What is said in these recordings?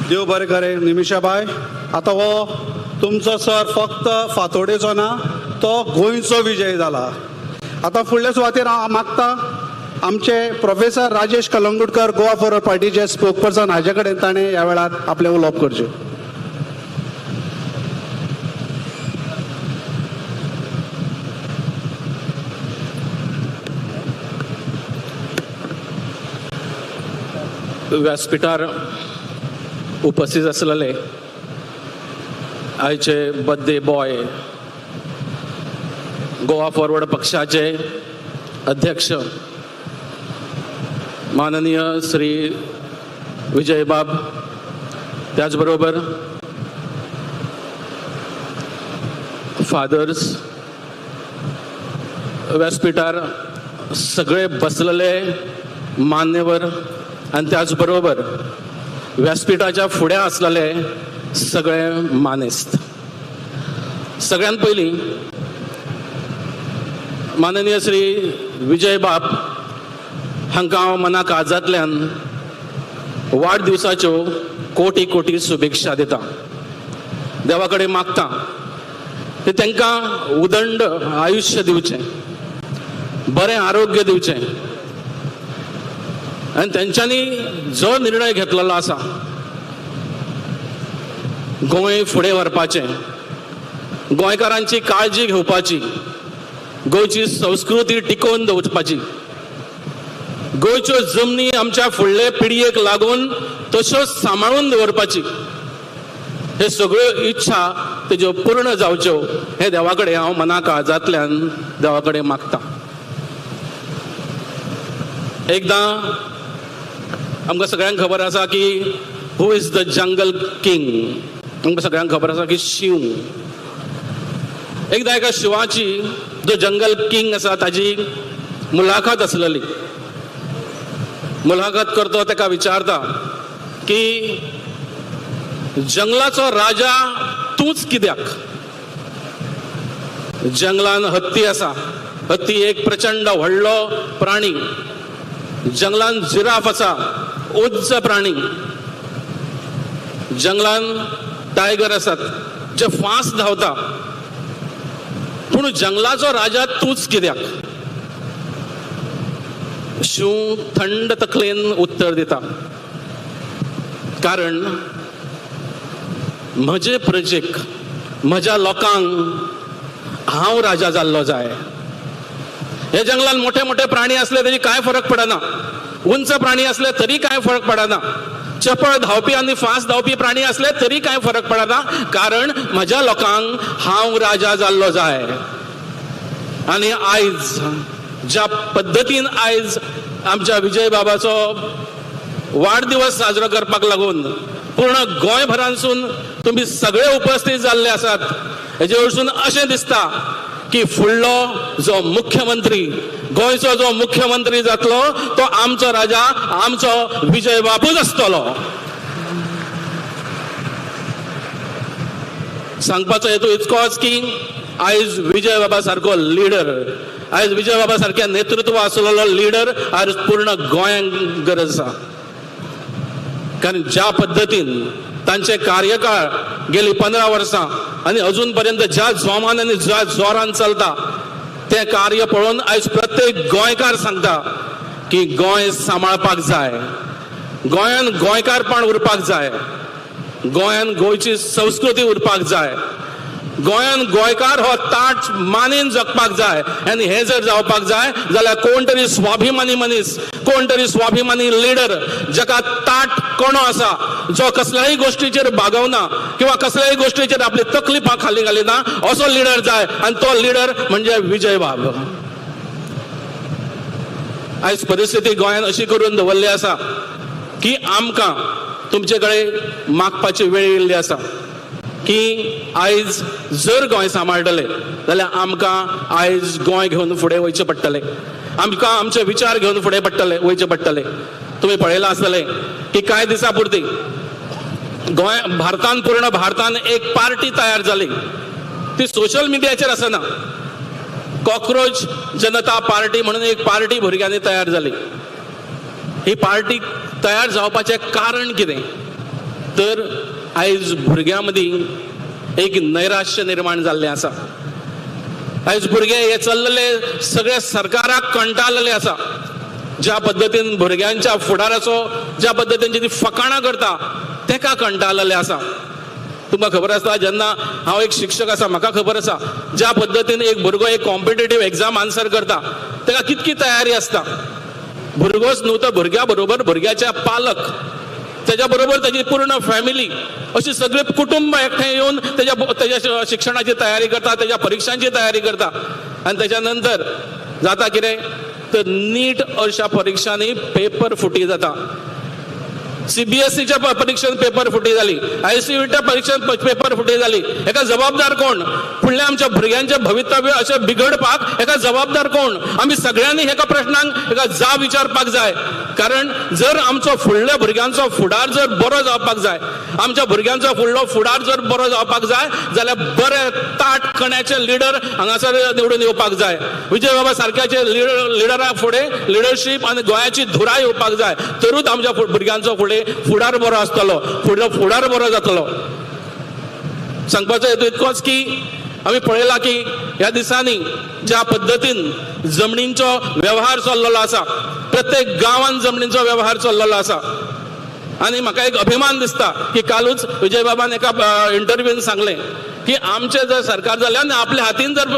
देव बरें करें निमिषाबाय. आतां हो तुमचो सर फक्त फातोडेचो ना, तो गोंयचो विजय जाला. आतां फुडल्या सुवातेर हांव मागता आमचे प्रोफेसर राजेश कलंगुटकर, गोवा फॉरवर्ड पार्टीचे स्पोकपर्सन, हाजे कडेन ताणें ह्या वेळार आपलें उलोवप करचें. व्यासपीठार उपस्थित आसलेले आयचे बर्थडे बॉय, गोवा फॉरवर्ड पक्षाचे अध्यक्ष माननीय श्री विजयबाब, त्याचबरोबर फादर्स, व्यासपीठार सगळे बसलेले मान्यवर आनी त्याचबरोबर व्यासपीठाच्या फुडें आसलेले सगळे मानेस्त. सगळ्यात पयलीं माननीय श्री विजयबाब हांकां हांव मना काळजांतल्यान वाडदिवसाच्यो कोटी कोटी शुभेच्छा दिता. देवा कडेन मागता ते तांकां उदंड आयुश्य दिवचें, बरें आरोग्य दिवचें आनी तेंच्यांनी जो निर्णय घेतलेलो आसा गोंय फुडें व्हरपाचें, गोंयकारांची काळजी घेवपाची, गोंयची संस्कृती टिकोवन दवरपाची, गोंयच्यो जमनी आमच्या फुडले पिळगेक लागून तश्योच सांबाळून दवरपाची, हे सगळ्यो इच्छा तेज्यो पूर्ण जावच्यो हे देवा कडेन हांव मना काळजांतल्यान देवा कडेन मागता. एकदां आमकां सगळ्यांक खबर आसा की who is the jungle king, आमकां सगळ्यांक खबर आसा की शींव. एकदां एका शिंवाची, जो जंगल किंग आसा ताजी मुलाखत आसलेली. मुलाखत करतो ताका विचारता की जंगलाचो राजा तूंच कित्याक? जंगलान हत्ती आसा, हत्ती एक प्रचंड व्हडलो प्राणी. जंगलान जिराफ आसा, उंच प्राणी. जंगलान टायगर आसात जे फास्ट धांवता. पूण जंगलाचो राजा तूंच कित्याक? शींव थंड तकलेन उत्तर दिता, कारण म्हजे प्रजेक, म्हज्या लोकांक हांव राजा जाल्लो जाय. हे जंगलान मोठे मोठे प्राणी असले तरी कांय फरक पडना, उंच प्राणी असले तरी कांय फरक पडना, चपळ धांवपी आनी फास्ट धांवपी प्राणी असले तरी कांय फरक पडना, कारण म्हज्या लोकांक हांव राजा जाल्लो जाय. आनी आयज ज्या पद्दतीन आयज आमच्या विजय बाबाचो वाडदिवस साजरो करपाक लागून पूर्ण गोंयभरांसून तुमी सगळे उपस्थित जाल्ले आसात, हेजे वरसून अशें दिसता की फुडलो जो मुख्यमंत्री, गोंयचो जो मुख्यमंत्री जातलो तो आमचो राजा, आमचो विजय बाबूच आसतलो. सांगपाचो हेतू इतकोच की आयज विजय बाबा सारको लिडर, आयज विजय बाबा सारक्या नेतृत्व आसलेलो लिडर आयज पूर्ण गोंयांक गरज आसा. कारण ज्या पद्दतीन तांचे कार्यकाळ गेली 15 वर्सां आनी अजून पर्यंत ज्या जोमान आनी ज्या जोरान चलता तें कार्य पळोवन आयज प्रत्येक गोंयकार सांगता की गोंय सांबाळपाक जाय, गोंयान गोंयकारपण उरपाक जाय, गोंयान गोंयची संस्कृती उरपाक जाय, गोंयान गोंयकार हो ताट मानेन जगपाक जाय. आनी हें जर जावपाक जाय जाल्यार कोण तरी स्वाभिमानी मनीस, कोण तरी स्वाभिमानी लिडर, जाका ताट कोणो आसा, जो कसल्याही गोष्टीचेर बागवना किंवा कसल्याही गोष्टीचेर आपली तकली खाली घालिना, असो लिडर जाय. आनी तो लिडर म्हणजे विजय बाब. आयज परिस्थिती गोंयान अशी करून दवरली आसा की आमकां तुमचे कडेन मागपाची वेळ येयल्ली आसा की आयज जर गोंय सांबाळटले जाल्यार आमकां आयज गोंय घेवन फुडें वयचें पडटलें, आमकां आमचे विचार घेवन फुडें पडटले वयचें पडटलें. तुमी पळयलां आसतलें की कांय दिसां पुरती गोंय भारतान, पूर्ण भारतान एक पार्टी तयार जाली, ती सोशल मिडियाचेर आसना, कॉक्रोच जनता पार्टी म्हणून एक पार्टी भुरग्यांनी तयार जाली. ही पार्टी तयार जावपाचें कारण कितें? तर आयज भुरग्यां मदीं एक नैराश्य निर्माण जाल्लें आसा. आयज भुरगे हे चल्लेले सगळे सरकाराक कंटाळलेले आसा. ज्या पद्दतीन भुरग्यांच्या फुडाराचो ज्या पद्दतीन ती फकाणां करता तेका कंटाळलेले आसा. तुमकां खबर आसा, जेन्ना हांव एक शिक्षक आसा, म्हाका खबर आसा ज्या पद्दतीन एक भुरगो एक कॉम्पिटेटीव एग्जाम आन्सर करता तेका कितकी तयारी आसता. भुरगोच न्हू तर भुरग्या बरोबर भुरग्याच्या पालक, तेज्या बरोबर तेजी पूर्ण फॅमिली, अशी सगळे कुटुंब एकठांय येवन तेज्या तेज्या शिक्षणाची तयारी करता, तेज्या परिक्षांची तयारी करता. आनी तेज्या नंतर जाता कितें तर नीट अशा परिक्षांनी पेपर फुटी जाता. सीबीएसईच्या परिक्षेत पेपर फुटी जाली, आयसीयूच्या परिक्षेत पेपर फुटी जाली. हेका जबाबदार कोण? फुडल्या आमच्या भुरग्यांचें भवितव्य अशें बिगडपाक हेका जबाबदार कोण? आमी सगळ्यांनी हेका प्रश्नांक हेका जाब विचारपाक जाय. कारण जर आमचो फुडल्या भुरग्यांचो फुडार जर बरो जावपाक जाय, आमच्या भुरग्यांचो फुडलो फुडार जर बरो जावपाक जाय जाल्यार बरे ताट कण्याचे लिडर हांगासर निवडून येवपाक जाय. विजय बाबा सारक्याचे लिडरा फुडें लिडरशीप आनी गोंयाची धुरा येवपाक जाय, तरूच आमच्या भुरग्यांचो फुडें फुडार बरो आसतलो, फुडलो फुडार बरो जातलो. सांगपाचो हेतू इतकोच की आमी पळयलां की ह्या दिसांनी ज्या पद्दतीन जमनींचो वेव्हार चल्लेलो आसा, प्रत्येक गांवान जमनींचो वेव्हार चल्लेलो आसा. आनी म्हाका एक अभिमान दिसता की कालूच विजय बाबान एका इंटरव्यून सांगलें की आमचें जर सरकार जालें आनी आपल्या हातीन जर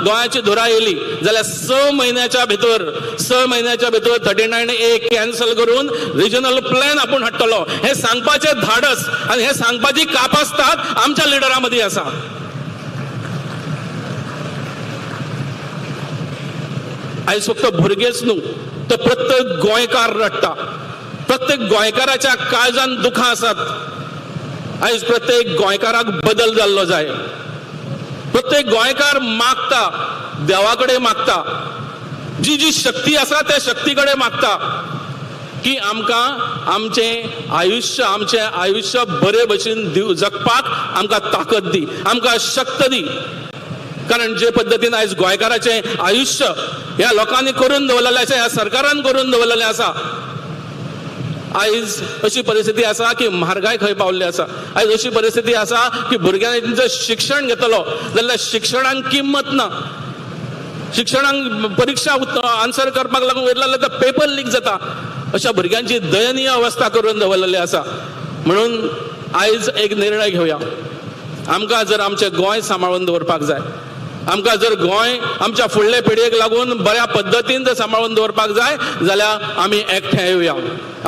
गोंयाची धुरा येयली जाल्यार 6 म्हयन्याच्या भितर 6 म्हयन्याच्या भितर 39A cancel करून रिजनल प्लॅन आपूण हाडटलो. हें सांगपाचें धाडस आनी हें सांगपाची कापास्ताद आमच्या लिडरां मदीं आसा. आयज फक्त भुरगेच न्हू तर प्रत्येक गोंयकार रडटा, प्रत्येक गोंयकाराच्या काळजान दुखां आसात. आयज प्रत्येक गोंयकाराक बदल जाल्लो जाय. प्रत्येक गोंयकार मागता, देवा कडेन मागता, जी जी शक्ती आसा त्या शक्ती कडेन मागता की आमकां आमचें आयुश्य, आमचें आयुश्य बरे भशेन जगपाक आमकां ताकद दी, आमकां शक्त दी. कारण जे पद्दतीन आयज गोंयकाराचें आयुश्य ह्या लोकांनी करून दवरलेलें आसा, ह्या सरकारान करून दवरलेलें आसा, आयज अशी परिस्थिती आसा की म्हारगाय खंय पावल्ली आसा. आयज अशी परिस्थिती आसा की भुरग्यांनी जर शिक्षण घेतलो जाल्यार शिक्षणाक किंमत ना. शिक्षणाक परिक्षा आन्सर करपाक लागून वयले जाल्यार पेपर लीक जाता. अशा भुरग्यांची दयनीय अवस्था करून दवरलेली आसा. म्हणून आयज एक निर्णय घेवया. आमकां जर आमचें गोंय सांबाळून दवरपाक जाय, आमकां जर गोंय आमच्या फुडले पिळगेक लागून बऱ्या पद्दतीन जर सांबाळून दवरपाक जाय जाल्यार आमी एकठांय येवया.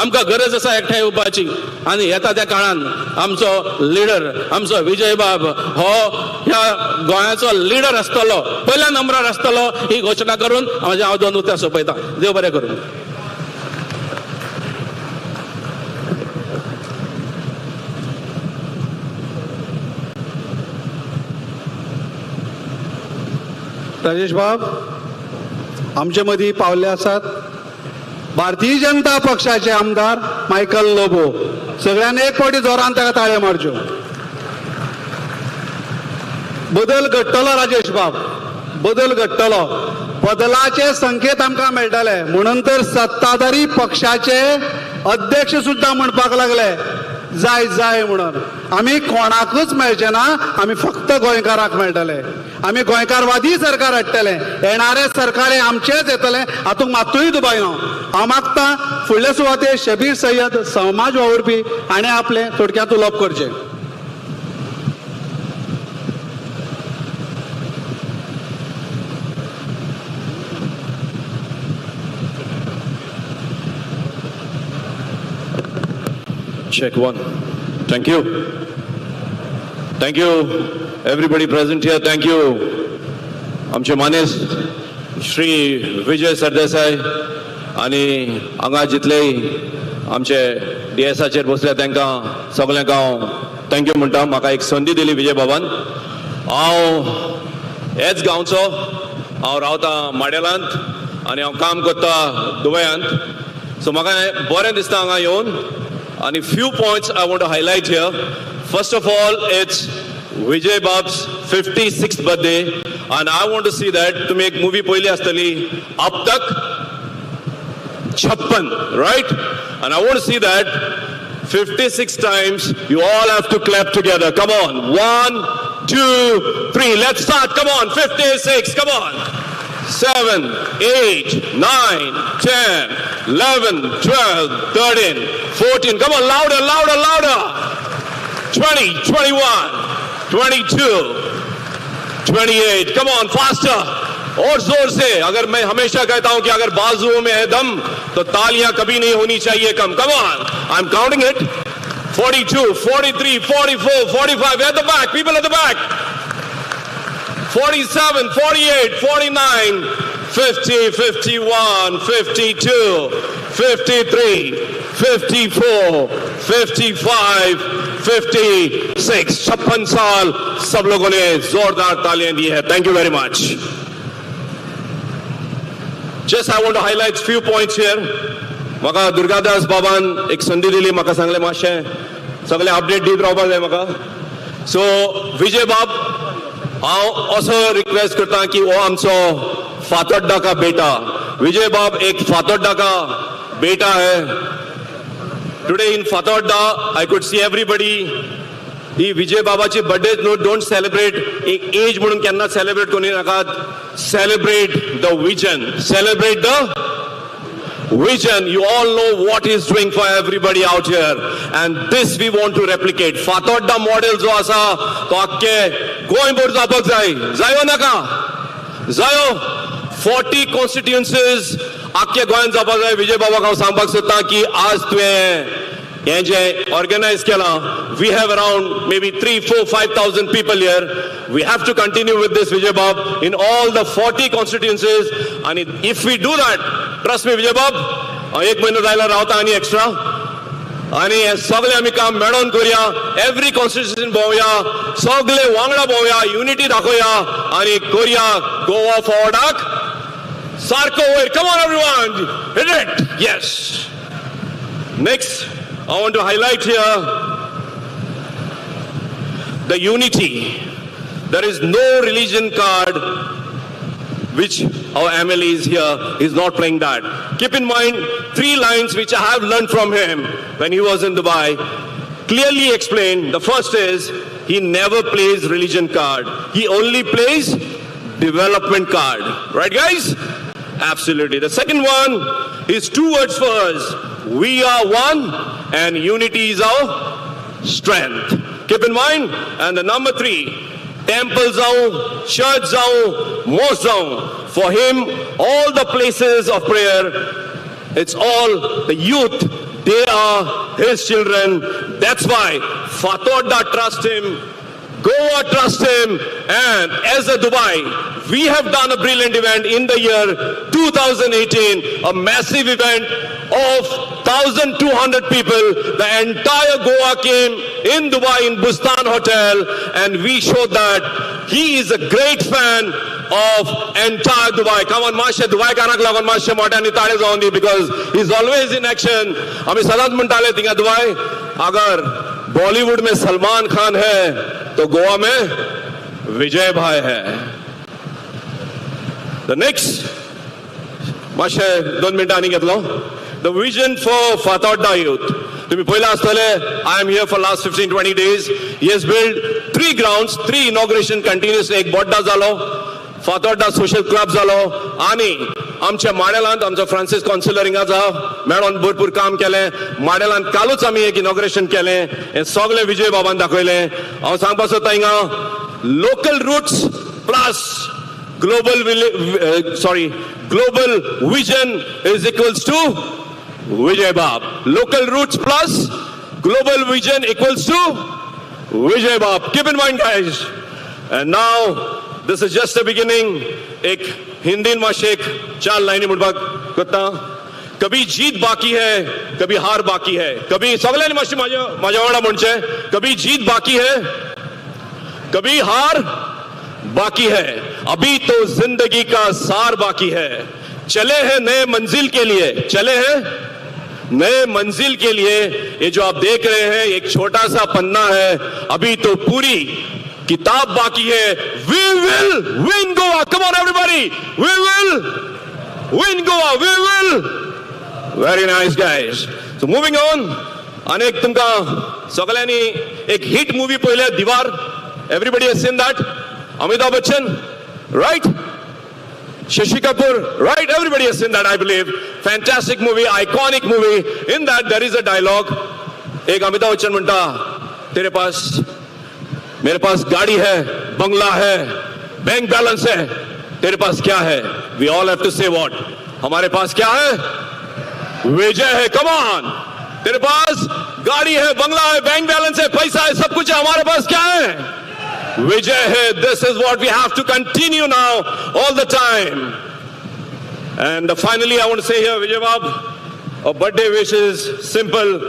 आमकां गरज आसा एकठांय येवपाची. आनी येता त्या काळान आमचो लिडर, आमचो विजयबाब हो ह्या गोंयाचो लिडर आसतलो, पयल्या नंबरार आसतलो ही घोशणा करून म्हजें हांव 2 उतरां सोंपयतां. देव बरें करूं. राजेश बाब आमचे मदीं पावले आसात भारतीय जनता पक्षाचे आमदार मायकल लोबो. सगळ्यांनी एक फावटी जोरान ताका ताळयो मारच्यो. बदल घडटलो राजेश बाब, बदल घडटलो. बदलाचे संकेत आमकां मेळटले. म्हणून तर सत्ताधारी पक्षाचे अध्यक्ष सुद्दां म्हणपाक लागले जाय जाय म्हणून. आमी कोणाकूच मेळचे ना, आमी फक्त गोंयकाराक मेळटले. आमी गोंयकारवादी सरकार हाडटले, येणारे सरकार हें आमचेंच येतलें, हातूंत मात्तूय दुबाय ना. हांव मागता फुडले सुवातेर शबीर सय्यद समाज वावुरपी हाणें आपलें थोडक्यांत उलोवप करचें. Check one. Thank you. Thank you, everybody present here. Thank you, आमचे मानेस श्री विजय सरदेसाय आनी हांगा जितलेय आमचे डीएसाचेर बसले तांकां सगल्यांक हांव thank you म्हणटा. म्हाका एक संदी दिली विजय बाबान. हांव हेच गांवचो, हांव रावता माडेलांत आनी हांव काम करता दुबयांत. सो म्हाका बरें दिसता हांगा येवन. And a few points I want to highlight here. First of all, it's Vijay Bab's 56th birthday, and I want to see that. तुम्ही एक मूवी पहिली आसतली, अब तक 56, right? And I want to see that 56 times. You all have to clap together. Come on. 1, 2, 3. Let's start. Come on. 56. Come on. 7, 8, 9, 10, 11, 12, 13, 14. Come on. Louder, louder, louder. 20, 21, 22, 28. Come on. Faster. और जोर से. अगर मैं हमेशा कहता हूं कि अगर बाजुओं में है दम तो तालियां कभी नहीं होनी चाहिए कम. Come on. I am counting it. 42, 43, 44, 45. At the back, people at the back. 47, 48, 49, 50, 51, 52, 53, 54, 55, 56. 56 साल सब लोगों ने जोरदार तालियां दी है. Thank you very much. Just I want to highlight few points here. म्हाका दुर्गादास बाबान एक संदी दिली, म्हाका सांगलें मातशें सगळें अपडेट दीत रावपाक जाय म्हाका. सो विजय बाब, हांव असो रिक्वेस्ट करता की हो आमचो फातोड्डा का बेटा, विजय बाब एक फातोड्डा का बेटा है. Today in Fatorda I could see everybody. ही विजय बाबाची बर्थडे न्हू, don't celebrate एक एज म्हणून केन्ना सेलिब्रेट करूं नाकात. Celebrate the vision, celebrate the vision. You all know what he's doing for everybody out here, and this we want to replicate. Fatorda model जो आसा तो आख्खे गोंयभर जावपाक जाय. जायो नाका जायो. 40 कॉन्स्टिट्युएन्सीज आख्खे गोंयांत जावपाक जाय. विजय बाबाक हांव सांगपाक सोदता की आज तुवें हें जें ऑर्गनायज केलां, we have around maybe 3, 4, 5,000 people here. We have to continue with this, Vijay Bab, in all the 40 constituencies. And if we do that, trust me, Vijay Bab, एक म्हयनो जायला रावता आनी एक्स्ट्रा, आनी हें सगळें आमी काम मेळोन करुया. एवरी कॉन्स्टिट्युएन्सीन भोंवया, सगळे वांगडा भोंवया, युनिटी दाखोवया आनी करुया गोवा फॉरवर्डाक सारको वयर. Come on everyone, hit it. Yes. Next, I want to highlight here the unity. There is no religion card which our MLA is here is not playing that. Keep in mind 3 lines which I have learned from him when he was in Dubai. Clearly explained. The first is, he never plays religion card. He only plays development card. Right, guys? Absolutely. The second one is 2 words for us. We are one and unity is our strength. Keep in mind. And the number 3, temple जाऊं, church जाऊं, mosque जाऊं. For him, all the places of prayer, it's all the youth. They are his children. That's why Fatorda trust him, Goa trust him, and as a Dubai, we have done a brilliant event in the year 2018, a massive event of 1,200 people. The entire Goa came in Dubai in Bustan Hotel, and we showed that he is a great fan of entire Dubai. Come on, Mashe, Dubai karak lagon Mashe मोठ्यानी ताळे जावन दी, because he's always in action. आमी सदांच म्हणटाले थिंगा Dubai, अगर बॉलीवुड में सलमान खान है तो गोवा में विजय भाई है. The next, मातशें 2 मिनटां आनी घेतलो. The vision for Fatorda youth. तुम्ही पयला आसतले, I am here for last 15-20 days. He has built 3 grounds, 3 inauguration continuously. एक बोड्डा जालो, फातोड्डा सोशल क्लब जालो, आनी आमच्या माडेलांत आमचो फ्रांसीस कॉन्सिलर हिंगा जा मेळोन भरपूर काम केलें. माडेलांत कालूच आमी एक इनॉग्रेशन केलें. हें सगळें विजय बाबान दाखयलें. हांव सांगपाक सोदता हिंगा local roots plus global global vision is equals to Vijay Bab. Local roots plus global vision equals to Vijay Bab. Keep in mind, guys. And now this is just the beginning. एक हिंदी माशे एक 4 लाइनी म्हणपाक कोत्ता. कभी जीत बाकी है, कभी हार बाकी है. कभी सगळ्यांनी मातशें म्हाज्या वांगडा म्हणचें, कभी जीत बाकी है, कभी हार बाकी है, अभी तो जिंदगी का सार बाकी है. चले हैं नए मंजिल के लिए, चले हैं नए मंजिल के लिए. ये जो आप देख रहे हैं एक छोटा सा पन्ना है, अभी तो पूरी किताब बाकी है. We will win Goa. Come on everybody, we will win Goa, we will. Very nice guys. So moving on, अनेक तुमकां सगळ्यांनी एक हिट मुवी पळयल्या, Deewaar. Everybody has seen that. Amitabh Bachchan, right? Shashi Kapoor, right? Everybody has seen that, I believe. Fantastic movie, iconic movie. In that there is a dialogue. एक अमिताभ बच्चन म्हणटा, तेरे pass, मेरे pass गाड़ी है, बंगला है, bank balance है, तेरे pass क्या है? We all have to say what? हमारे pass क्या है? विजय है. Come on, तेरे pass गाड़ी है, बंगला है, बैंक बैलेंस है, पैसा है, सब कुछ है, हमारे पास क्या है? विजय है. This is what we have to continue now all the time. And finally I want to say here, Vijay Bab, our birthday wish is simple.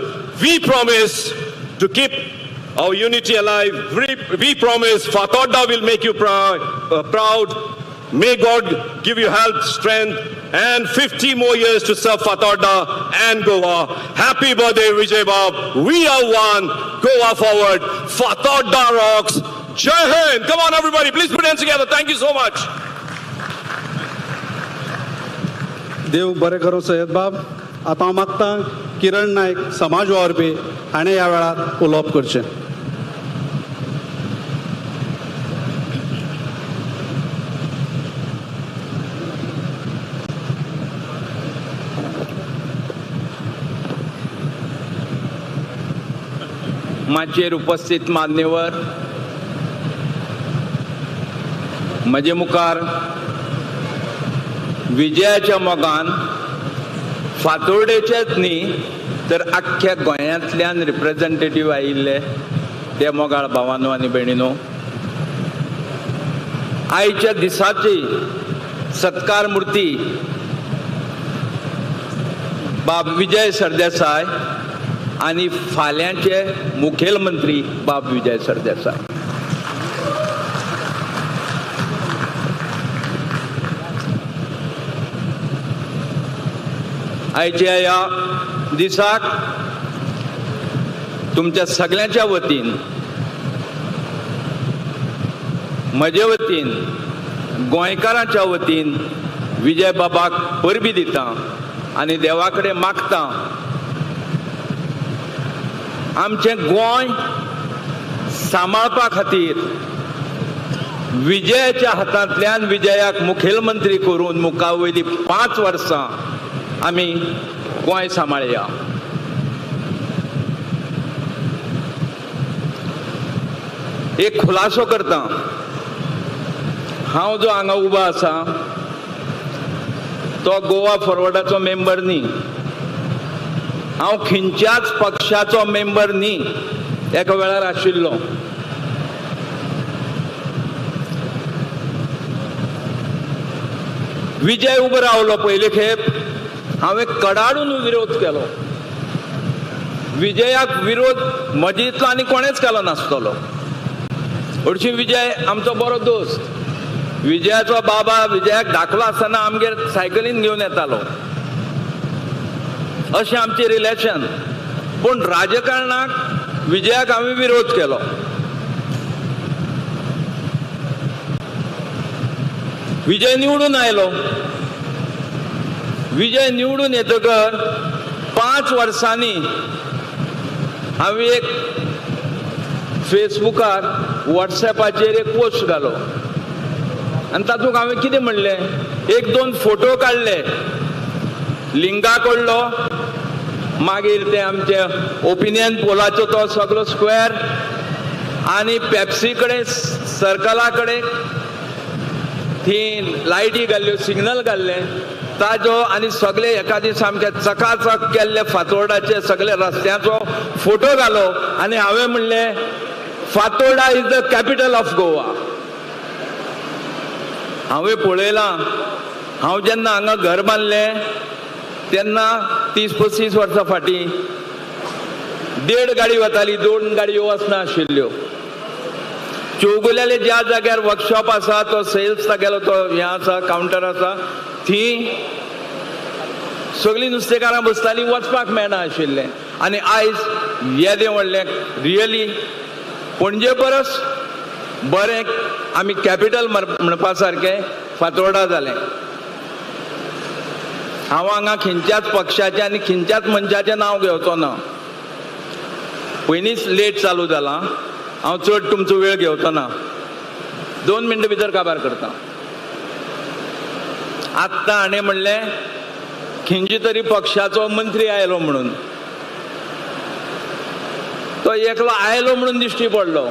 We promise to keep our unity alive. We promise Fatorda will make you proud. May God give you health, strength, and 50 more years to serve Fatorda and Goa. Happy birthday, Vijay Bab. We are one. Goa forward. Fatorda rocks. Jai Hind. Come on, everybody. Please put hands together. Thank you so much. देव बरें करूं सय्यद बाब. आतां हांव मागता किरण नायक समाज वावुरपी हाणें ह्या वेळार उलोवप करचें. माचयेर उपस्थित मान्यवर, म्हजे मुखार विजयाच्या मोगान फातोर्डेचेच न्ही तर आख्ख्या गोंयांतल्यान रिप्रेझेंटेटीव आयिल्ले ते मोगाळ भावानो आनी भयणीनो, आयच्या दिसाची सत्कार मूर्ती बाब विजय सरदेसाय आनी फाल्यांचे मुखेलमंत्री बाब विजय सरदेसाय. आयच्या ह्या दिसाक तुमच्या सगळ्यांच्या वतीन, म्हजे वतीन, गोंयकारांच्या वतीन विजय बाबाक परबी दिता आनी देवा कडेन मागता आमचें गोंय सांबाळपा खातीर विजयाच्या हातांतल्यान विजयाक मुखेलमंत्री करून मुखा वयली 5 वर्सां आमी गोंय सांबाळया. एक खुलासो करता, हांव जो हांगा उबो आसा तो गोवा फॉरवर्डाचो मेंबर न्ही, हांव खंयच्याच पक्षाचो मेंबर न्ही, एका वेळार आशिल्लो. विजय उबो रावलो पयले खेप हांवें कडाडून विरोध केलो. विजयाक विरोध म्हजे इतलो आनी कोणेच केलो नासतलो. हरशीं विजय आमचो बरो दोस्त, विजयाचो बाबा विजयाक धाकलो आसतना आमगेर सायकलीन घेवन येतालो, अशें आमचें रिलेशन. पूण राजकारणाक विजयाक हांवें विरोध केलो. विजय निवडून आयलो. विजय निवडून येतकर 5 वर्सांनी हांवें एक फेसबुकार वॉट्सएपाचेर एक पोस्ट घालो आनी तातूंत हांवें कितें म्हणलें, 1-2 फोटो काडले लिंगा कडलो, मागीर ते आमचे ओपिनियन पोलाचो तो सगळो स्क्वेअर आनी पेप्सी कडेन सर्कला कडेन थी लायटी घाल्ल्यो, सिग्नल घाल्ले ताजो आनी सगळे एका दीस सामके चकाचक केल्ले फातोर्डाचे सगळे रस्त्याचो फोटो घालो आनी हांवें म्हणलें Fatorda is the capital of Goa. हांवें पळयलां, हांव जेन्ना हांगा घर बांदलें तेन्ना 30-35 वर्सां फाटीं 1.5 गाडी वताली, 2 गाडयो वचनाशिल्ल्यो. चौगुल्याले ज्या जाग्यार वर्कशॉप आसा तो सेल्स तागेलो तो हें आसा कावंटर आसा, थी सगळीं नुस्तेकारां बसतालीं, वचपाक मेळना आशिल्लें. आनी आयज येदें व्हडलें रियली पणजे परस बरें आमी कॅपिटल म्हणपा सारकें फातोर्डा जालें. हांव हांगा खंयच्याच पक्षाचें आनी खंयच्याच मनशाचें नांव घेवचो ना. पयलींच लेट चालू जाला, हांव चड तुमचो वेळ घेवचो ना, 2 मिनटां भितर काबार करता. आत्तां हाणें म्हणलें खंयचे तरी पक्षाचो मंत्री आयलो म्हणून, तो एकलो आयलो म्हणून दिश्टी पडलो.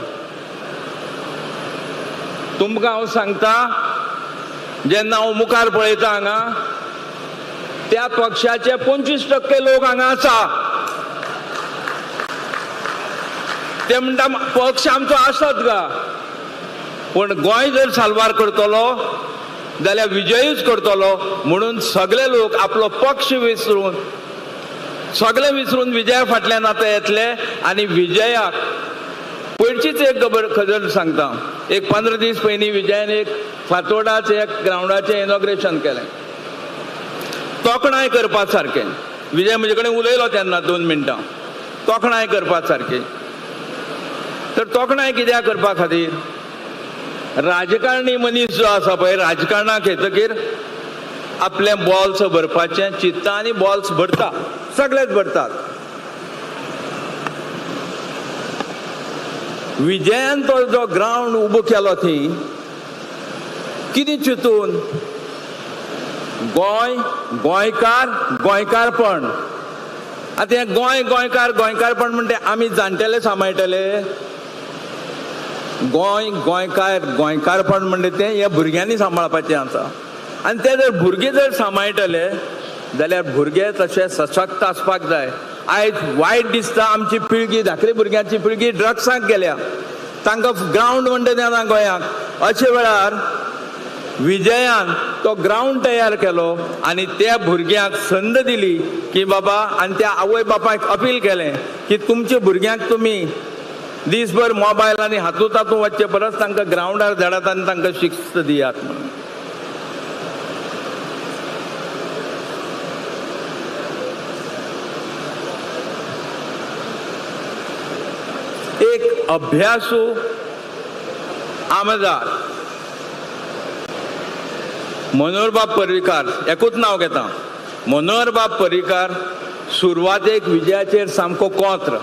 तुमकां हांव सांगता, जेन्ना हांव मुखार पळयता हांगा, त्या पक्षाचे 25% लोक हांगा आसा. ते म्हणटा पक्ष आमचो आसत गा, पूण गोंय जर साल्वार करतलो जाल्यार विजयूच करतलो म्हणून सगळे लोक आपलो पक्ष विसरून, सगळे विसरून विजया फाटल्यान आतां येतले. आनी विजयाक पयरचीच एक खबर सांगता, एक 15 दीस पयलीं विजयान एक फातोडाच एक ग्रावंडाचें इनॉग्रेशन केलें, तोखणाय करपा सारकें. विजय म्हजे कडेन उलयलो तेन्ना 2 मिनटां, तोखणाय करपा सारकें. तर तोखणाय कित्याक करपा खातीर, राजकारणी मनीस जो आसा पळय, राजकारणाक येतकीर आपलें बॉल्स भरपाचें चिंतता आनी बॉल्स भरता, सगळेच भरतात. विजयान तो जो ग्रावंड उबो केलो थंय कितें चिंतून, गोंय, गोंयकार, गोंयकारपण. आतां हें गोंय, गोंयकार, गोंयकारपण म्हणटे आमी जाणटेले सांबाळटले. गोंय, गोंयकार, गोंयकारपण म्हणटा तें ह्या भुरग्यांनी सांबाळपाचें आसा. आनी ते जर भुरगे जर सांबाळटले जाल्यार भुरगे तशे सशक्त आसपाक जाय. आयज वायट दिसता आमची पिळगी, धाकली भुरग्यांची पिळगी ड्रग्सांक गेल्या, तांकां ग्रावंड म्हणटा तें ना गोंयांक. अशे वेळार विजयान तो ग्रावंड तयार केलो आनी त्या भुरग्यांक संद दिली की बाबा, आनी त्या आवय बापायक अपील केलें की तुमच्या भुरग्यांक तुमी दिसभर मोबायल आनी हातूंत तातूंत वचचे परस तांकां ग्रावंडार धाडात आनी तांकां शिस्त दियात म्हणून. एक अभ्यासू आमदार मनोहरबाब पर्रीकार, एकूच नांव घेता, मनोहरबाब पर्रीकार सुरवातेक विजयाचेर सामको कोंत्र.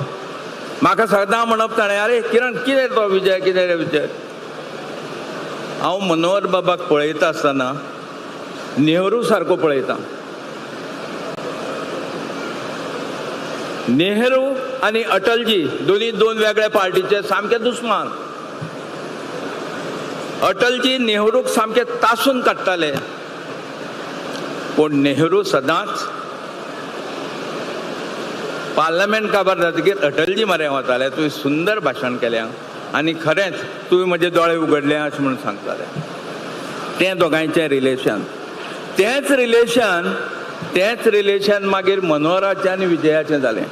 म्हाका सदां म्हणप ताणें, अरे किरण कितें तो विजय, कितें रे विजय. हांव मनोहर बाबाक पळयता आसतना नेहरू सारको पळयता. नेहरू आनी अटलजी दोनी दोन वेगळ्या पार्टीचे सामके दुस्मान. अटलजी नेहरूक सामके तासून काडटाले, पूण नेहरू सदांच पार्लमेंट काबार जातकीर अटलजी मरे वताले, तुवें सुंदर भाशण केलें आनी खरेंच तुवें म्हजे दोळे उगडले अशें म्हणून सांगताले. तें दोगांयचें रिलेशन, तेंच रिलेशन, तेंच रिलेशन मागीर मनोहराचें आनी विजयाचें जालें.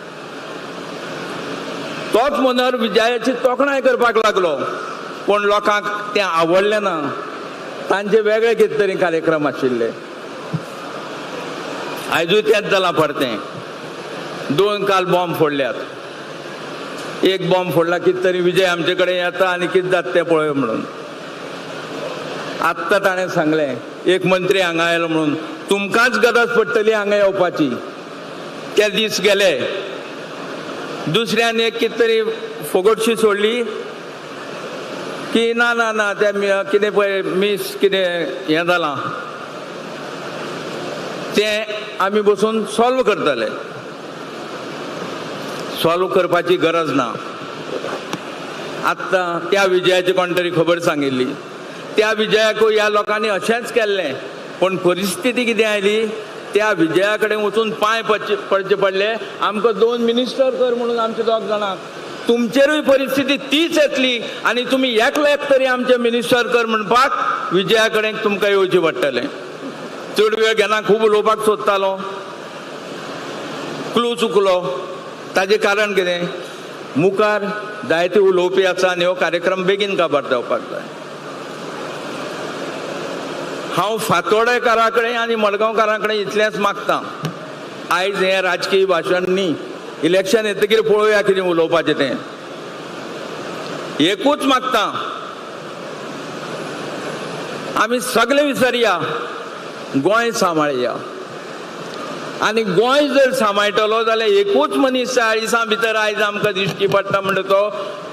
तोच मनोहर विजयाची तोखणाय करपाक लागलो, पूण लोकांक तें आवडलें ना. तांचे वेगळे कितें तरी कार्यक्रम आशिल्ले. आयजूय तेंच जालां परतें. 2 काल बॉम्ब फोडल्यात, एक बॉम्ब फोडला कितें तरी विजय आमचे कडेन येता आनी कितें जाता तें पळय म्हणून. आत्तां ताणें सांगलें एक मंत्री हांगा आयलो म्हणून, तुमकांच गरज पडटली हांगा येवपाची. ते दीस गेले. दुसऱ्यान एक कितें तरी फोगटशी सोडली की ना ना ना तें कितें पळय मीस कितें हें जालां तें आमी बसून सॉल्व करतले. सॉल्व करपाची गरज ना. आत्तां त्या विजयाची कोण तरी खबर सांगिल्ली, त्या विजयाकूय ह्या लोकांनी अशेंच केल्लें, पूण परिस्थिती कितें आयली, त्या विजया कडेन वचून पांय पडचे पडले. आमकां 2 मिनिस्टर कर म्हणून आमच्या दोग जाणांक. तुमचेरूय परिस्थिती तीच येतली आनी तुमी एकलो एक तरी आमचे मिनिस्टर कर म्हणपाक विजया कडेन तुमकां येवचें पडटलें. चड वेळ घेना, खूब उलोवपाक सोदतालो, क्लू चुकलो. ताजें कारण कितें, मुखार जायते उलोवपी आसा आनी हो कार्यक्रम बेगीन काबार जावपाक जाय. हांव फातोडेकारा कडेन आनी मडगांवकारां कडेन इतलेंच मागता, आयज हें राजकीय भाशण न्ही, इलेक्शन येतकीर पळोवया कितें उलोवपाचें तें. एकूच मागता, आमी सगळे विसरया, गोंय सांबाळया. आनी गोंय जर सांबाळटलो जाल्यार एकूच मनीस 40 भितर आयज आमकां दिश्टी पडटा म्हणटा तो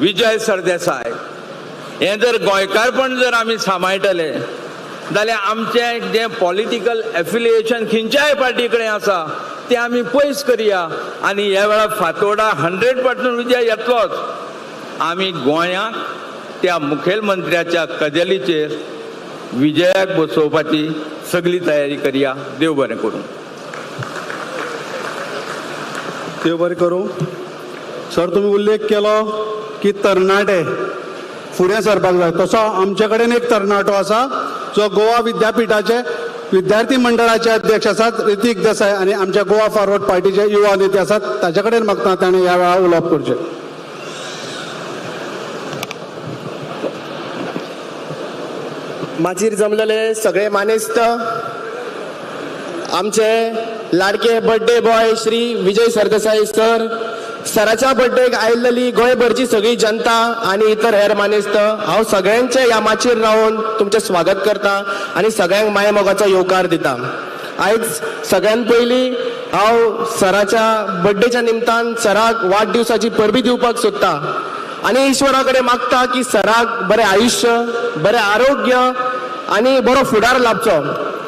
विजय सरदेसाय. हें जर गोंयकारपण जर आमी सांबाळटले जाल्यार आमचें जें पॉलिटिकल एफिलिएशन खंयच्याय पार्टी कडेन आसा तें आमी पयस करया आनी ह्या वेळार फातोर्डा 100% विजय येतलोच. आमी गोंयांक त्या मुखेलमंत्र्याच्या कदेलीचेर विजयाक बसोवपाची सगळी तयारी करया. देव बरें करूं. देव बरें करूं. सर, तुमी उल्लेख केलो की तरणाटे फुडें सरपाक जाय, तसो आमचे कडेन एक तरणाटो आसा जो गोवा विद्यापिठाचे विद्यार्थी मंडळाचे अध्यक्ष आसात, ऋतिक देसाय, आनी आमच्या गोवा फॉरवर्ड पार्टीचे युवा नेते आसात. ताचे कडेन मागता ताणें ह्या वेळार उलोवप करचें. माचयेर जमलेले सगळे मानेस्त, आमचे लाडके birthday boy Shri Vijay Sardesai sir, सराच्या बर्थडेक आयिल्ली गोंयभरची सगळी जनता आनी इतर हेर मानेस्त, हांव सगळ्यांचे ह्या माचयेर रावन तुमचें स्वागत करता आनी सगळ्यांक मायमोगाचो येवकार दिता. आयज सगळ्यान पयलीं हांव सराच्या बर्थडेच्या निमतान सराक वाडदिवसाची परबी दिवपाक सोदता आनी ईश्वरा कडेन मागता की सराक बरें आयुश्य, बरें आरोग्य आनी बरो फुडार लाभचो,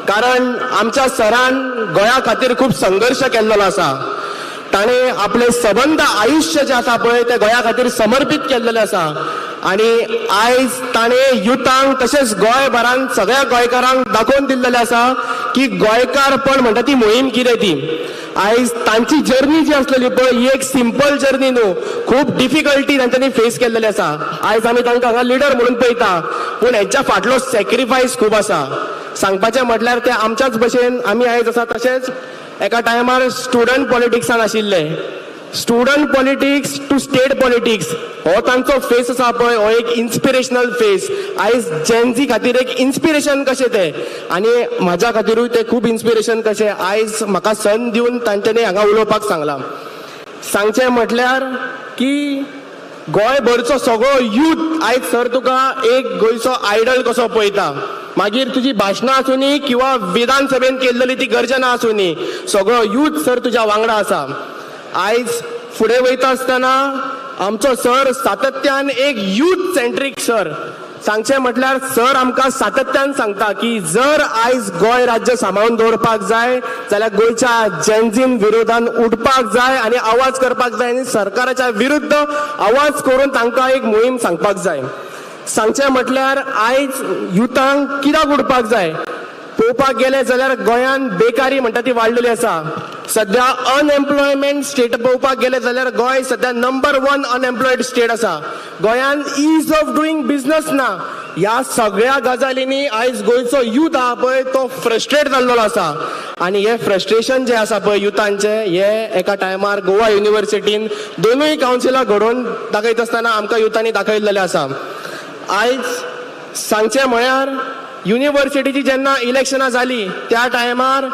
कारण आमच्या सरान गोंया खातीर खूब संघर्श केल्लो आसा. ताणें आपलें सबंद आयुश्य जें आसा पळय तें गोंया खातीर समर्पीत केल्लें आसा आनी आयज ताणें युथांक तशेंच गोंयभरान सगळ्या गोंयकारांक दाखोवन दिल्लें आसा की गोंयकारपण म्हणटा ती मोहीम कितें ती. आयज तांची जर्नी जी आसलेली पळय ही एक सिंपल जर्नी न्हू, खूब डिफिकल्टी तांच्यांनी फेस केल्लेली आसा. आयज आमी तांकां हांगा लिडर म्हणून पळयता, पूण हेच्या फाटलो सॅक्रिफायस खूब आसा. सांगपाचें म्हटल्यार ते आमच्याच भशेन आमी आयज आसा तशेंच एका टायमार स्टुडंट पॉलिटिक्सान आशिल्ले. Student politics to state politics हो तांचो फेस आसा पळय, हो एक इन्स्पिरेशनल फेस. आयज जेनझी खातीर एक इन्स्पिरेशन कशें तें आनी म्हाज्या खातीरूय तें खूब इन्स्पिरेशन कशें. आयज म्हाका संद दिवन तांच्यांनी हांगा उलोवपाक सांगलां. सांगचें म्हटल्यार की गोंयभरचो सगळो यूथ आयज सर तुका एक गोंयचो आयडल कसो पळयता, मागीर तुजी भाशणां आसूनी किंवा विधानसभेन केल्ली ती गर्जना आसूनी, सगळो यूथ सर तुज्या वांगडा आसा. आयज फुडें वयता आसतना आमचो सर सातत्यान एक यूथ सेंट्रीक सर. सांगचें म्हटल्यार सर आमकां सातत्यान सांगता की जर आयज गोंय राज्य सांबाळून दवरपाक जाय जाल्यार गोंयच्या जेनझीन विरोधान उठपाक जाय आनी आवाज करपाक जाय आनी सरकाराच्या विरुद्ध आवाज करून तांकां एक मोहीम सांगपाक जाय. सांगचें म्हटल्यार आयज युथांक कित्याक उठपाक जाय, पळोवपाक गेले जाल्यार गोंयांत बेकारी म्हणटा ती वाडलेली आसा. सद्या अनएम्प्लॉयमेंट स्टेट पळोवपाक गेले जाल्यार गोंय सद्या नंबर 1 अनएम्प्लॉयड स्टेट आसा. गोंयांत is of doing business ना. ह्या सगळ्या गजालींनी आयज गोंयचो यूथ आहा पळय तो फ्रस्ट्रेट जाल्लो आसा आनी हें फ्रस्ट्रेशन जें आसा पळय युथांचें हें एका टायमार गोवा युनिवर्सिटीन दोनूय कावन्सिलां घडोवन दाखयता आसतना आमकां युथांनी दाखयल्लें आसा. आयज सांगचें म्हळ्यार युनिवर्सिटीची जेन्ना इलेक्शनां जाली त्या टायमार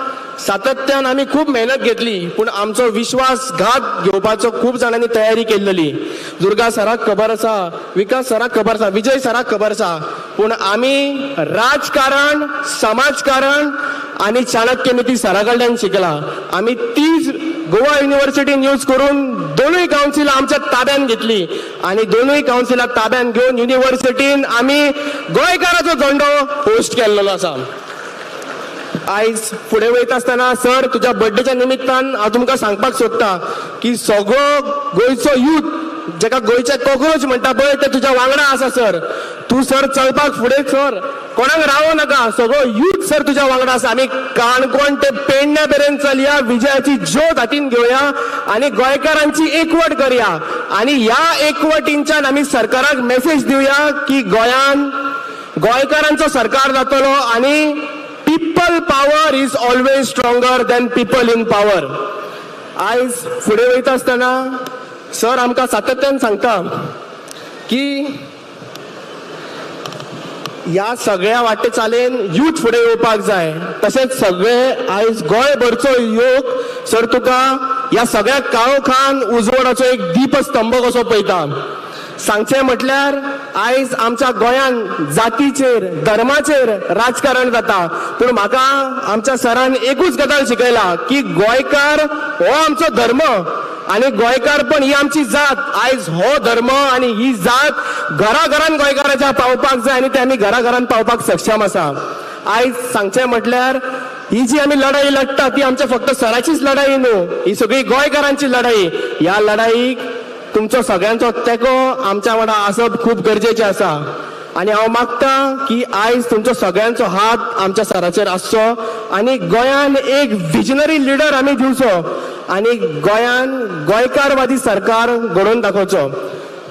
सातत्यान आमी खूब मेहनत घेतली, पूण आमचो विश्वासघात घेवपाचो खूब जाणांनी तयारी केल्ली. दुर्गा सराक खबर आसा, विकास सराक खबर आसा, विजय सराक खबर आसा, पूण आमी राजकारण, समाजकारण आनी चाणक्य निती सरा कडल्यान शिकला. आमी तीच गोवा युनिवर्सिटीन यूज करून दोनूय कावन्सिलां आमच्या ताब्यान घेतली आनी दोनूय कावन्सिलां ताब्यान घेवन युनिवर्सिटीन आमी गोंयकाराचो झंडो पोस्ट केल्लो आसा. आयज फुडें वयता आसतना सर तुज्या बर्थडेच्या निमित्तान हांव तुमकां सांगपाक सोदता की सगळो गोंयचो यूथ जेका गोंयचे कॉक्रोच म्हणटा पळय ते तुज्या वांगडा आसा सर. तूं सर चलपाक फुडें सर, कोणाक रावो नाका, सगळो यूथ सर तुज्या वांगडा आसा. आमी काणकोण ते पेडण्या मेरेन चलया, विजयाची ज्योत हातीन घेवया आनी गोंयकारांची एकवट करया आनी ह्या एकवटींच्यान आमी सरकाराक मेसेज दिवया की गोंयान गोंयकारांचो सरकार जातलो आनी people power is always stronger than people in power. आयज फुडें वयता आसतना सर आमकां सातत्यान सांगता की ह्या सगळ्या वाटे चालेन यूथ फुडें येवपाक जाय. तशेंच सगळे आयज गोंयभरचो योग सर तुका ह्या सगळ्या काळोखान उजवाडाचो एक दीपस्तंभ कसो पळयता. सांगचें म्हटल्यार आयज आमच्या गोंयांत जातीचेर धर्माचेर राजकारण जाता, पूण म्हाका आमच्या सरान एकूच गजाल शिकयला की गोंयकार हो आमचो धर्म आनी गोंयकारपण ही आमची जात. आयज हो धर्म आनी ही जात घराघरान गोंयकाराच्या पावपाक जाय आनी ते आमी घराघरान पावपाक सक्षम आसा. आयज सांगचें म्हटल्यार ही जी आमी लढाई लढटा ती आमच्या फक्त सराचीच लढाई न्हू, ही सगळी गोंयकारांची लढाई. ह्या लढाईक तुमचो सगळ्यांचो तेंको आमच्या वांगडा आसप खूब गरजेचें आसा आनी हांव मागता की आयज तुमचो सगळ्यांचो हात आमच्या सराचेर आसचो आनी गोंयान एक विजनरी लिडर आमी दिवचो आनी गोंयान गोंयकारवादी सरकार घडोवन दाखोवचो.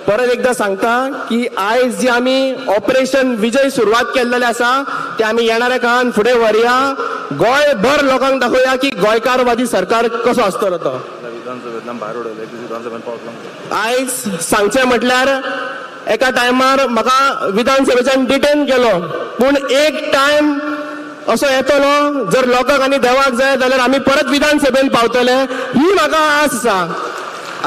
परत एकदा सांगता की आयज जी आमी ऑपरेशन विजय सुरवात केल्लेले आसा ते आमी येणाऱ्या काळान फुडें व्हरया, गोंयभर लोकांक दाखोवया की गोंयकारवादी सरकार कसो आसतलो तो. आयज सांगचें म्हटल्यार एका टायमार म्हाका विधानसभेच्यान डिटेन केलो, पूण एक टायम असो येतलो जर लोकांक आनी देवाक जाय जाल्यार आमी परत विधानसभेन पावतले ही म्हाका आस आसा.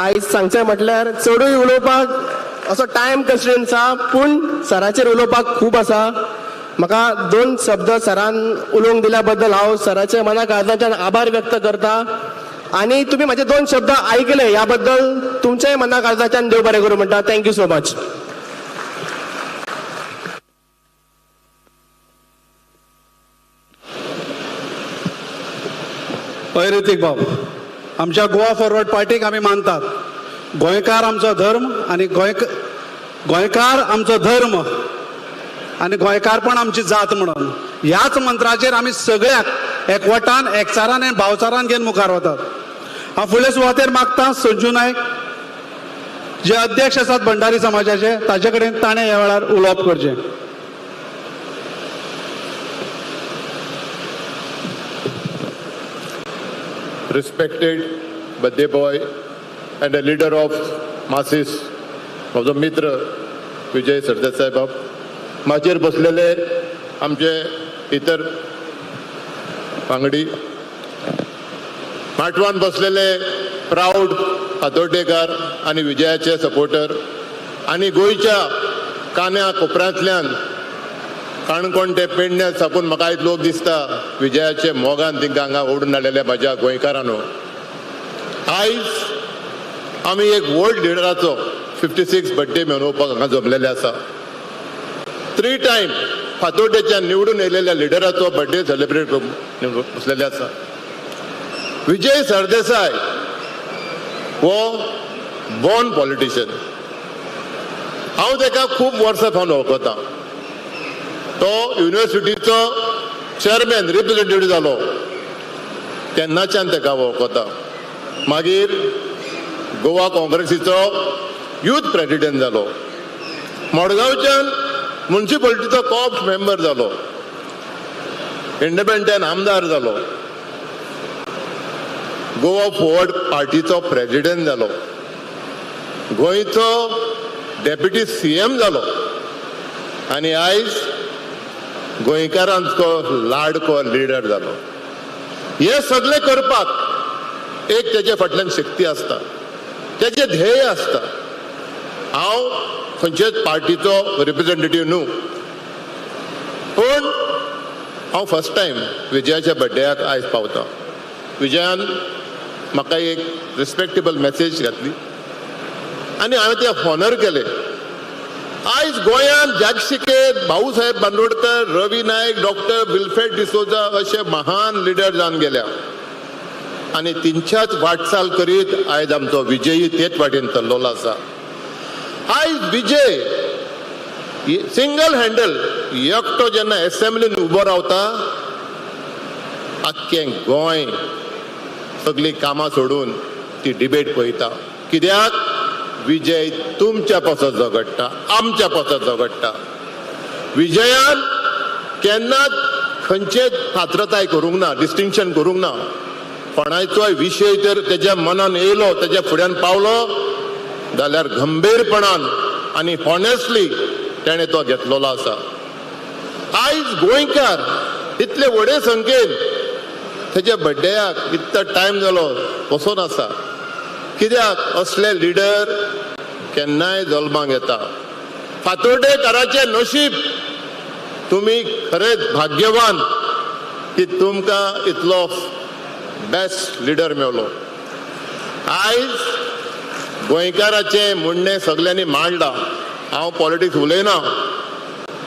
आयज सांगचें म्हटल्यार चडूय उलोवपाक असो टायम कन्स्ट्रेंट आसा, पूण सराचेर उलोवपाक खूब आसा. म्हाका दोन शब्द सरान उलोवंक दिल्या बद्दल हांव सराचे मना काळजाच्यान आभार व्यक्त करता आनी तुमी म्हाजे दोन शब्द आयकले ह्या बद्दल तुमच्याय मना काळजाच्यान देव बरें करूं म्हणटा. Thank you so much. हय ऋतिक बाब, आमच्या गोवा फॉरवर्ड पार्टीक आमी मानतात. गोंयकार आमचो धर्म आनी गोंयकार आमचो धर्म आनी गोंयकारपण आमची जात म्हणून ह्याच मंत्राचेर आमी सगळ्याक एकवटान एकचारान आनी भावचारान घेवन मुखार वतात. हांव फुडले सुवातेर मागता संजू नायक जे अध्यक्ष आसात भंडारी समाजाचे, ताचे कडेन ताणें ह्या वेळार उलोवप करचें. Respected birthday boy and a leader of masses, म्हजो मित्र विजय सरदेसाय बाब, माचयेर बसलेले आमचे इतर वांगडी, माटवान बसलेले प्राऊड फातोड्डेकार आनी विजयाचे सपोर्टर आनी गोंयच्या कान्या कोपऱ्यांतल्यान काणकोण ते पेडण्या साकून म्हाका आयज लोक दिसता विजयाचे मोगान तिंका हांगा ओडून हाडलेल्या म्हज्या गोंयकारांनो, आयज आमी एक व्हड लिडराचो 56 बड्डे मनोवपाक हांगा जमलेले आसा. 3 टायम फातोड्डेच्यान निवडून येयलेल्या लिडराचो बड्डे सेलिब्रेट करूंक बसलेले आसा. विजय सरदेसाय हो बॉर्न पॉलिटिशियन. हांव ताका खूब वर्सां सावन वळखता. तो युनिवर्सिटीचो चेअरमॅन रिप्रेझेंटेटिव्ह जालो तेन्नाच्यान ताका वळखता. मागीर गोवा काँग्रेसीचो यूथ प्रेसिडेंट जालो, मडगांवच्यान म्युनिसिपालिटीचो कॉप्स मेंबर जालो, इंडिपेंडंट आमदार जालो, गोवा फॉरवर्ड पार्टीचो प्रेसिडेंट जालो, गोंयचो डेप्युटी सीएम जालो आनी आयज गोंयकारांचो लाडको लिडर जालो. हे सगळे करपाक एक तेजे फाटल्यान शक्ती आसता, तेजे ध्येय आसता. हांव खंयचेच पार्टीचो रिप्रेझेंटेटिव्ह न्हू, पूण हांव फर्स्ट टायम विजयाच्या बड्डेयाक आयज पावता. विजयान म्हाका एक रिस्पेक्टेबल मॅसेज घातली आनी हांवें ते हॉनर केले. आयज गोंयांत जागशिकेत भाऊसाहेब बांदोडकर, रवी नायक, डॉक्टर विल्फ्रेड डिसोजा अशे महान लिडर जावन गेल्या आनी तेंच्याच वाटचाल करीत आयज आमचो विजयी तेच वाटेन चल्लोलो आसा. आयज विजय सिंगल हँडल एकटो जेन्ना एसेंब्लीन उबो रावता, आख्खें गोंय सगळीं कामां सोडून ती डिबेट पळयता. कित्याक विजय तुमच्या पासत झगडटा, आमच्या पासत झगडटा. विजयान केन्नाच खंयचेच पात्रताय करूंक ना, डिस्टिंक्शन करूंक ना. कोणायचोय विशय जर तेज्या मनान येयलो, तेज्या फुड्यान पावलो जाल्यार गंभीरपणान आनी हॉनेस्टली तेणें तो घेतलेलो आसा. आयज गोंयकार इतले व्हडे संख्येन तेज्या बड्डेयाक इतलो टायम जालो बसोन आसा. कित्याक असले लिडर केन्नाय जल्माक येता. फातोर्डेकाराचें नशीब, तुमी खरेंच भाग्यवान की तुमकां इतलो बेस्ट लिडर मेवलो. आयज गोंयकाराचें म्हणणें सगल्यांनी मांडलां. हांव पॉलिटिक्स उलयना,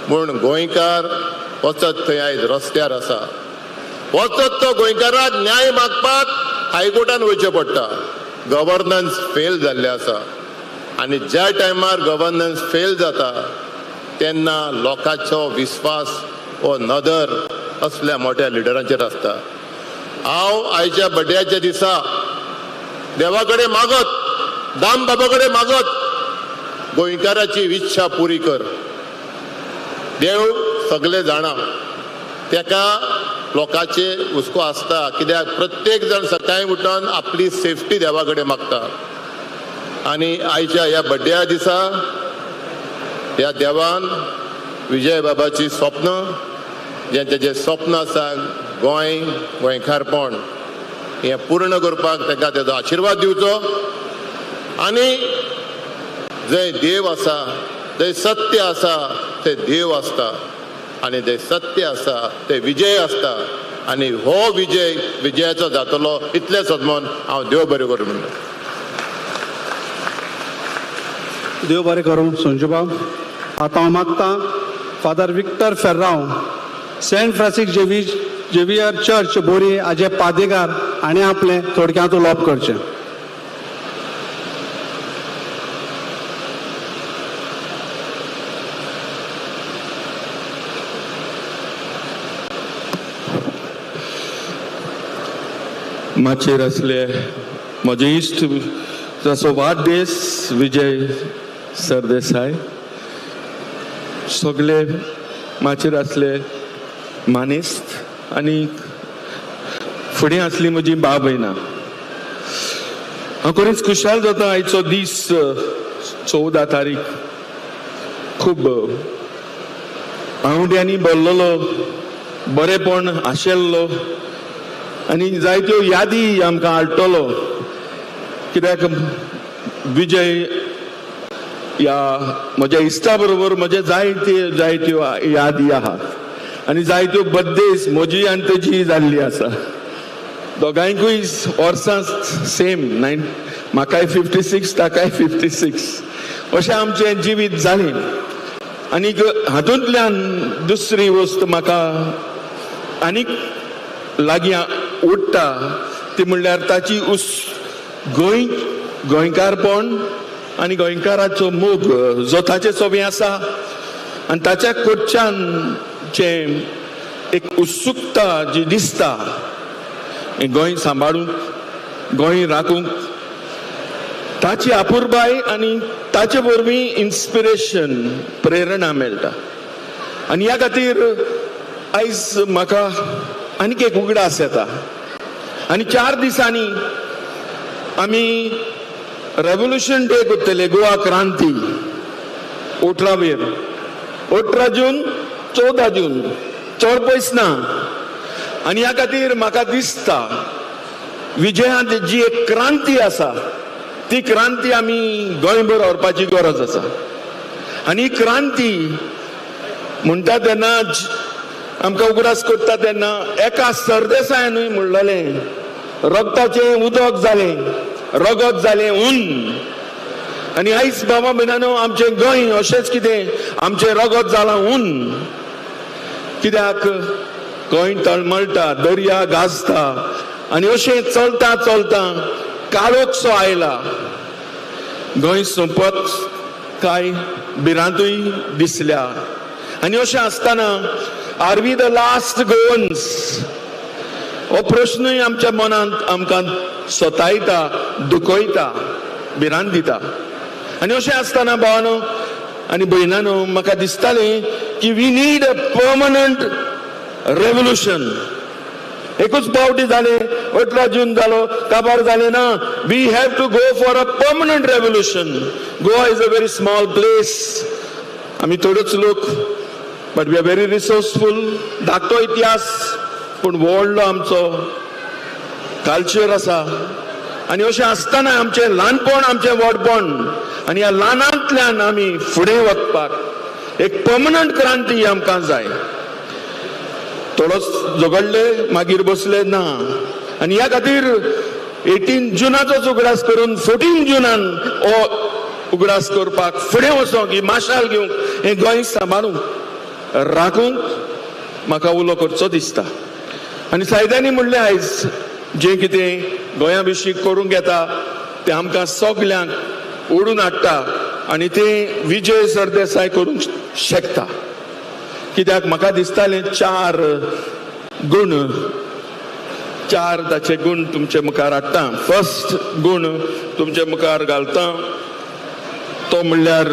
पूण गोंयकार वचत थंय आयज रस्त्यार आसा. वचत तो गोंयकाराक न्याय मागपाक हायकोर्टान वयचें पडटा. गव्हर्नन्स फेल जाल्लें आसा आनी ज्या टायमार गव्हर्नन्स फेल जाता तेन्ना लोकांचो विस्वास हो नदर असल्या मोठ्या लिडरांचेर आसता. हांव आयच्या बड्ड्याच्या दिसा देवा कडेन मागत, दाम बाबा कडेन मागत, गोंयकाराची इच्छा पुरी कर. देव सगळे जाणा, तेका लोकांचे हुस्को आसता, कित्याक प्रत्येक जाण सकाळीं उठून आपली सेफ्टी देवा कडेन मागता. आनी आयच्या ह्या बड्ड्या दिसा ह्या देवान विजय बाबाची स्वप्न, जें तेजें स्वप्न आसा गोंय गोंयकारपण हें पूर्ण करपाक ताका तेजो आशिर्वाद दिवचो. आनी जंय देव आसा, जंय सत्य आसा थंय देव आसता आनी जंय सत्य आसा थंय विजय आसता. आनी हो विजय विजयाचो जातलो इतलें सदमन हांव देव बरें करूं म्हणटा. देव बरें करूं संजूबाब. आतां हांव मागतां Father Victor Ferrao, Saint Francis Xavier Church Borim हाजे पादेगार हाणें आपलें थोडक्यांत उलोवप करचें. माचयेर आसले म्हजे इश्ट जाचो वाडदीस विजय सरदेसाय, सगळे माचयेर आसले मानेस्त आनी फुडें आसली म्हजी बा भयणां. हांव खरेंच खुशाल जाता आयचो दीस 14 तारीख खूब आंवड्यांनी भरलेलो, बरेपण आशिल्लो आनी जायत्यो यादी आमकां हाडटलो. कित्याक विजय ह्या म्हज्या इश्टा बरोबर म्हजे जायत्यो जायत्यो यादी आहात आनी जायत्यो बड्डेज म्हजी आनी तेजी जाल्ली आसा. दोगांयकूय वर्सां सेम, म्हाकाय 56 ताकाय 56 अशें आमचें जिवीत जालें. आनीक हातूंतल्यान दुसरी वस्त म्हाका आनीक लागीं उडटा ती म्हणल्यार ताची गोंय गोंयकारपण आनी गोंयकाराचो मोग जो ताचे सोबी आसा आनी ताच्या कडच्यान जें एक उत्सुकता जी दिसता गोंय सांबाळूंक, गोंय राखूंक, ताची अपुरबाय आनी ताचे वरवीं इन्स्पिरेशन, प्रेरणा मेळटा. आनी ह्या खातीर आयज म्हाका आनीक एक उगडास येता. आनी 4 दिसांनी आमी रेवोल्युशन डे करतले, गोवा क्रांती 18वेर, 18 जून 14 जून, चड पयस ना. आनी ह्या खातीर म्हाका दिसता विजयांत जी एक क्रांती आसा ती क्रांती आमी गोंयभर व्हरपाची गरज आसा. आनी ही क्रांती म्हणटा तेन्ना आमकां उगडास करता तेन्ना एका सरदेसायानूय म्हणलेलें, रगताचें उदक जालें, रगत जालें ऊन. आनी आयज बाबा भयणानो आमचें गोंय अशेंच कितें आमचें रगत जालां ऊन. कित्याक गोंय तळमळटा, दर्या गाजता आनी अशें चलता चलता काळोखसो आयला. गोंय सोंपत काय भिरांतूय दिसल्या. आनी अशें आसतना are we the last Goans हो प्रश्नूय आमच्या मनांत आमकां सतायता, दुखयता, भिरांत दिता. आनी अशें आसतना भावानो आनी भयणानो म्हाका दिसतालें की we need a permanent revolution. एकूच पावटी जालें 18 जून जालो काबार जालें ना. We have to go for a permanent revolution. Goa is a very small place, आमी थोडेच लोक, but we are very resourceful. धाकटो इतिहास पूण व्हडलो आमचो कल्चर आसा. आनी अशें आसतना आमचें ल्हानपण, आमचें व्हडपण, आनी ह्या ल्हानांतल्यान आमी फुडें वचपाक एक पर्मनंट क्रांती आमकां जाय. थोडोच झगडले मागीर बसले ना. आनी ह्या खातीर 18 जुनाचोच उगडास करून 14 जुनान हो उगडास करपाक फुडें वचोंक, ही माशाल घेवंक, हें गोंय सांबाळूंक राखूंक म्हाका उलो करचो दिसता. आनी सायदांनी म्हणलें आयज जें कितें गोंया विशीं करूंक येता तें आमकां सगल्यांक ओडून हाडटा आनी तें विजय सरदेसाय करूंक शकता. कित्याक म्हाका दिसतालें चार गुण, चार ताचे गुण तुमचे मुखार हाडटा. फर्स्ट गुण तुमचे मुखार घालता तो म्हणल्यार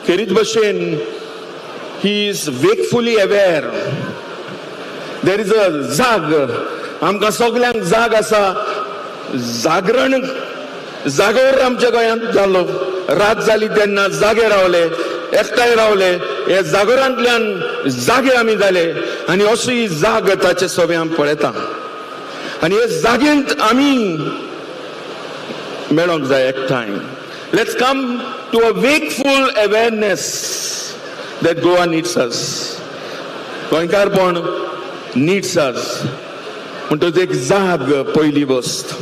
खेरीत भशेन he is wakefully aware. There is a जाग, आमकां सगल्यांक जाग आसा. जागरण, जागोर आमच्या गोंयांत जालो. रात जाली तेन्ना जागे रावले, एकठांय रावले, हे जागोरांतल्यान जागे आमी जाले आनी अशी जाग ताचे सगळे आमी पळयता आनी हे जागेंत आमी मेळोंक जाय एकठांय. Let's come to a wakeful awareness that Goa needs us. गोंयकारपण needs us. म्हणटकच एक जाग पयली वस्त.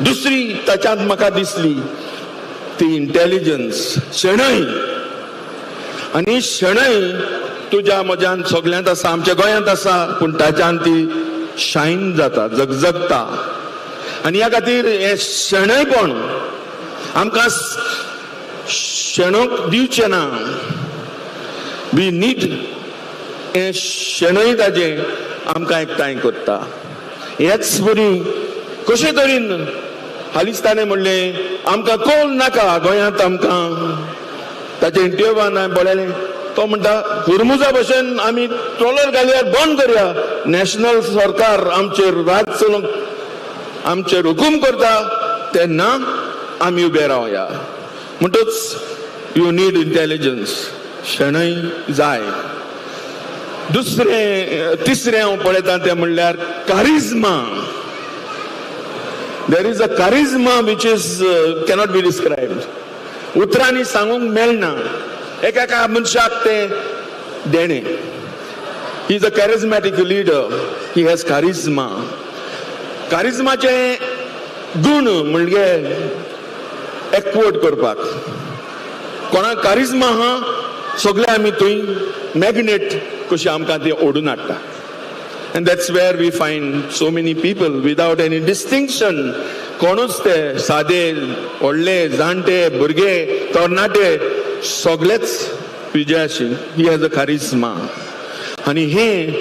दुसरी ताच्यांत म्हाका दिसली ती इंटेलिजन्स, शणै. आनी शणै तुज्या म्हज्यान सगल्यांत आसा, आमच्या गोंयांत आसा, पूण ताच्यान ती शायन जाता, जगजगता. आनी ह्या खातीर हें शणैपण आमकां शेणोंक दिवचें ना. We need हें शेणय ताजें आमकां एकठांय करता. हेच बरी कशे तरेन हालींच ताणें म्हणलें आमकां कोण नाका गोंयांत आमकां. ताचे इंटरव्यूवान हांवें पळयलें, तो म्हणटा हुरमुजा भशेन आमी ट्रॉलर घालयार बंद करया, नॅशनल सरकार आमचेर राज चलोवंक आमचेर हुकूम करता तेन्ना आमी उबे रावया. म्हणटच you need intelligence, शणै जाय. दुसरें तिसरें हांव पळयता तें म्हणल्यार charisma. There is a charisma which is cannot be described. उतरांनी सांगूंक मेळना. एका मनशाक तें देणें. He is a charismatic leader, he has charisma. कारिज्माचें गूण म्हणजे एकवट करपाक. कोणाक कारिज्मा आहा सगळे आमी थंय मॅग्नेट कशी आमकां ते ओडून हाडटा. And that's where we find so many people without any distinction. कोणूच ते सादे, व्हडले, जाणटे, भुरगे, तरणाटे सगळेच विजयाशी. He has a charisma. आनी हें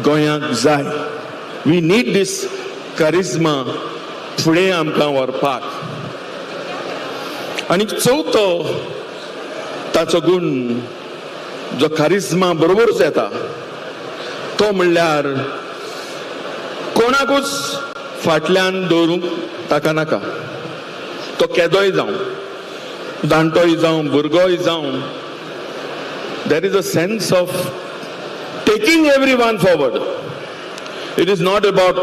गोंयांक जाय. We need this charisma फुडें आमकां व्हरपाक. आनी चवथो ताचो गूण जो कारिज्मा बरोबरच येता तो म्हणल्यार कोणाकूच फाटल्यान दवरूंक ताका नाका. तो केदोय जावं, जाणटोय जावं, भुरगोय जावं, there is a sense of taking everyone forward. It is not about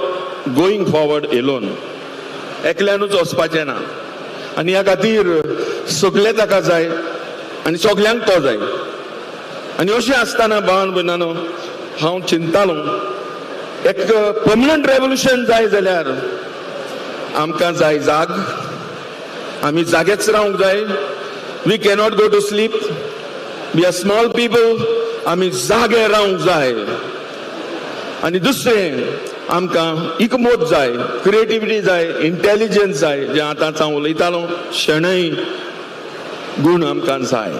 going forward alone. एकल्यानूच वचपाचें ना. आनी ह्या खातीर सगळे ताका जाय आनी सगल्यांक तो जाय. आनी अशें आसतना भावान भयणानो हांव चिंतालो एक पर्मनंट रेवोल्युशन जाय जाल्यार आमकां जाय जाग. आमी जागेच रावंक जाय. We cannot go to sleep. We are small people. आमी जागे रावंक जाय. आनी दुसरें आमकां इकमत जाय, क्रिएटिविटी जाय, इंटेलिजन्स जाय. जें आतांच हांव उलयतालो शणै गूण आमकां जाय.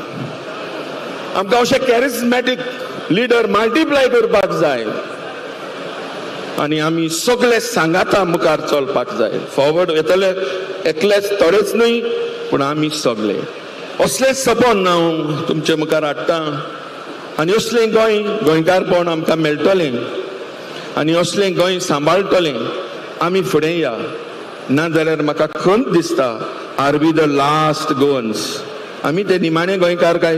आमकां अशें कॅरिज्मॅटीक लिडर मल्टिप्लाय करपाक जाय आनी आमी सगळे सांगाता मुखार चलपाक जाय. फॉरवर्ड येतले एकलेच थोडेच न्हय, पूण आमी सगळे. असलें सपन हांव तुमचे मुखार हाडटा आनी असलें गोंय, गोंयकारपण आमकां मेळटलें आनी असलें गोंय सांबाळटलें. आमी फुडें या, ना जाल्यार म्हाका खंत दिसता are we the last Goans. आमी ते निमाणे गोंयकार काय?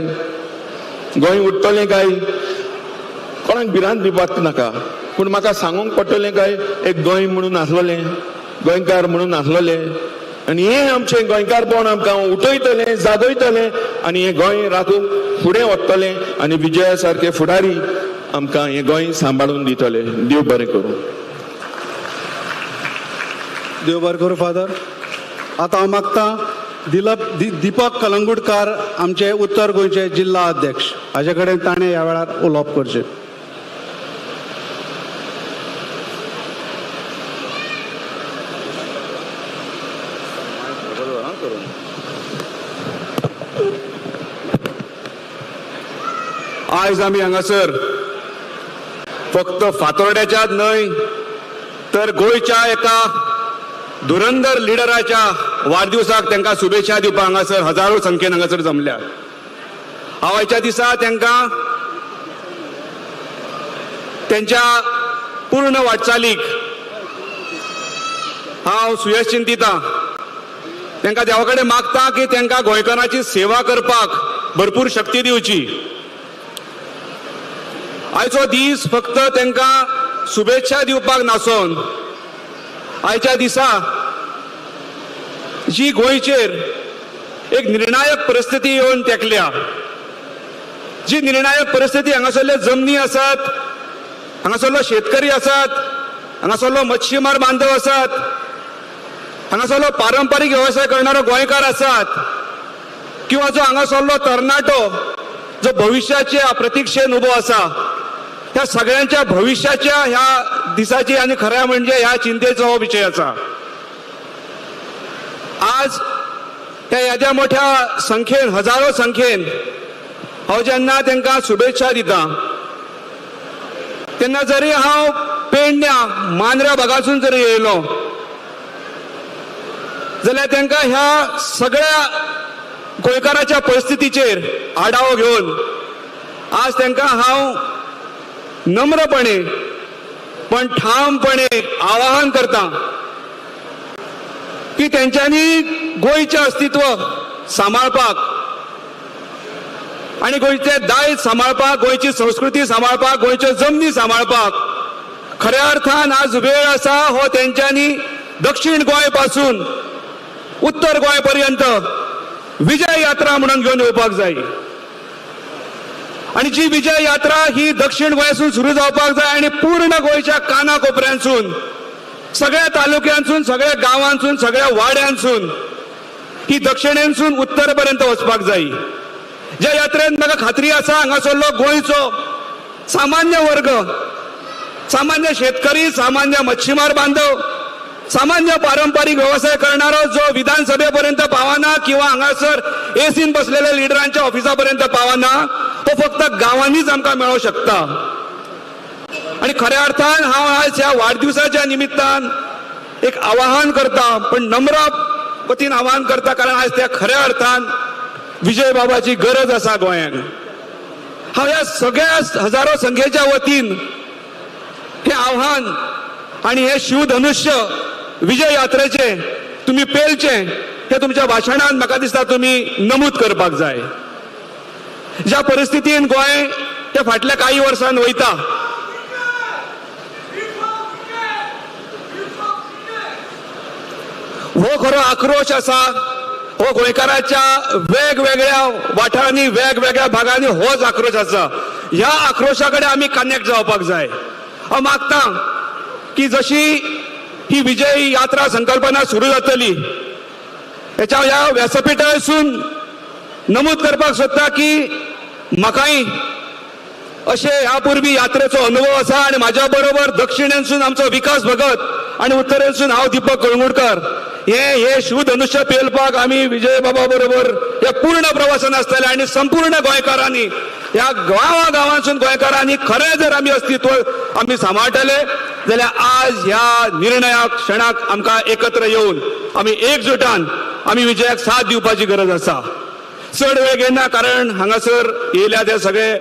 गोंय उरतलें काय? कोणाक भिरांत दिवपाक नाका, पूण म्हाका सांगूंक पडटलें काय एक गोंय म्हणून आसलोलें, गोंयकार म्हणून आसलोलें. आनी हें आमचें गोंयकारपण आमकां उठयतलें, जागयतलें आनी हें गोंय राखूंक फुडें वतलें आनी विजया सारके फुडारी आमकां हें गोंय सांबाळून दितले. देव बरें करूं. देव बरें करूं फादर. आतां हांव मागतां दीपक कलंगुटकार आमचे उत्तर गोंयचे जिल्ला अध्यक्ष हाजे कडेन ताणें ह्या वेळार उलोवप करचें. आयज आमी हांगासर फक्त फातोर्ड्याच्याच न्हय तर गोंयच्या एका धुरंधर लिडराच्या वाडदिवसाक तांकां शुभेच्छा दिवपाक हांगासर हजारो संख्येन हांगासर जमल्या. हांव आयच्या दिसा तांकां तेंच्या पूर्ण वाटचालीक हांव सुयश चिंतितां. तांकां देवा कडेन मागता की तांकां गोंयकारांची सेवा करपाक भरपूर शक्ती दिवची. आयचो दीस फक्त तांकां शुभेच्छा दिवपाक नासून आयच्या दिसा जी गोंयचेर एक निर्णायक परिस्थिती येवन तेकल्या, जी निर्णायक परिस्थिती हांगासरले जमनी आसात, हांगासरलो शेतकरी आसात, हांगासरलो मच्छीमार बांधव आसात, हांगासरलो पारंपारीक वेवसाय करणारो गोंयकार आसात किंवा जो हांगासरलो तरणाटो जो भविश्याच्या प्रतिक्षेन उबो आसा, ह्या सगळ्यांच्या भविश्याच्या ह्या दिसाची आनी खऱ्या म्हणजे ह्या चिंतेचो हो विशय आसा. आज त्या येद्या मोठ्या संख्येन, हजारो संख्येन हांव जेन्ना तांकां शुभेच्छा दिता तेन्ना जरी हांव पेडण्या मांद्र्या भागासून जरी येयलो जाल्यार तांकां ह्या सगळ्या गोंयकाराच्या परिस्थितीचेर आढावो घेवन आज तांकां हांव नम्रपणे पण ठामपणे आवाहन करता की तेंच्यांनी गोंयचें अस्तित्व सांबाळपाक आनी गोंयचें दायज सांबाळपाक, गोंयची संस्कृती सांबाळपाक, गोंयच्यो जमनी सांबाळपाक खऱ्या अर्थान आज वेळ आसा हो तेंच्यांनी दक्षिण गोंय पासून उत्तर गोंय पर्यंत विजय यात्रा म्हणून घेवन येवपाक जाय. आनी जी विजय यात्रा ही दक्षिण गोंयासून सुरू जावपाक जाय आनी पूर्ण गोंयच्या काना कोपऱ्यांसून, सगळ्या तालुक्यांसून, सगळ्या गांवांसून, सगळ्या वाड्यांसून ही दक्षिणेंसून उत्तर पर्यंत वचपाक जाय. ज्या यात्रेन म्हाका खात्री आसा हांगासरलो गोंयचो सामान्य वर्ग, सामान्य शेतकरी, सामान्य मच्छीमार बांधव, सामान्य पारंपारीक वेवसाय करणारो जो विधानसभे पर्यंत पावना किंवा हांगासर एसीन बसलेल्या लिडरांच्या ऑफिसा पर्यंत पावना तो फक्त गांवांनीच आमकां मेळोवंक शकता. आनी खऱ्या अर्थान हांव आज ह्या वाडदिवसाच्या निमित्तान एक आवाहन करता, पण नम्र वतीन आवाहन करता, कारण आज त्या खऱ्या अर्थान विजय बाबाची गरज आसा गोंयांक. हांव ह्या सगळ्या हजारो संख्येच्या वतीन हें आव्हान आनी हें शिवधनुष्य विजय यात्रेचे तुमी पेलचें हें तुमच्या भाशणान म्हाका दिसता तुमी नमूद करपाक जाय. ज्या परिस्थितीन गोंय ते फाटल्या कांय वर्सान वयता हो खरो आक्रोश आसा, हो गोंयकाराच्या वेगवेगळ्या वाठारांनी, वेगवेगळ्या भागांनी होच आक्रोश आसा. ह्या आक्रोशा कडेन आमी कनेक्ट जावपाक जाय. हांव मागता की जशी ही विजय यात्रा संकल्पना सुरू जातली हेच्या ह्या व्यासपीठासून नमूद करपाक सोदता की म्हाकाय अशे ह्या पूर्वी यात्रेचो अनुभव आसा आनी म्हाज्या बरोबर दक्षिणेंसून आमचो विकास भगत आनी उत्तरेसून हांव दीपक कळंगुटकर हे हे शिवधनुष्य पेलपाक आमी विजय बाबा बरोबर हे पूर्ण प्रवासान आसतले आनी संपूर्ण गोंयकारांनी ह्या गांवा गांवांसून गोंयकारांनी खरें जर आमी अस्तित्व आमी सांबाळटले जाल्यार आज ह्या निर्णयाक क्षणाक आमकां एकत्र येवन आमी एकजुटान आमी विजयाक साथ दिवपाची गरज आसा. चड वेळ घेना कारण हांगासर येयल्या ते सगळे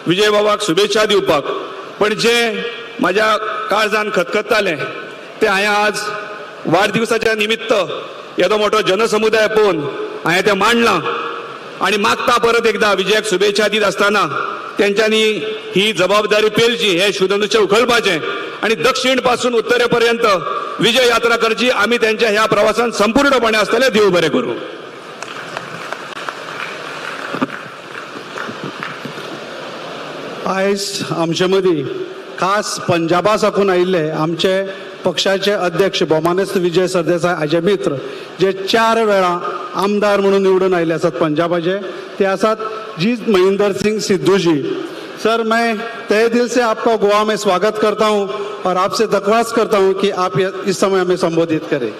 विजय बाबाक शुभेच्छा दिवपाक, पण जे म्हाज्या काळजान खतखत्तालें तें हांवें आज वाडदिवसाच्या निमित्त येदो मोठो जनसमुदाय पळोवन हांवें तें मांडलां आनी मागता परत एकदा विजयाक शुभेच्छा दीत आसतना तेंच्यांनी ही जबाबदारी पेलची, हे शिवधनुष्य उखलपाचें आणि दक्षिण पासून उत्तरेपर्यंत विजय यात्रा करची. आमी त्यांच्या ह्या प्रवासान संपूर्णपणे आसतले. देव बरें करूं. आयज आमचे मदीं खास पंजाबा साकून आयिल्ले आमचे पक्षाचे अध्यक्ष भोमानेस्त विजय सरदेसाय हाजे मित्र जे 4 वेळा आमदार म्हणून निवडून आयिल्ले आसात पंजाबाचे, ते आसात जी महिंदर सिंग सिद्धू जी. सर, मैं तहे दिल से आपका गोवा में स्वागत करता हूं और आपसे दरख्वास्त करता हूं कि आप इस समय हमें संबोधित करें.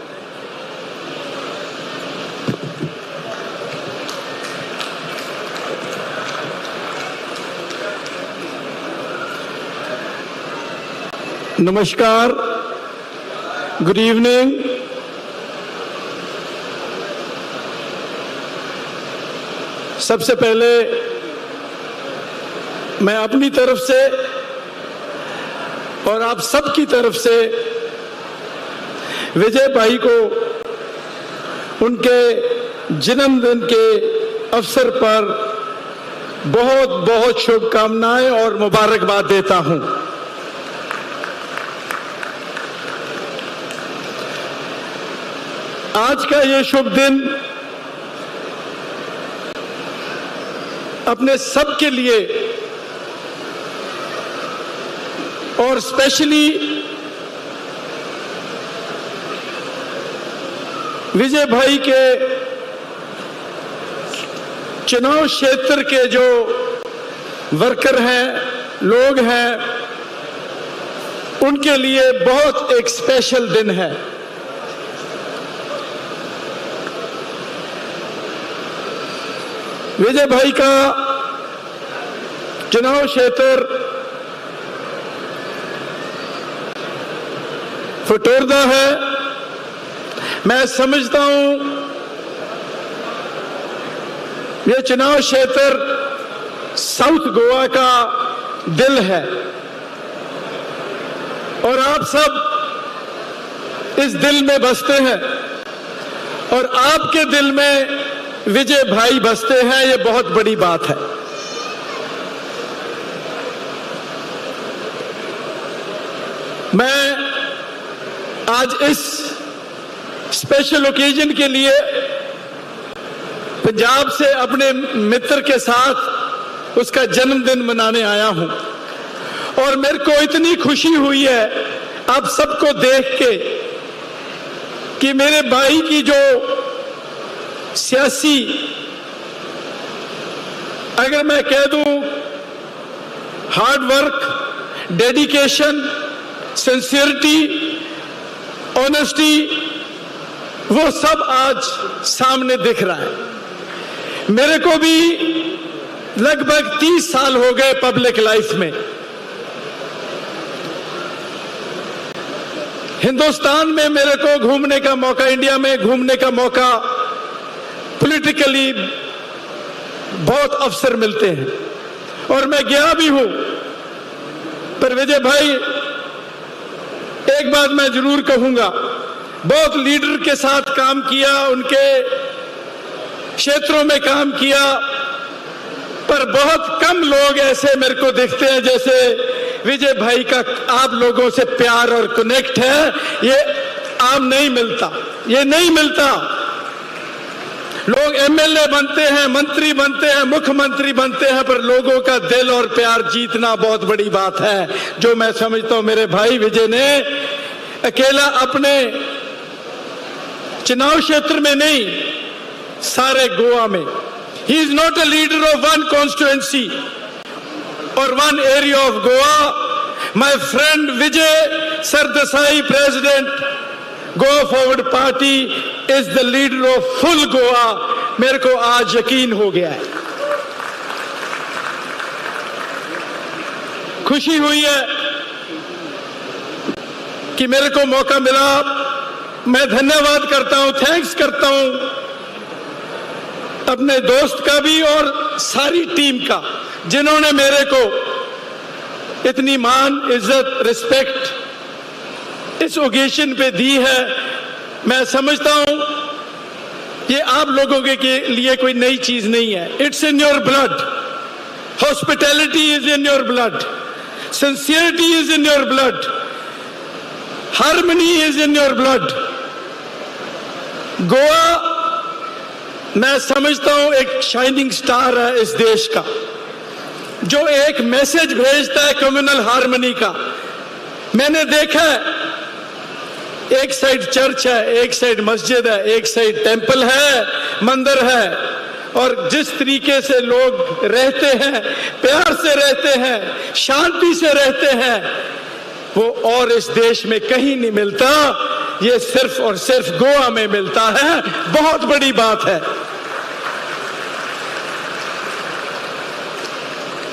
नमस्कार, गुड इवनिंग. सबसे पहले मैं अपनी तरफ से और आप सबकी तरफ से विजय भाई को उनके जन्मदिन के अवसर पर बहुत बहुत शुभकामनाएं और मुबारकबाद देता हूं. आज का ये शुभ दिन अपने सब के लिए और स्पेशली विजय भाई के चुनाव क्षेत्र के जो वर्कर हैं, लोग हैं, उनके लिए बहुत एक स्पेशल दिन है. विजय भाई का चुनाव क्षेत्र फटोरदा है. मैं समझता हूं ये चुनाव क्षेत्र साउथ गोवा का दिल है और आप सब इस दिल में बसते हैं और आपके दिल में विजय भाई बसते हैं, ये बहुत बड़ी बात है. मैं आज इस स्पेशल ओकेजन के लिए पंजाब से अपने मित्र के साथ उसका जन्मदिन मनाने आया हूं और मेरे को इतनी खुशी हुई है आप सबको देख के कि मेरे भाई की जो सियासी, अगर मैं कह दूं, hard work, dedication, sincerity, honesty, वो सब आज सामने दिख रहा है. मेरे को भी लगभग 30 साल हो गए पब्लिक लाइफ में. हिंदुस्तान में मेरे को घूमने का मौका, इंडिया में घूमने का मौका, पॉलिटिकली बहुत अवसर मिलते हैं और मैं गया भी हूं. पर विजय भाई, एक बात मैं जरूर कहूंगा, बहुत लीडर के साथ काम किया, उनके क्षेत्रों में काम किया, पर बहुत कम लोग ऐसे मेरे को दिखते हैं जैसे विजय भाई का आप लोगों से प्यार और कनेक्ट है. ये आम नहीं मिलता, ये नहीं मिलता. लोग एमएलए बनते हैं, मंत्री बनते हैं, मुख्यमंत्री बनते हैं, पर लोगों का दिल और प्यार जीतना बहुत बड़ी बात है, जो मैं समझता हूं मेरे भाई विजय ने अकेला अपने चुनाव क्षेत्र में नहीं, सारे गोवा में. He is not a leader of one constituency Aur one area of Goa. My friend Vijay Sardesai, president Goa Forward Party, is the leader of full Goa. मेरे को आज यकीन हो गया है, खुशी हुई है कि मेरे को मौका मिला. मैं धन्यवाद करता हूं, thanks करता हूं अपने दोस्त का भी और सारी टीम का, जिन्होंने मेरे को इतनी मान, इज्जत, रिस्पेक्ट इस ओकेजन पे दी है. मैं समझता हूं ये आप लोगों के लिए कोई नई चीज नहीं है. It's in your blood, hospitality is in your blood, sincerity is in your blood. Harmony is in your blood. Goa मैं समझता हूं एक शाइनिंग स्टार है इस देश का, जो एक मैसेज भेजता है कम्युनल हार्मनी का। मैंने देखा है, एक साइड चर्च है, एक साइड मस्जिद है, एक साइड टेम्पल है, मंदिर है, और जिस तरीके से लोग रहते हैं, प्यार से रहते हैं, शांति से रहते हैं, वो और इस देश में कहीं नहीं मिलता। ये सिर्फ और सिर्फ गोवा में मिलता है। बहुत बड़ी बात है।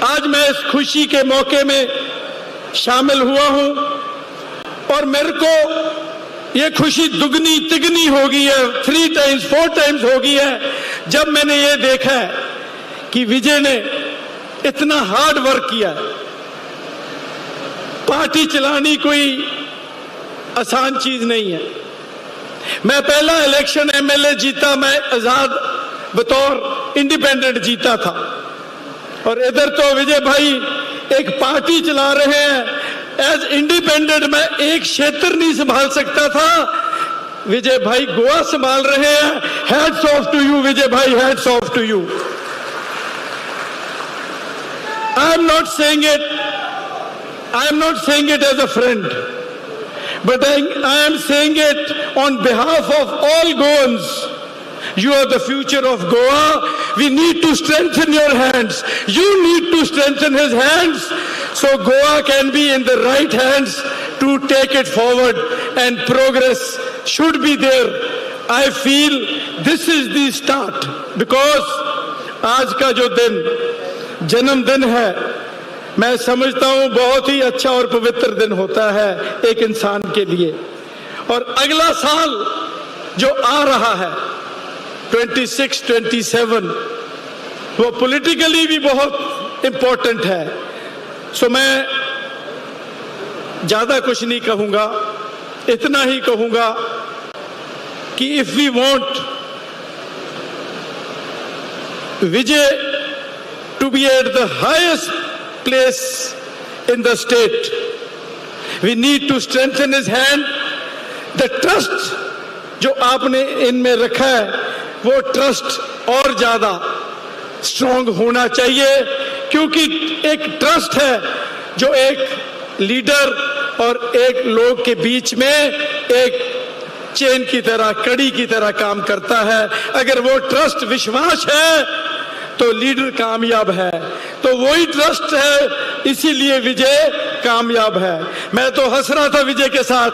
आज मैं इस खुशी के मौके में शामिल हुआ हूं और मेरे को ये खुशी दुगनी तिगनी हो गई है, 3 टाइम्स 4 टाइम्स हो गई है, जब मैंने ये देखा है कि विजय ने इतना हार्ड वर्क किया। पार्टी चलानी कोई आसान चीज नहीं है। मैं पहला इलेक्शन एमएलए जीता, मैं आजाद बतौर इंडिपेंडेंट जीता था, और इधर तो विजय भाई एक पार्टी चला रहे हैं। एज इंडिपेंडेंट मैं एक क्षेत्र नहीं संभाल सकता था, विजय भाई गोवा संभाल रहे हैं। Hats off to you Vijay भाई, hats off to you. I am not saying it, I am not saying it as a friend, but I am saying it on behalf of all Goans. You are the future of Goa. We need to strengthen your hands. You need to strengthen his hands so Goa can be in the right hands to take it forward, and progress should be there. I feel this is the start, because आज का जो दिन जन्मदिन है, मैं समझता हूं बहुत ही अच्छा और पवित्र दिन होता है एक इंसान के लिए। और अगला साल जो आ रहा है 26, 27, वो पॉलिटिकली भी बहुत इंपॉर्टेंट है। सो मैं ज़्यादा कुछ नहीं कहूँगा, इतना ही कहूँगा कि if we want Vijay to be at the highest place in the state, we need to strengthen his hand. The trust जो आपने इनमें रखा है, वो ट्रस्ट और ज़्यादा स्ट्रांग होना चाहिए, क्योंकि एक ट्रस्ट है जो एक लीडर और एक लोग के बीच में एक चेन की तरह, कड़ी की तरह काम करता है। अगर वो ट्रस्ट, विश्वास है, तो लीडर कामयाब है। तो वही ट्रस्ट है, इसीलिए विजय कामयाब है। मैं तो हंस रहा था विजय के साथ,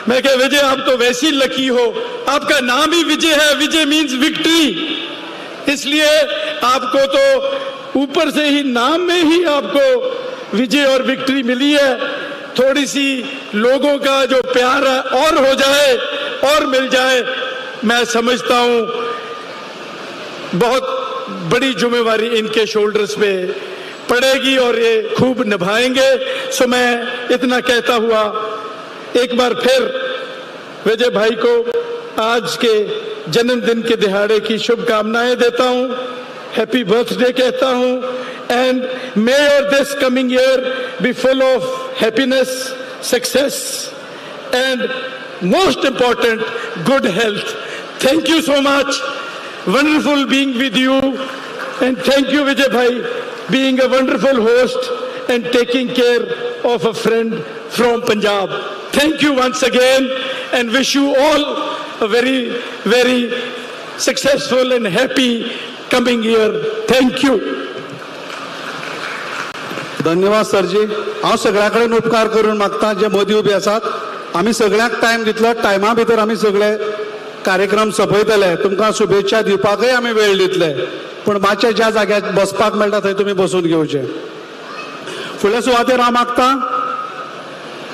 मैं कह विजय आप तो वैसी लकी हो, आपका नाम ही विजय है, विजय मीन्स विक्ट्री, इसलिए आपको तो ऊपर से ही नाम में ही आपको विजय और विक्ट्री मिली है। थोड़ी सी लोगों का जो प्यार है और हो जाए और मिल जाए, मैं समझता हूँ बहुत बड़ी जिम्मेवारी इनके शोल्डर्स पे पड़ेगी और ये खूब निभाएंगे। सो मैं इतना कहता हुआ एक बार फिर विजय भाई को आज के जन्मदिन के दिहाड़े की शुभकामनाएं देता हूं, हैप्पी बर्थडे कहता हूं, and may your this coming year be full of happiness, success and most important good health. Thank you so much. Wonderful being with you, and thank you Vijay bhai being a wonderful host and taking care of a friend from Punjab. Thank you once again and wish you all a very, very successful and happy coming year. Thank you. धन्यवाद सरजी. हांव सगळ्या कडेन उपकार करून मागता जे मदीं उबे आसात, आमी सगळ्यांक टायम दितलो, टायमा भितर आमी सगळे कार्यक्रम सोंपयतले, तुमकां शुभेच्छा दिवपाकय आमी वेळ दितले, पूण मातशें ज्या जाग्यार बसपाक मेळटा थंय तुमी बसून घेवचें. फुडल्या सुवातेर हांव मागता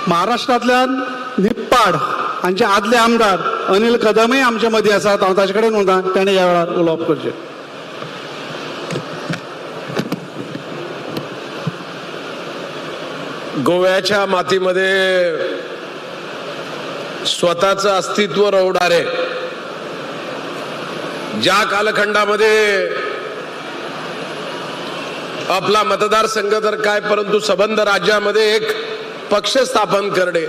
महाराष्ट्रांतल्यान निप्पाड हांचे आदले आमदार अनिल कदमय आमचे मदीं आसात, हांव ताचे कडेन उलयतां, ताणें ह्या वेळार उलोवप करचें. गोव्याच्या मातीमध्ये स्वतःचं अस्तित्व रवणारे, ज्या कालखंडामध्ये आपला मतदारसंघ तर काय परंतु सबंध राज्यामध्ये एक पक्ष स्थापन करणे,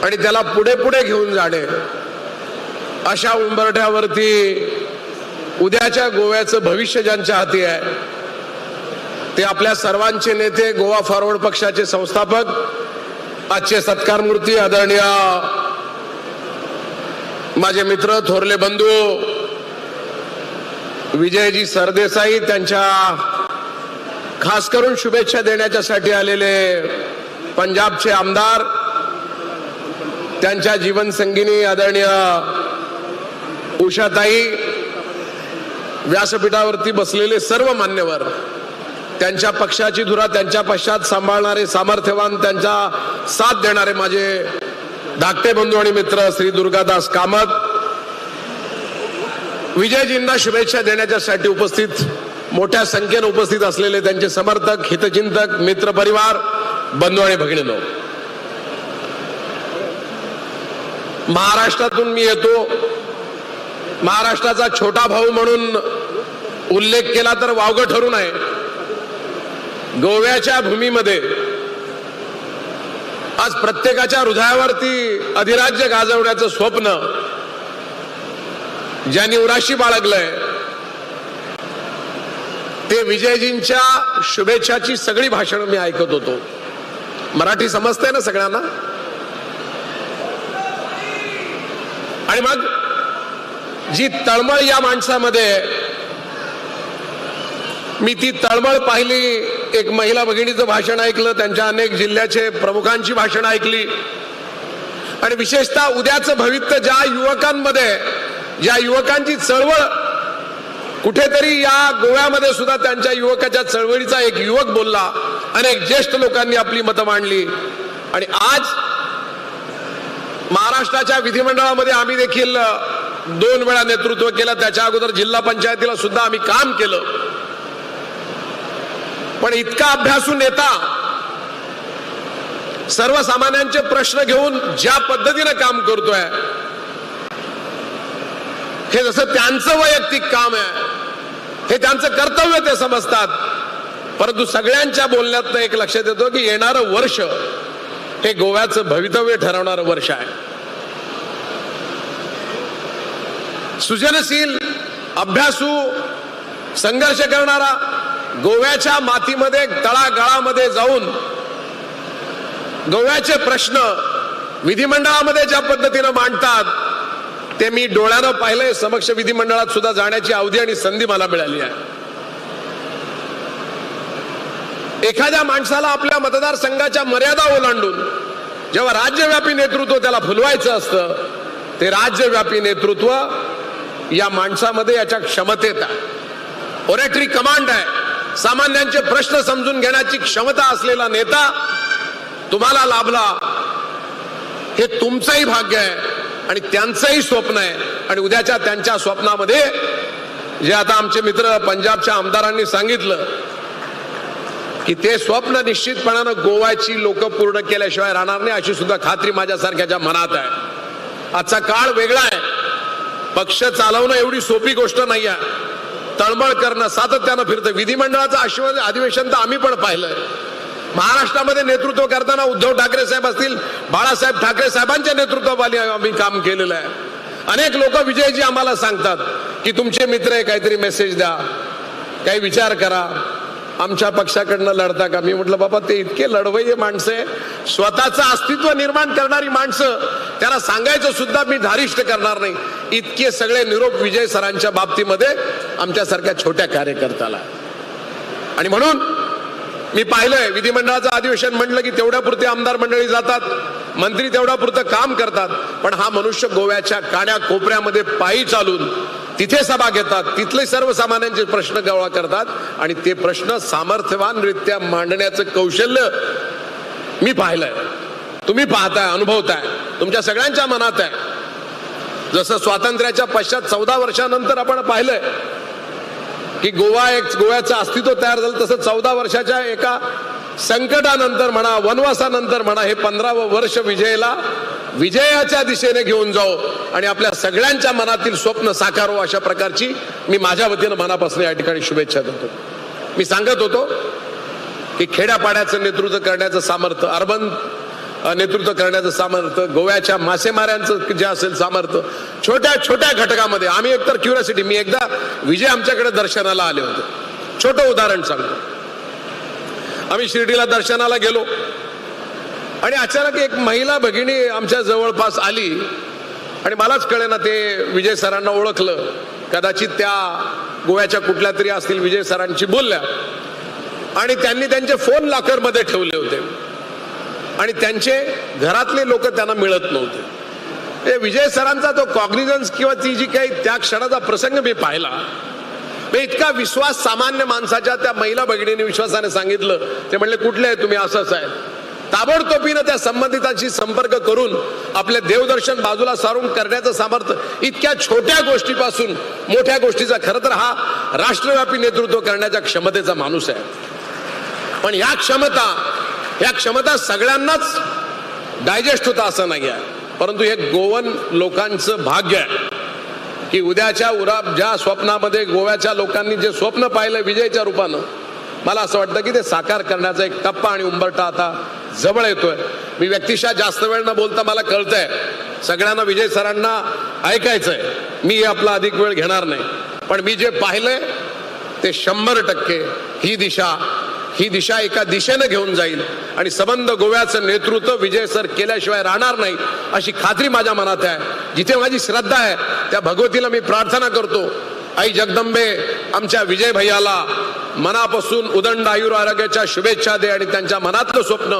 आणि त्याला पुढे पुढे घेऊन जाणे, अशा उंबरठ्यावरती उद्याच्या गोव्याचं भविष्य ज्यांच्या हाती आहे ते आपल्या सर्वांचे नेते, गोवा फॉरवर्ड पक्षाचे संस्थापक, आजचे सत्कारमूर्ती आदरणीय माझे मित्र थोरले बंधू विजयजी सरदेसाई, त्यांच्या खास करून शुभेच्छा देण्याच्यासाठी आलेले पंजाबचे आमदार, त्यांच्या जीवनसंगिनी आदरणीय उषाताई, व्यासपीठावरती बसलेले सर्व मान्यवर, त्यांच्या पक्षाची धुरा त्यांच्या पश्चात सांभाळणारे सामर्थ्यवान, त्यांचा साथ देणारे माझे धाकटे बंधू आणि मित्र श्री दुर्गादास कामत, विजयजींना शुभेच्छा देण्याच्यासाठी उपस्थित मोठ्या संख्येने उपस्थित असलेले त्यांचे समर्थक, हितचिंतक, मित्र परिवार, बंधू आणि भगिनींनो, महाराष्ट्रातून मी येतो. महाराष्ट्राचा छोटा भाऊ म्हणून उल्लेख केला तर वावगं ठरू नये. गोव्याच्या भूमीमध्ये आज प्रत्येकाच्या हृदयावरती अधिराज्य गाजवण्याचं स्वप्न ज्यांनी उराशी बाळगलंय ते विजयजींच्या शुभेच्छाची सगळी भाषणं मी ऐकत होतो. मराठी समजतंय ना सगळ्यांना? आणि मग जी तळमळ या माणसामध्ये, मी ती तळमळ पाहिली. एक महिला भगिनीचं भाषण ऐकलं, त्यांच्या अनेक जिल्ह्याचे प्रमुखांची भाषण ऐकली आणि विशेषतः उद्याचं भविष्य ज्या युवकांमध्ये, ज्या युवकांची चळवळ कुठेतरी या गोव्यामध्ये सुद्धा त्यांच्या युवकाच्या चळवळीचा एक युवक बोलला, अनेक ज्येष्ठ लोकांनी आपली मतं मांडली. आणि आज महाराष्ट्राच्या विधिमंडळामध्ये आम्ही देखील 2 वेळा नेतृत्व केलं, त्याच्या अगोदर जिल्हा पंचायतीला सुद्धा आम्ही काम केलं. पण इतका अभ्यासू नेता सर्वसामान्यांचे प्रश्न घेऊन ज्या पद्धतीने काम करतोय, हे जसं त्यांचं वैयक्तिक काम आहे, हे त्यांचं कर्तव्य ते समजतात, परंतु सगळ्यांच्या बोलण्यातनं एक लक्षात येतो की येणारं वर्ष हे गोव्याचं भवितव्य ठरवणारं वर्ष आहे. सृजनशील, अभ्यासू, संघर्ष करणारा, गोव्याच्या मातीमध्ये तळागाळामध्ये जाऊन गोव्याचे प्रश्न विधिमंडळामध्ये ज्या पद्धतीनं मांडतात ते मी डोळ्यानं पाहिलंय. समक्ष विधिमंडळात सुद्धा जाण्याची अवधी आणि संधी मला मिळाली आहे. एखाद्या माणसाला आपल्या मतदारसंघाच्या मर्यादा ओलांडून जेव्हा राज्यव्यापी नेतृत्व त्याला फुलवायचं असतं, ते राज्यव्यापी नेतृत्व या माणसामध्ये याच्या क्षमतेत आहे. ओरेटरी कमांड आहे, सामान्यांचे प्रश्न समजून घेण्याची क्षमता असलेला नेता तुम्हाला लाभला, हे तुमचंही भाग्य आहे आणि त्यांचंही स्वप्न आहे. आणि उद्याच्या त्यांच्या स्वप्नामध्ये जे आता आमचे मित्र पंजाबच्या आमदारांनी सांगितलं की ते स्वप्न निश्चितपणानं गोव्याची लोक पूर्ण केल्याशिवाय राहणार नाही, अशी सुद्धा खात्री माझ्यासारख्याच्या मनात आहे. आजचा काळ वेगळा आहे, पक्ष चालवणं एवढी सोपी गोष्ट नाही आहे. तळमळ करणं, सातत्यानं फिरतं. विधिमंडळाचं अधिवेशन तर आम्ही पण पाहिलंय. महाराष्ट्रामध्ये नेतृत्व करताना उद्धव ठाकरे साहेब असतील, बाळासाहेब ठाकरे साहेबांच्या नेतृत्वाखाली आम्ही काम केलेलं आहे. अनेक लोक विजयजी आम्हाला सांगतात की तुमचे मित्र आहे, काहीतरी मेसेज द्या, काही विचार करा, आमच्या पक्षाकडनं लढता का? मी म्हटलं बाबा ते इतके लढवय्ये माणसं आहे, स्वतःचं अस्तित्व निर्माण करणारी माणसं, त्यांना सांगायचं सुद्धा मी धारिष्ट करणार नाही. इतके सगळे निरोप विजय सरांच्या बाबतीमध्ये आमच्यासारख्या छोट्या कार्यकर्त्याला. आणि म्हणून मी पाहिलंय विधिमंडळाचं अधिवेशन म्हटलं की तेवढ्यापुरते आमदार मंडळी जातात, मंत्री तेवढ्यापुरतं काम करतात, पण हा मनुष्य गोव्याच्या कान्या कोपऱ्यामध्ये पायी चालून तिथे सभा घेतात, तिथले सर्वसामान्यांचे प्रश्न गोळा करतात आणि ते प्रश्न सामर्थ्यवानरित्या मांडण्याचं कौशल्य मी पाहिलंय, तुम्ही पाहताय, अनुभवताय, तुमच्या सगळ्यांच्या मनात आहे. जसं स्वातंत्र्याच्या पश्चात 14 वर्षानंतर आपण पाहिलंय की गोवा एक गोव्याचं अस्तित्व तयार झालं, तसं 14 वर्षाच्या एका संकटानंतर म्हणा, वनवासानंतर म्हणा, हे 15वं वर्ष विजयला विजयाच्या दिशेने घेऊन जाओ आणि आपल्या सगळ्यांच्या मनातील स्वप्न साकारो, अशा प्रकारची मी माझ्या वतीनं मनापासून या ठिकाणी शुभेच्छा देतो. मी सांगत होतो की खेड्यापाड्याचं नेतृत्व करण्याचं सामर्थ्य, अर्बन नेतृत्व करण्याचं सामर्थ्य, गोव्याच्या मासेमाऱ्यांचं जे असेल सामर्थ्य, छोट्या छोट्या घटकामध्ये आम्ही एकतर क्युरियोसिटी, मी एकदा विजय आमच्याकडे दर्शनाला आले होते, छोटं उदाहरण सांगतो. आम्ही शिर्डीला दर्शनाला गेलो आणि अचानक एक महिला भगिनी आमच्या जवळपास आली आणि मलाच कळेना ते विजय सरांना ओळखलं, कदाचित त्या गोव्याच्या कुठल्या तरी असतील, विजय सरांची बोलल्या आणि त्यांनी त्यांचे फोन लॉकरमध्ये ठेवले होते आणि त्यांचे घरातले लोक त्यांना मिळत नव्हते. विजय सरांचा तो कॉग्निझन्स किंवा ती जी काही त्या क्षणाचा प्रसंग मी पाहिला, इतका विश्वास सामान्य माणसाच्या त्या महिला भगिनीने विश्वासाने सांगितलं, ते म्हणले कुठले आहे तुम्ही, असंच आहे. ताबडतोबीनं त्या संबंधितांशी संपर्क करून आपले देवदर्शन बाजूला सारून करण्याचं सामर्थ्य, इतक्या छोट्या गोष्टीपासून मोठ्या गोष्टीचा खरं तर हा राष्ट्रव्यापी नेतृत्व करण्याच्या क्षमतेचा माणूस आहे. पण ह्या क्षमता सगळ्यांनाच डायजेस्ट होता असं नाही आहे, परंतु हे गोवन लोकांचं भाग्य आहे की उद्याच्या ज्या स्वप्नामध्ये गोव्याच्या लोकांनी जे स्वप्न पाहिलं विजयच्या रूपानं, मला असं वाटतं की ते साकार करण्याचा एक टप्पा आणि उंबरठा आता जवळ येतोय. मी व्यक्तिशः जास्त वेळ न बोलता मला कळतंय सगळ्यांना विजय सरांना ऐकायचंय, मी आपला अधिक वेळ घेणार नाही, पण मी जे पाहिलंय ते 100% ही दिशा एका दिशेनं घेऊन जाईल आणि सबंध गोव्याचं नेतृत्व विजय सर केल्याशिवाय राहणार नाही अशी खात्री माझ्या मनात आहे. जिथे माझी श्रद्धा आहे त्या भगवतीला मी प्रार्थना करतो, आई जगदंबे आमच्या विजय भैयाला मनापासून उदंड आयुर आरोग्याच्या शुभेच्छा दे आणि त्यांच्या मनातलं स्वप्न,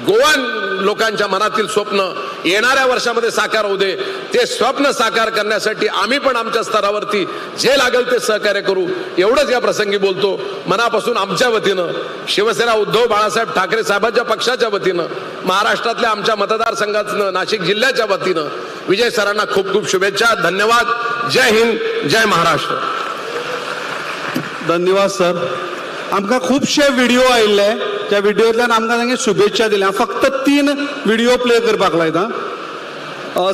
गोवन लोकांच्या मनातील स्वप्न येणाऱ्या वर्षामध्ये साकार होऊ दे. ते स्वप्न साकार करण्यासाठी आम्ही पण आमच्या स्तरावरती जे लागेल ते सहकार्य करू, एवढंच या प्रसंगी बोलतो. मनापासून आमच्या वतीनं, शिवसेना उद्धव बाळासाहेब ठाकरे साहेबांच्या पक्षाच्या वतीनं, महाराष्ट्रातल्या आमच्या मतदारसंघातनं, नाशिक जिल्ह्याच्या वतीनं विजय सरांना खूप खूप शुभेच्छा. धन्यवाद. जय हिंद, जय महाराष्ट्र. धन्यवाद सर. आमकां खुबशे व्हिडिओ आयिल्ले, त्या व्हिडिओंतल्यान आमकां तांगे शुभेच्छा दिल्या. फक्त 3 व्हिडिओ प्ले करपाक लायता.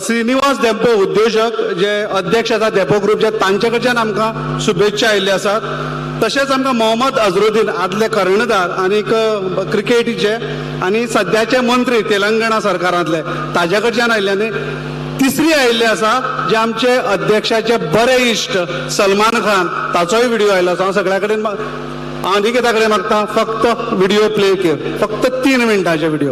श्रीनिवास धेंपो उद्योजक जे अध्यक्ष आसा धेंपो ग्रुप, जे तांचे कडच्यान आमकां शुभेच्छा आयिल्ल्यो आसात. तशेंच आमकां मोहम्मद अझरुद्दीन आदले कर्णधार आनी क्रिकेटीचे आनी सद्याचे मंत्री तेलंगणा सरकारांतले, ताजे कडच्यान आयिल्ले. आनी तिसरी आयिल्ले आसा जे आमचे अध्यक्षाचे बरे इश्ट सलमान खान, ताचोय व्हिडिओ आयिल्लो आसा. हांव सगळ्या कडेन अनिकेता कडेन मागता फक्त व्हिडिओ प्ले कर, फक्त 3 मिनटांचे व्हिडिओ.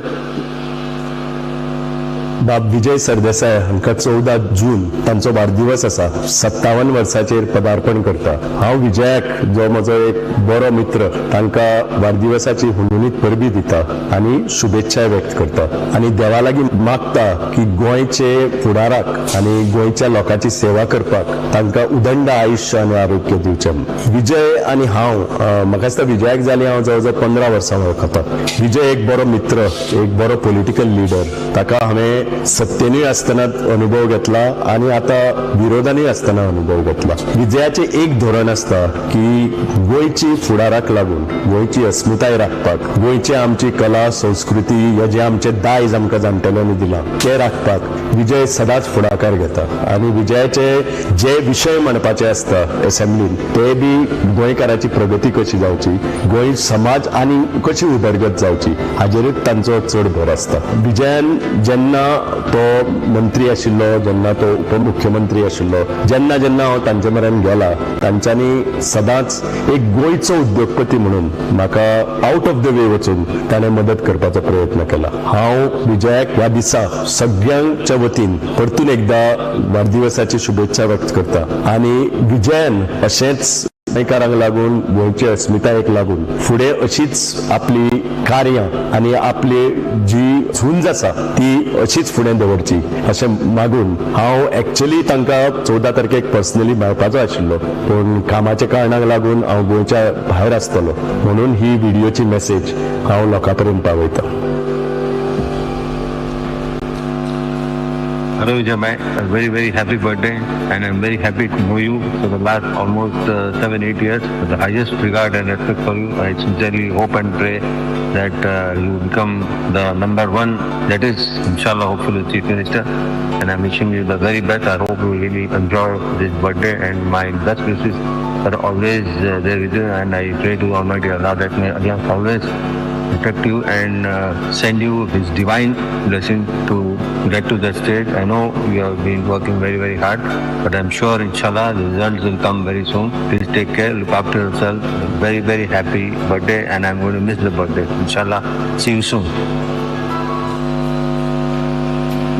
बाब विजय सरदेसाय हांकां 14 जून तांचो वाडदिवस आसा. 57 वर्साचेर पदार्पण करता. हांव विजयाक, जो म्हजो एक बरो मित्र, तांकां वाडदिवसाची हुनहुनीत परबी दिता आनी शुभेच्छा व्यक्त करता आनी देवा लागीं मागता की गोंयचे फुडाराक आनी गोंयच्या लोकांची सेवा करपाक तांकां उदंड आयुश्य आनी आरोग्य दिवचें. विजय आनी हांव, म्हाका दिसता विजयाक जाली हांव जवळ जवळ 15 वर्सां वळखता. विजय एक बरो मित्र, एक बरो पॉलिटिकल लिडर. ताका हांवें सत्तेनूय आसतना अनुभव घेतला आनी आतां विरोधानूय आसतना अनुभव घेतला. विजयाचें एक धोरण आसता की गोंयची फुडाराक लागून, गोंयची अस्मिताय राखपाक, गोंयची आमची कला संस्कृती हे जें आमचें दायज आमकां जाणटेल्यांनी दिलां तें राखपाक विजय सदांच फुडाकार घेता. आनी विजयाचे जे विशय म्हणपाचे आसता एसेंब्लीन ते बी गोंयकाराची प्रगती कशी जावची, गोंय समाज आनी कशी उदरगत जावची हाजेरूच तांचो चड भर आसता. विजयान जेन्ना तो मंत्री आशिल्लो, जेन्ना तो उपमुख्यमंत्री आशिल्लो, जेन्ना जेन्ना हांव तांचे मेरेन गेला, तांच्यांनी सदांच एक गोंयचो उद्योगपती म्हणून म्हाका आउट ऑफ the वे वचून ताणें मदत करपाचो प्रयत्न केला. हांव विजयाक ह्या दिसा सगळ्यांच्या वतीन परतून एकदा वाडदिवसाची शुभेच्छा व्यक्त करता आनी विजयान अशेंच गोंयकारांक लागून, गोंयची अस्मितायेक लागून फुडें अशीच आपली कार्यां आनी आपली जी झुंज आसा ती अशीच फुडें दवरची अशें मागून हांव एक्चुअली तांकां 14 तारखेक पर्सनली मेळपाचो आशिल्लो, पूण कामाच्या कारणाक लागून हांव गोंयच्या भायर आसतलो म्हणून ही व्हिडियोची मॅसेज हांव लोकां पर्यंत पावयता. Hello Vijay bhai, a very very happy birthday, and I'm very happy to know you for the last almost 7-8 years. With the highest regard and respect for you, I sincerely hope and pray that you become the number 1, that is inshallah hopefully Chief Minister, and I'm wishing you the very best. I hope you really enjoy this birthday, and my best wishes are always there with you, and I pray to Almighty Allah that may Allah always protect you and send you His divine blessing to get to that state. I know you have been working very, very hard, but I'm sure, inshallah, the results will come very soon. Please take care, look after yourself. Very, very happy birthday, and I'm going to miss the birthday. Inshallah, see you soon.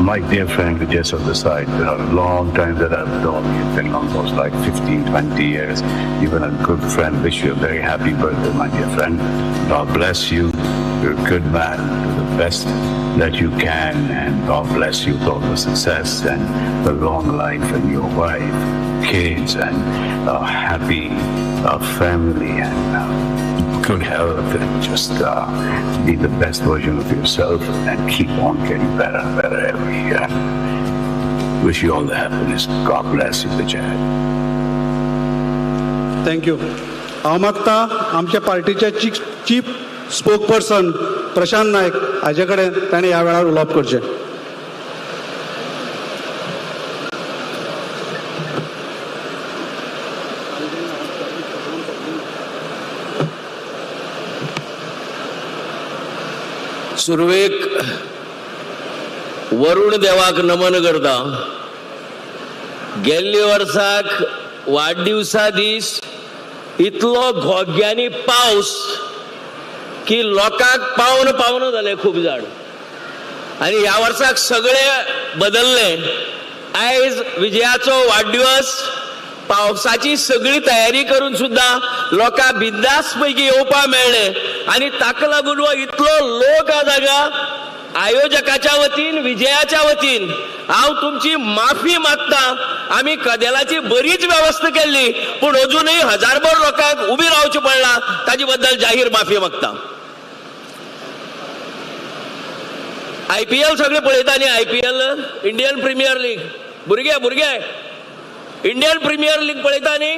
My dear friend Vijay Sardesai, there are a long time that I've known you. It's been almost like 15, 20 years. You've been a good friend. Wish you a very happy birthday, my dear friend. God bless you. You're a good man. Do the best that you can, and God bless you with all the success and the long life and your wife, kids, and a happy family and good health, and just be the best version of yourself and keep on getting better and better every year. Wish you all the happiness. God bless you, Vijay. Thank you. हांव मागता आमच्या पार्टीचे chief spoke person Prashant Naik हाजे कडेन ताणें ह्या वेळार उलोवप करचें. सुरवेक वरुण देवाक नमन करता. गेल्ले वर्साक वाडदिवसा दीस इतलो घोग्यांनी पावस की लोकांक पावन पावन जाले खूब जाण, आनी ह्या वर्साक सगळे बदलले. आयज विजयाचो वाडदिवस, पावसाची सगळी तयारी करून सुद्दां लोकांक बिंदास पैकी येवपाक मेळ्ळें आनी ताका लागून हो इतलो लोक आज हांगा. आयोजकाच्या वतीन, विजयाच्या वतीन हांव तुमची माफी मागता. आमी कदेलाची बरीच वेवस्था केल्ली, पूण अजूनय हजारभर लोकांक उबी रावचें पडलां, ताजे बद्दल जाहीर माफी मागता. IPL सगळे पळयता न्ही, IPL, Indian premier league. भुरगे भुरगे इंडियन प्रिमियर लीग पळयता न्ही.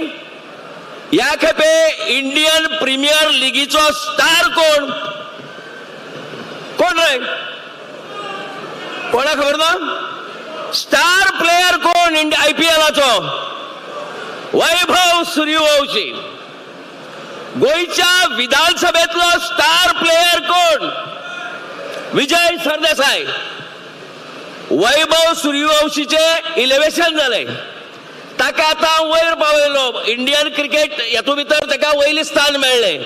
ह्या खेपे इंडियन प्रिमियर लिगीचो स्टार कोण? कोण रे? कोणा खबर ना? स्टार प्लेयर कोण IPLाचो? वैभव सूर्यवंशी. गोंयच्या विधानसभेतलो स्टार प्लेयर कोण? विजय सरदेसाय. वैभव सूर्यवंशीचे इलेवेशन जालें, ताका आतां वयर पावयलो. इंडियन क्रिकेट हातूंत भितर ताका वयलें स्थान मेळ्ळें.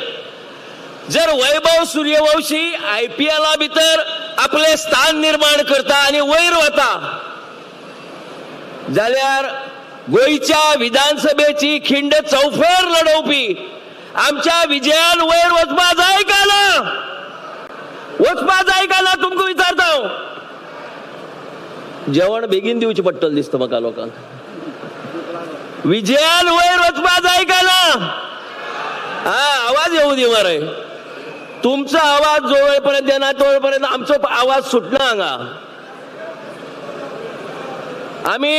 जर वैभव सूर्यवंशी IPLा भितर आपलें स्थान निर्माण करता आनी वयर वता जाल्यार गोंयच्या विधानसभेची खिंड चौफेर लडोवपी आमच्या विजयान वयर वचपा जाय काय ना? वचपा जाय काय ना तुमकां विचारता हांव. जेवण बेगीन दिवचें पडटलें दिसता म्हाका लोकांक. विजयान वयर वचपा जाय काय ना? हा, आवाज येवू दी मरे. तुमचो आवाज जो वेळपर्यंत येना तो वेळपर्यंत आमचो आवाज सुटना हांगा. आमी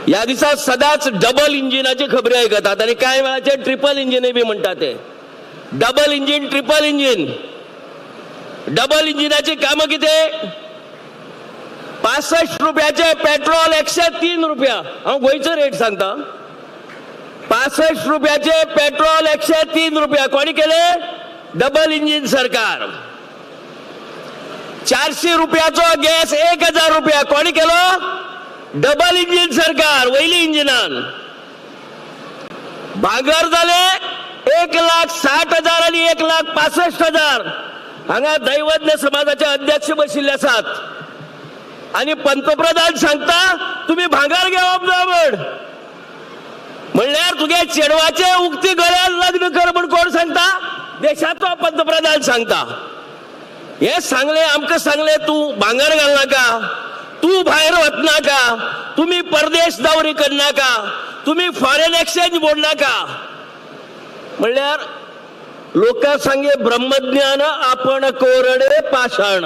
ह्या दिसा सदांच डबल इंजिनाची खबरी आयकतात आनी कांय वेळाचेर ट्रिपल इंजिनय बी म्हणटात ते. Double engine, triple engine. Double इंजिनाची कामां कितें? 65 रुपयाचे पेट्रोल 103 रुपया. हांव गोंयचो रेट सांगता. 65 रुपयाचे पेट्रोल 103 रुपया. कोणी केले? डबल इंजिन सरकार. 400 रुपयाचो गॅस 1000 रुपया. कोणी केलो? डबल इंजिन सरकार, वयली इंजिनान. भांगर जाले 1,60,000 आनी 1,65,000. हांगा दैवज्ञ समाजाचे अध्यक्ष बशिल्ले आसात आनी पंतप्रधान सांगता तुमी भांगर घेवप ना म्हण. म्हणल्यार तुगे चेडवाचे उक्ती गळ्यान लग्न कर म्हण कोण सांगता? देशाचो पंतप्रधान सांगता. हे सांगले आमकां, सांगले तूं भांगर घालनाका, तूं भायर वचनाका, तुमी परदेश दौरी करनाका, तुमी फॉरेन एक्सचेंज मोडनाका. म्हणल्यार लोकां सांगे ब्रह्मज्ञान आपण कोरडे पाषाण.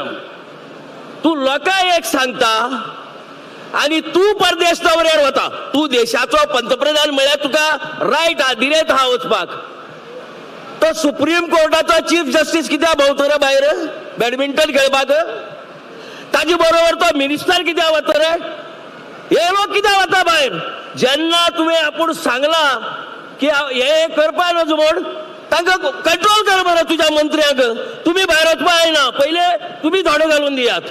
तूं लोकांक एक सांगता आनी तूं परदेश दौऱ्यार वता. तूं देशाचो पंतप्रधान म्हळ्यार तुका रायट आहा, दिरेत आहा वचपाक. तो सुप्रीम कोर्टाचो चीफ जस्टीस कित्याक भोंवता रे भायर बॅडमिंटन खेळपाक? ताजे बरोबर तो मिनिस्टर कित्याक वता रे? हे लोक कित्याक वता भायर? जेन्ना तुवें आपूण सांगलां की हे करपा नजो म्हूण, तांकां कंट्रोल कर बरो तुज्या मंत्र्यांक. तुमी भायर वचपा जायना, पयले तुमी धोडो घालून दियात.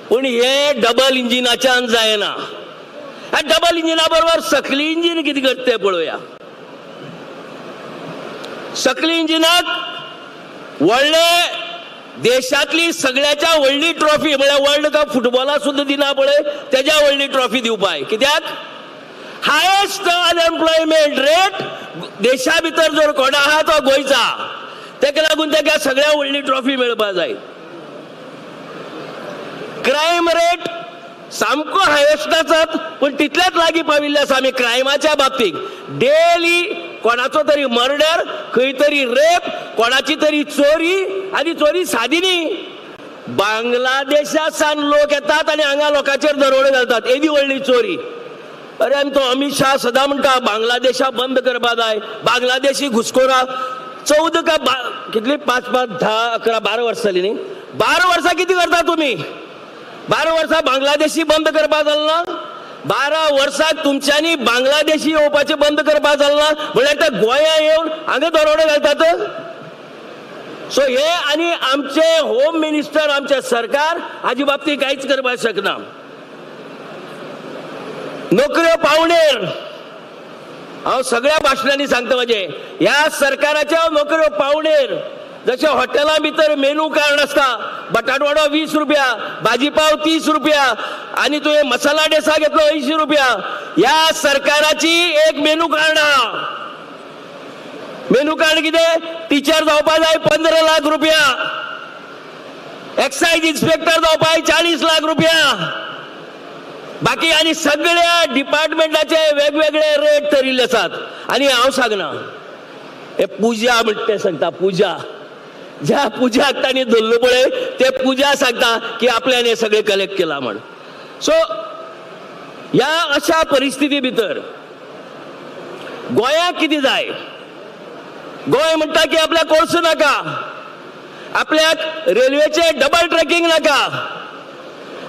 पूण हे डबल इंजिनाच्यान जायना. ह्या डबल इंजिना बरोबर सकली इंजीन कितें करता तें पळोवया. सकली इंजिनाक व्हडले देशांतली सगळ्याच्या व्हडली ट्रॉफी म्हळ्यार वर्ल्ड कप फुटबॉला सुद्दां दिना पळय तेज्या व्हडली ट्रॉफी दिवपाय. कित्याक हायेस्ट अनएम्प्लॉयमेंट रेट देशा भितर जर कोण आहा तो गोंयचा, तेका लागून तेका सगळ्या व्हडली ट्रॉफी मेळपा जाय. क्रायम रेट सामको हायेस्ट आसात पूण तितलेच लागीं पाविल्ले आसा आमी क्रायमाच्या बाबतींत. डेली कोणाचो तरी मर्डर, खंय तरी रेप, कोणाची तरी चोरी, आनी चोरी सादी न्ही, बांगलादेशा सावन लोक येतात आनी हांगा लोकांचेर दरोडे घालतात, येदी व्हडली चोरी. अरे आनी तो अमीत शाह सदां म्हणटा बांगलादेशा बंद करपा जाय, बांगलादेशी घुसखोरा. 14 का कितली 5 5 10 11 12 वर्सां जाली न्ही, 12 वर्सां कितें करता तुमी? 12 वर्सां बांगलादेशी बंद करपा जाल ना? 12 वर्सां तुमच्यांनी बांगलादेशी येवपाचें बंद करपा जाल ना म्हणल्यार ते गोंया येवन हांगा दरोडे घालतात. सो हे आनी आमचे होम मिनिस्टर, आमचें सरकार हाजे बाबतींत कांयच करपाक शकना. नोकऱ्यो पावणेर, हांव सगळ्या भाशणांनी सांगता म्हजें, ह्या सरकाराच्या नोकऱ्यो पावणेर. जशें हॉटेलां भितर मेनू कार्ड आसता, बटाटवडो 20 रुपया, भाजीपाव 30 रुपया, आनी तुवें मसाला डोसा घेतलो 80 रुपया. ह्या सरकाराची एक मेनू कार्ड आहा. मेनू कार्ड कितें? टिचर जावपा जाय 15 लाख रुपया, एक्सायज इन्स्पेक्टर जावपा जाय 40 लाख रुपया, बाकी आनी सगळ्या डिपार्टमेंटाचे वेगवेगळे रेट थरिल्ले आसात. आनी हांव सांगना, हे पुजा म्हणटा तें सांगता, पुजा ज्या पुजाक तांणी धरलो पळय ते पुजा सांगता की आपल्यान हे सगळें कलेक्ट केलां म्हण. सो ह्या अशा परिस्थिती भितर गोंयाक कितें जाय? गोंय म्हणटा की आपल्याक कोळसो नाका, आपल्याक रेल्वेचे डबल ट्रॅकिंग नाका,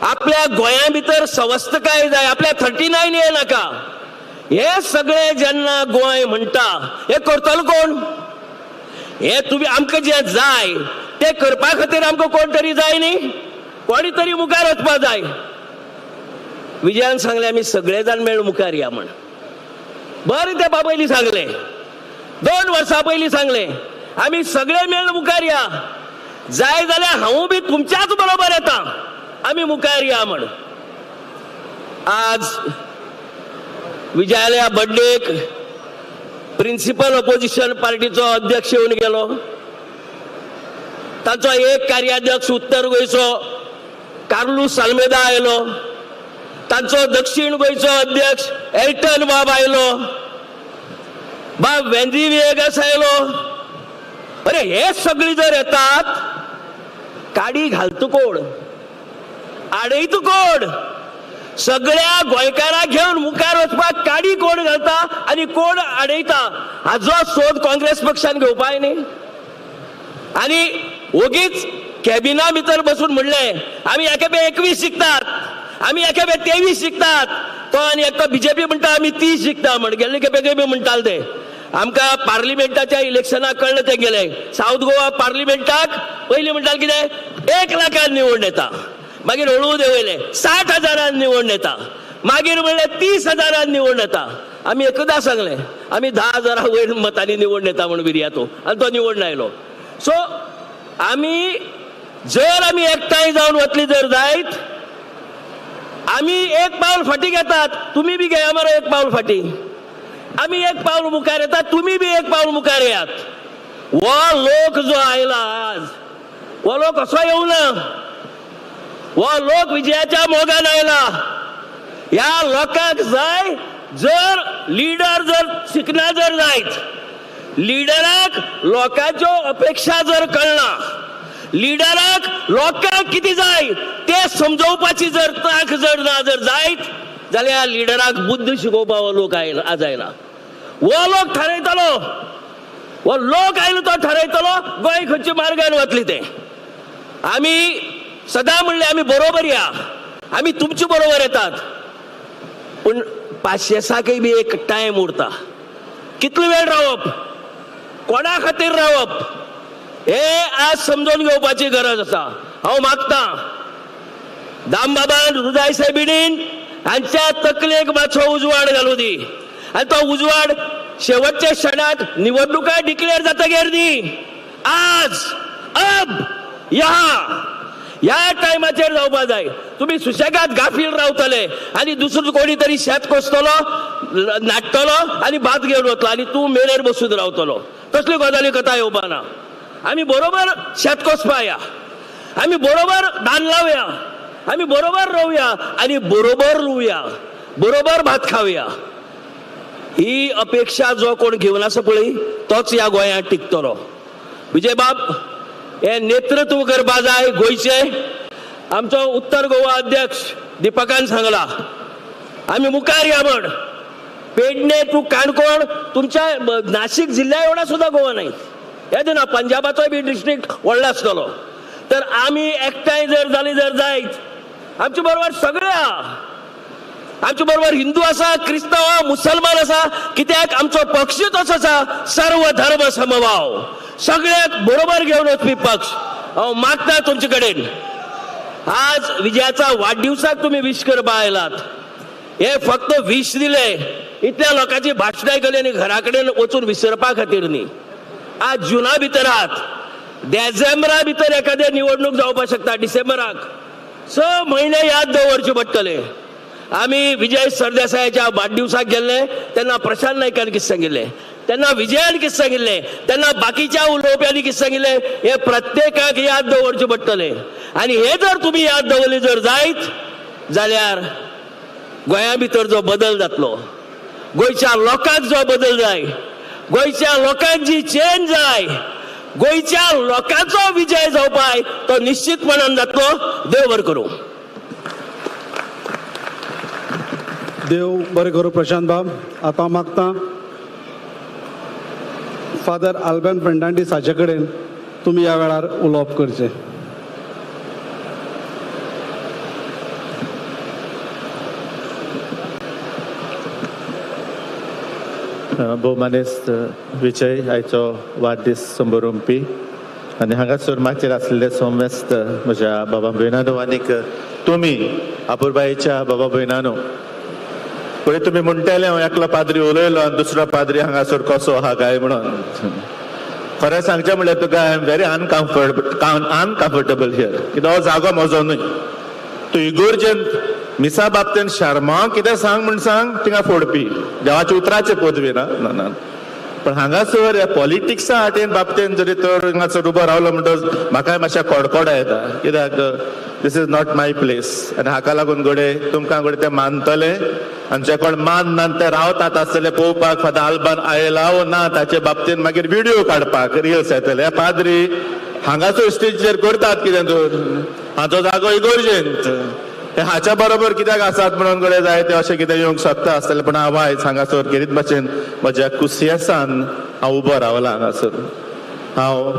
आपल्या गोंया भितर सवस्तकाय जाय, आपल्या 39 ए नाका. हे सगळे जेन्ना गोंय म्हणटा हे करतलो कोण? हे तुमी आमकां जें जाय तें करपा खातीर आमकां कोण तरी जाय न्ही, कोणी तरी मुखार वचपा जाय. विजयान सांगलें आमी सगळे जाण मेळून मुखार या म्हण. बरें तें बाबयली सांगलें, 2 वर्सां पयलीं सांगलें आमी सगळे मेळून मुखार या, जाय जाल्यार हांवूय बी तुमच्याच बरोबर येता, आमी मुखार या म्हण. आज विजयाल्या बड्डेक प्रिन्सिपल ऑपोजिशन पार्टीचो अध्यक्ष येवन गेलो, ताचो एक कार्याध्यक्ष उत्तर गोंयचो कार्लूस आल्मेदा आयलो, तांचो दक्षिण गोंयचो अध्यक्ष एल्टन बाब आयलो, बाब वेंजी विएगस आयलो. अरे हे सगळी जर येतात, काडी घालतो कोण, आडयतो कोण? सगळ्या गोंयकाराक घेवन मुखार वचपाक काडी कोण घालता आनी कोण आडयता हाजो सोद काँग्रेस पक्षान घेवपाक न्ही. आनी ओगीच कॅबिना भितर बसून म्हणलें आमी एके खेपे 21 जिखतात, आमी एके खेपे 23 जिखतात, तो आनी एकटो बीजेपी म्हणटा आमी 30 जिखता म्हण. गेल्ले खेपे बी म्हणटाले ते, आमकां पार्लिमेंटाच्या इलेक्शनाक कळ्ळें तें गेलें. सावथ गोवा पार्लिमेंटाक पयलीं म्हणटाले कितें 1 लाखान निवडून येता, मागीर हळू देंवयलें 60 हजारान निवडून येता, मागीर म्हणलें 30 हजारान निवडून येता. आमी एकदां सांगलें आमी 10 हजारा वयर मतांनी निवडून येता म्हूण विर्यातो, आनी तो निवडून आयलो. सो आमी जर आमी एकठांय जावन वतली जर जायत, आमी एक पावल फाटीं घेतात, तुमी बी घेया मरे एक पावल फाटीं, आमी एक पावल मुखार येतात, तुमी बी एक पावल मुखार येयात. हो लोक जो आयला आज, हो लोक असो येवना, हो लोक विजयाच्या मोगान आयला. ह्या लोकांक जाय जर लिडर जर शिकना जर जायत, लिडराक लोकांच्यो अपेक्षा जर कळना, लिडराक लोकांक कितें जाय तें समजोवपाची जर तांक जर ना जर जायत जाल्यार लिडराक बुद्द शिकोवपा हो लोक आज आयला. हो लोक थारयतलो, हो लोक आयलो तो थारयतलो गोंय खंयच्या मार्गान वतली तें. आमी सदां म्हणलें आमी बरोबर या, आमी तुमचे बरोबर येतात, पूण पाशेसाकय बी एक टायम उरता. कितलो वेळ रावप? कोणा खातीर रावप हे आज समजून घेवपाची गरज आसा. हांव मागता दामबाबान रुजाय सायबिणीन हांच्या तकलेक मातसो उजवाड घालूं दी आनी तो उजवाड शेवटच्या क्षणाक निवडणुका डिक्लेअर जातगीर न्ही, आज अब ह्या ह्या टायमाचेर जावपा जाय. तुमी सुशेगाद गाफील रावतले आनी दुसरो कोणी तरी शेत कोसतलो, नाडटलो आनी भात घेवन वतलो आनी तूं मेरेर बसून रावतलो. तसल्यो गजाली कथा येवपा ना. आमी बरोबर शेत कोसपा या, आमी बरोबर धान लावया, आमी बरोबर रोवया आनी बरोबर लुवया, बरोबर भात खावया. ही अपेक्षा जो कोण घेवन आसा पळय तोच ह्या गोंयांत टिकतलो. विजयबाब हे नेतृत्व करपा जाय गोंयचें. आमचो उत्तर गोवा अध्यक्ष दीपकान सांगला आमी मुखार या म्हण. पेडणे टू काणकोण तुमच्या नाशिक जिल्ल्या एवढा सुद्दां गोवा नाही, हे ना पंजाबाचोय बी डिस्ट्रिक्ट व्हडलो आसतलो. तर आमी एकठांय जर जाली जर जायत आमचे बरोबर सगळ्या, आमचे बरोबर हिंदू आसा, क्रिस्तांव आसा, मुसलमान आसा, कित्याक आमचो पक्ष तसो आसा सर्व धर्म समभाव, सगळ्याक बरोबर घेवन वचपी पक्ष. हांव मागता तुमचे कडेन आज विजयाचा वाडदिवसाक तुमी विश करपा आयलात, हे फक्त विश दिले इतल्या लोकांची भाशणां केली आनी घरा कडेन वचून विसरपा खातीर न्ही. आज जुना भितर आहात, डिसेंबरा भितर एखादें निवडणूक जावपाक शकता. डिसेंबराक 6 म्हयने याद दवरचे पडटले. आमी विजय सरदेसायाच्या वाडदिवसाक गेल्ले तेन्ना प्रशांत नायकान कितें सांगिल्लें, तेन्ना विजयान कितें सांगिल्लें, तेन्ना बाकीच्या उलोवप्यांनी कितें सांगिल्लें, हे प्रत्येकाक याद दवरचें पडटलें. आनी हे जर तुमी याद दवरली जर जायत जाल्यार गोंया भितर जो बदल जातलो, गोंयच्या लोकांक जो बदल जाय, गोंयच्या लोकांक जी चेंज जाय, गोंयच्या लोकांचो विजय जावपाय तो निश्चितपणान जातलो. देव बरें करूं. देव बरें करूं प्रशांत बाब. आतां मागता फादर आल्बन फेर्नांडीस हाचे कडेन तुमी ह्या वेळार उलोवप करचें. भोवमानेस्त विजय आयचो वाडदीस संबरोवपी आनी हांगासर माचयेर आसलेले सोमेस्त म्हज्या बाबा भयणानो आनीक तुमी आपुरबायेच्या बाबा भयणानो, पळय तुमी म्हणटाले हांव एकलो पाद्री उलयलो आनी दुसरो पाद्री हांगासर कसो आहा काय म्हणून. खरें सांगचें म्हणल्यार तुका I am very uncomfortable here, कित्याक हो जागो म्हजो न्हय. तूं इगोर्जेन मिसा बाबतीन शर्मा कितें सांग म्हण सांग थिंगा फोडपी देवाच्या उतराचे पदवी ना ना, पण हांगासर ह्या पॉलिटिक्सा हाटेन बाबतीन जरी तर हांगासर उबो रावलो म्हणटच म्हाकाय मातशें कडकडो येता, कित्याक this is not my place. आनी हाका लागून घडये तुमकां घडये तें मानतले आनी जे कोण मान ना ते रावतात आसतले पळोवपाक फादर आल्बान आयला वो ना ताचे बाबतीन मागीर व्हिडियो काडपाक रिल्स येतले. पाद्री हांगासर स्टेजीचेर करतात कितें तर हाचो जागो इगोर्जेंत, हे हाच्या बरोबर कित्याक आसात म्हणून घडये जाय ते अशें कितें येवंक शकता आसतलें. पूण हांव आयज हांगासर खेरीत भाशेन म्हज्या कुसियेसान हांव उबो रावला. हांगासर हांव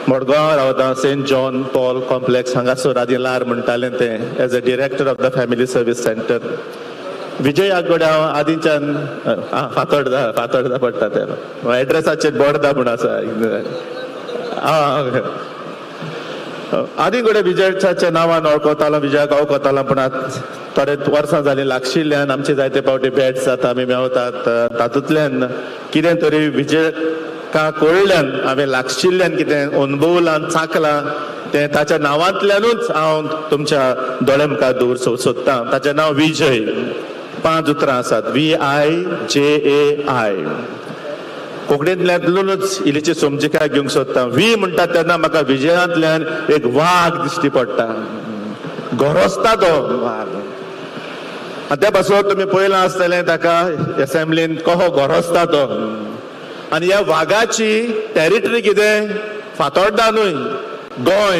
मडगांव रावता, सेंट जॉन पॉल कॉम्प्लेक्स हांगासर आदीं लार म्हणटालें तें, as a director of the family service centre. विजयाक गडे हांव आदींच्यान फातोर्डा फातोर्डा पडटा तें एड्रेसाचेर बोर्डा म्हूण आसा. आदीं कडेन विजयाच्या नांवान वळखतालो, विजयाक वळखतालो, पूण आतां थोडे वर्सां जालीं लागशिल्ल्यान आमचे जायते फावटी भेट जाता, आमी मेवतात, तातूंतल्यान कितें तरी विजयका कळ्ळ्यान हांवें लागशिल्ल्यान कितें अनुभवलां चाकलां तें ताच्या नांवांतल्यानूच हांव तुमच्या दोळे मुखार दवरूंक सोदतां. ताचें नांव विजय, 5 उतरां आसात, VIJAI. कोंकणींतल्यानूच इल्लीची समजिकाय घेवंक सोदता. वी म्हणटा तेन्ना म्हाका विजयांतल्यान एक वाग दिश्टी पडटा, गरजता तो वाग. आनी त्या पासून तुमी पळयलां आसतलें ताका एसेंब्लीन कहो गरजता तो. आनी ह्या वागाची टेरिटरी कितें, फातोर्डा न्हय, गोंय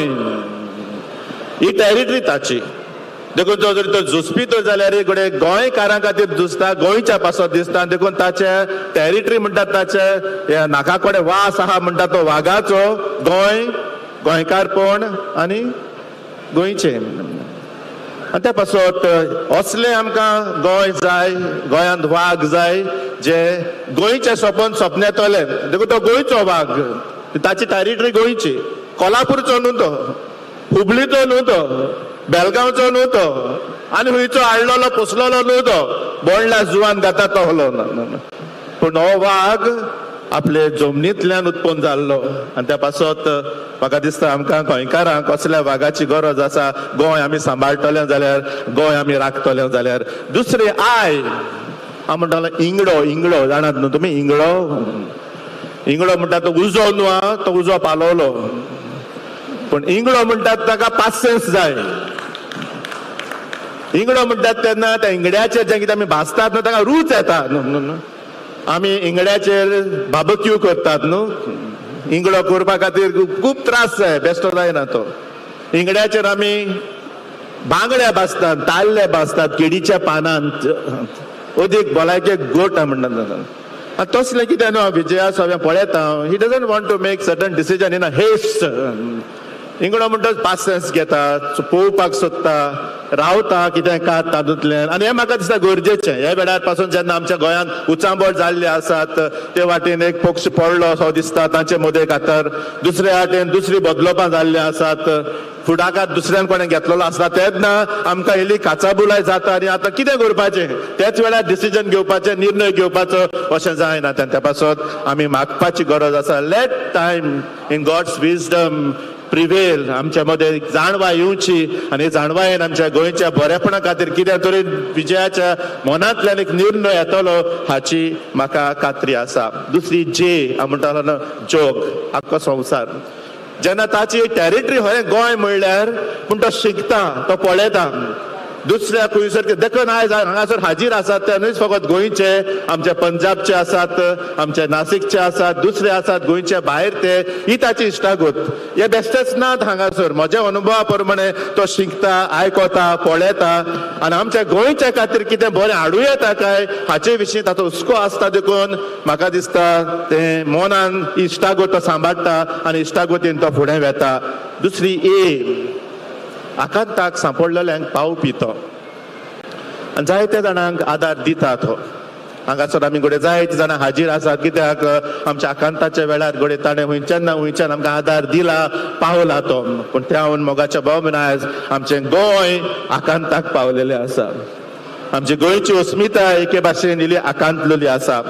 ही टेरिटरी ताची. देखून तो जर तो झुजपी तर जाल्यार घडये गोंयकारां खातीर झुजता, गोंयच्या पासत दिसता. देखून ताचे टेरिटरी म्हणटात ताचे नाका कडेन वास आहा म्हणटा तो वागाचो, गोंय, गोंयकारपण आनी गोंयचें. आनी त्या पासत असलें आमकां गोंय जाय, गोंयांत वाग जाय जे गोंयचें सपन सपनेतले. देखून तो गोंयचो वाग, ताची टेरिटरी गोंयची, कोल्हापूरचो न्हू तो, हुबळीचो न्हू तो, बेलगांवचो न्हू तो, आनी खंयचो हाडलेलो पोसलेलो न्हू तो, बोंडला जुवान घाता तहलो ना. पूण हो वाग आपले जमनींतल्यान उत्पन्न जाल्लो आनी त्या पासत म्हाका दिसता आमकां गोंयकारांक असल्या वागाची गरज आसा. गोंय आमी सांबाळटले जाल्यार, गोंय आमी राखतले जाल्यार. दुसरें I, हांव म्हणटालो इंगडो, इंगडो जाणात न्हू तुमी, इंगडो, इंगडो म्हणटा तो उजो न्हू, तो उजो पालवलो, पूण इंगडो म्हणटात ताका पासियेंस जाय. इंगडो म्हणटात तेन्ना त्या इंगड्याचेर जें कितें आमी भाजतात न्हू ताका रूच येता न्हू. आमी इंगड्याचेर बाबक्यू करतात न्हू, इंगडो करपा खातीर खूब त्रास जाय, बेश्टो जायना तो. इंगड्याचेर आमी बांगड्या भाजतात, ताल्ले भाजतात, केळीच्या पानांत, अदीक भलायकेक गोट म्हणटात. तसलें कितें न्हू विजया सगळें पळयता, he doesn't want to make certain decision in a haste. इंगडो म्हणटात पासियेंस घेता, पळोवपाक सोदता, रावता कितें कात तातूंतल्यान. आनी हें म्हाका दिसता गरजेचें. ह्या वेळार पासून जेन्ना आमच्या गोंयांत उचांबळ जाल्ले आसात ते वाटेन एक पक्ष पडलो असो दिसता तांचे मदें खातर, दुसरे वाटेन दुसरी बदलोपां जाल्लीं आसात, फुडाकार दुसऱ्यान कोणें घेतलेलो आसता, तेन्ना आमकां इल्ली काचाबुलाय जाता आनी आतां कितें करपाचें त्याच वेळार डिसिजन घेवपाचें, निर्णय घेवपाचो अशें जायना. त्या पासत आमी मागपाची गरज आसा. Let time in God's wisdom prevail. आमच्या मदें जाणवाय येवची आनी जाणवायेन आमच्या गोंयच्या बरेपणा खातीर कितें तरी विजयाच्या मनांतल्यान एक निर्णय येतलो हाची म्हाका खात्री आसा. दुसरी जे हांव म्हणटालो न्हू, जोग, आख्खो संवसार. जेन्ना ताची टेरिटरी हय गोंय म्हणल्यार, पूण तो शिकता, तो पळयता दुसऱ्या खंयसर. देखून आयज हांगासर हाजीर आसात ते न्हूच फकत गोंयचे, आमचे पंजाबचे आसात, आमचे नासिकचे आसात, दुसरे आसात गोंयचे भायर, ते ही ताची इश्टागत. हे बेश्टेच नात हांगासर. म्हज्या अनुभवा प्रमाणे तो शिकता, आयकता, पळयता आनी आमच्या गोंयच्या खातीर कितें बरें हाडूं येता काय हाचे विशीं ताचो हुस्को आसता. देखून म्हाका दिसता तें मनान इश्टागत तो सांबाळटा आनी इश्टागतीन तो फुडें वेता. दुसरी ए, आकांताक सांपडलेल्यांक पावपी तो आनी जायत्या जाणांक आदार दिता तो. हांगासर आमी घडये जायते जाणां हाजीर आसात कित्याक आमच्या आकांताच्या वेळार घडये ताणें खंयच्यान ना खंयच्यान आमकां आदार दिला, पावला तो. पूण त्या मोगाच्या भाव आयज आमचें गोंय आकांताक पावलेलें आसा. आमची गोंयची अस्मिताय एके भाशेन इल्ली आकांतलेली आसा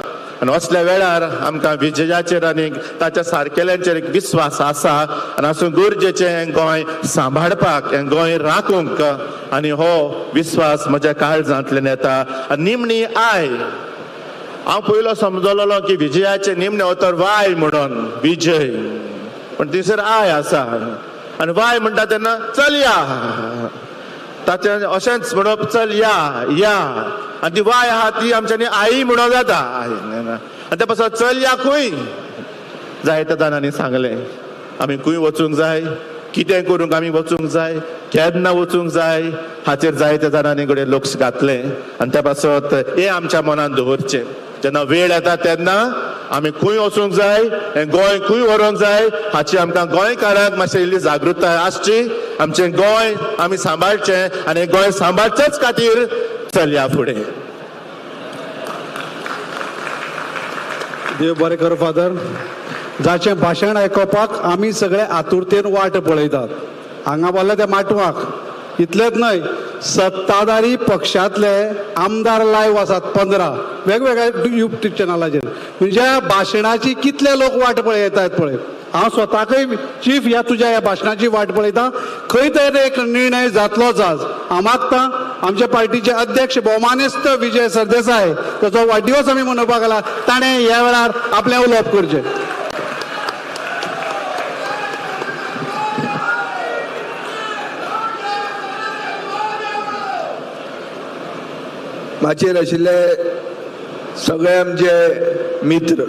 आनी असल्या वेळार आमकां विजयाचेर आनी ताच्या सारकेल्यांचेर एक विस्वास आसा आनी आसूं गरजेचें हें गोंय सांबाळपाक, हें गोंय राखूंक, आनी हो विस्वास म्हज्या काळजांतल्यान येता. आनी निमणी I, हांव पयलो समजलेलो की विजयाचें निमणें उतर वाय म्हणून विजय, पूण थंयसर I आसा आनी वाय म्हणटा तेन्ना चल या, ताचें अशेंच म्हणप चल या या, आनी ती वाय आहा ती आमच्यांनी आई म्हणून जाता. आनी त्या पासून चल या खंय जायत्या जाणांनी सांगलें आमी खंय वचूंक जाय, कितें करूंक आमी वचूंक जाय, केन्ना वचूंक जाय हाचेर जायत्या जाणांनी घडये लक्ष घातलें. आनी त्या पासत हें आमच्या मनांत दवरचें, जेन्ना वेळ येता तेन्ना आमी खंय वचूंक जाय, हें गोंय खंय व्हरूंक जाय हाची आमकां गोंयकारांक मातशी इल्ली जागृताय आसची. आमचें गोंय आमी सांबाळचें आनी गोंय सांबाळचेच खातीर चलया फुडें. देव बरें कर फादर. जाचें भाशण आयकुपाक आमी सगळे आतुरतेन वाट पळयतात हांगा बोल्ले त्या माटवाक. इतलेंच न्हय, सत्ताधारी पक्षांतले आमदार लायव्ह आसात 15 वेगवेगळ्या युट्यूब चॅनलाचेर. म्हणजे भाशणाची कितले लोक वाट पळयतात पळय. हांव स्वताकय चीफ ह्या तुज्या ह्या भाशणाची वाट पळयता. खंय तरी एक निर्णय जातलोच आज. हांव मागता आमच्या पार्टीचे अध्यक्ष भोवमानेस्त विजय सरदेसाय ताचो वाडदिवस आमी मनोवपाक आला, ताणें ह्या वेळार आपलें उलोवप करचें. माचयेर आशिल्ले सगळे आमचे मित्र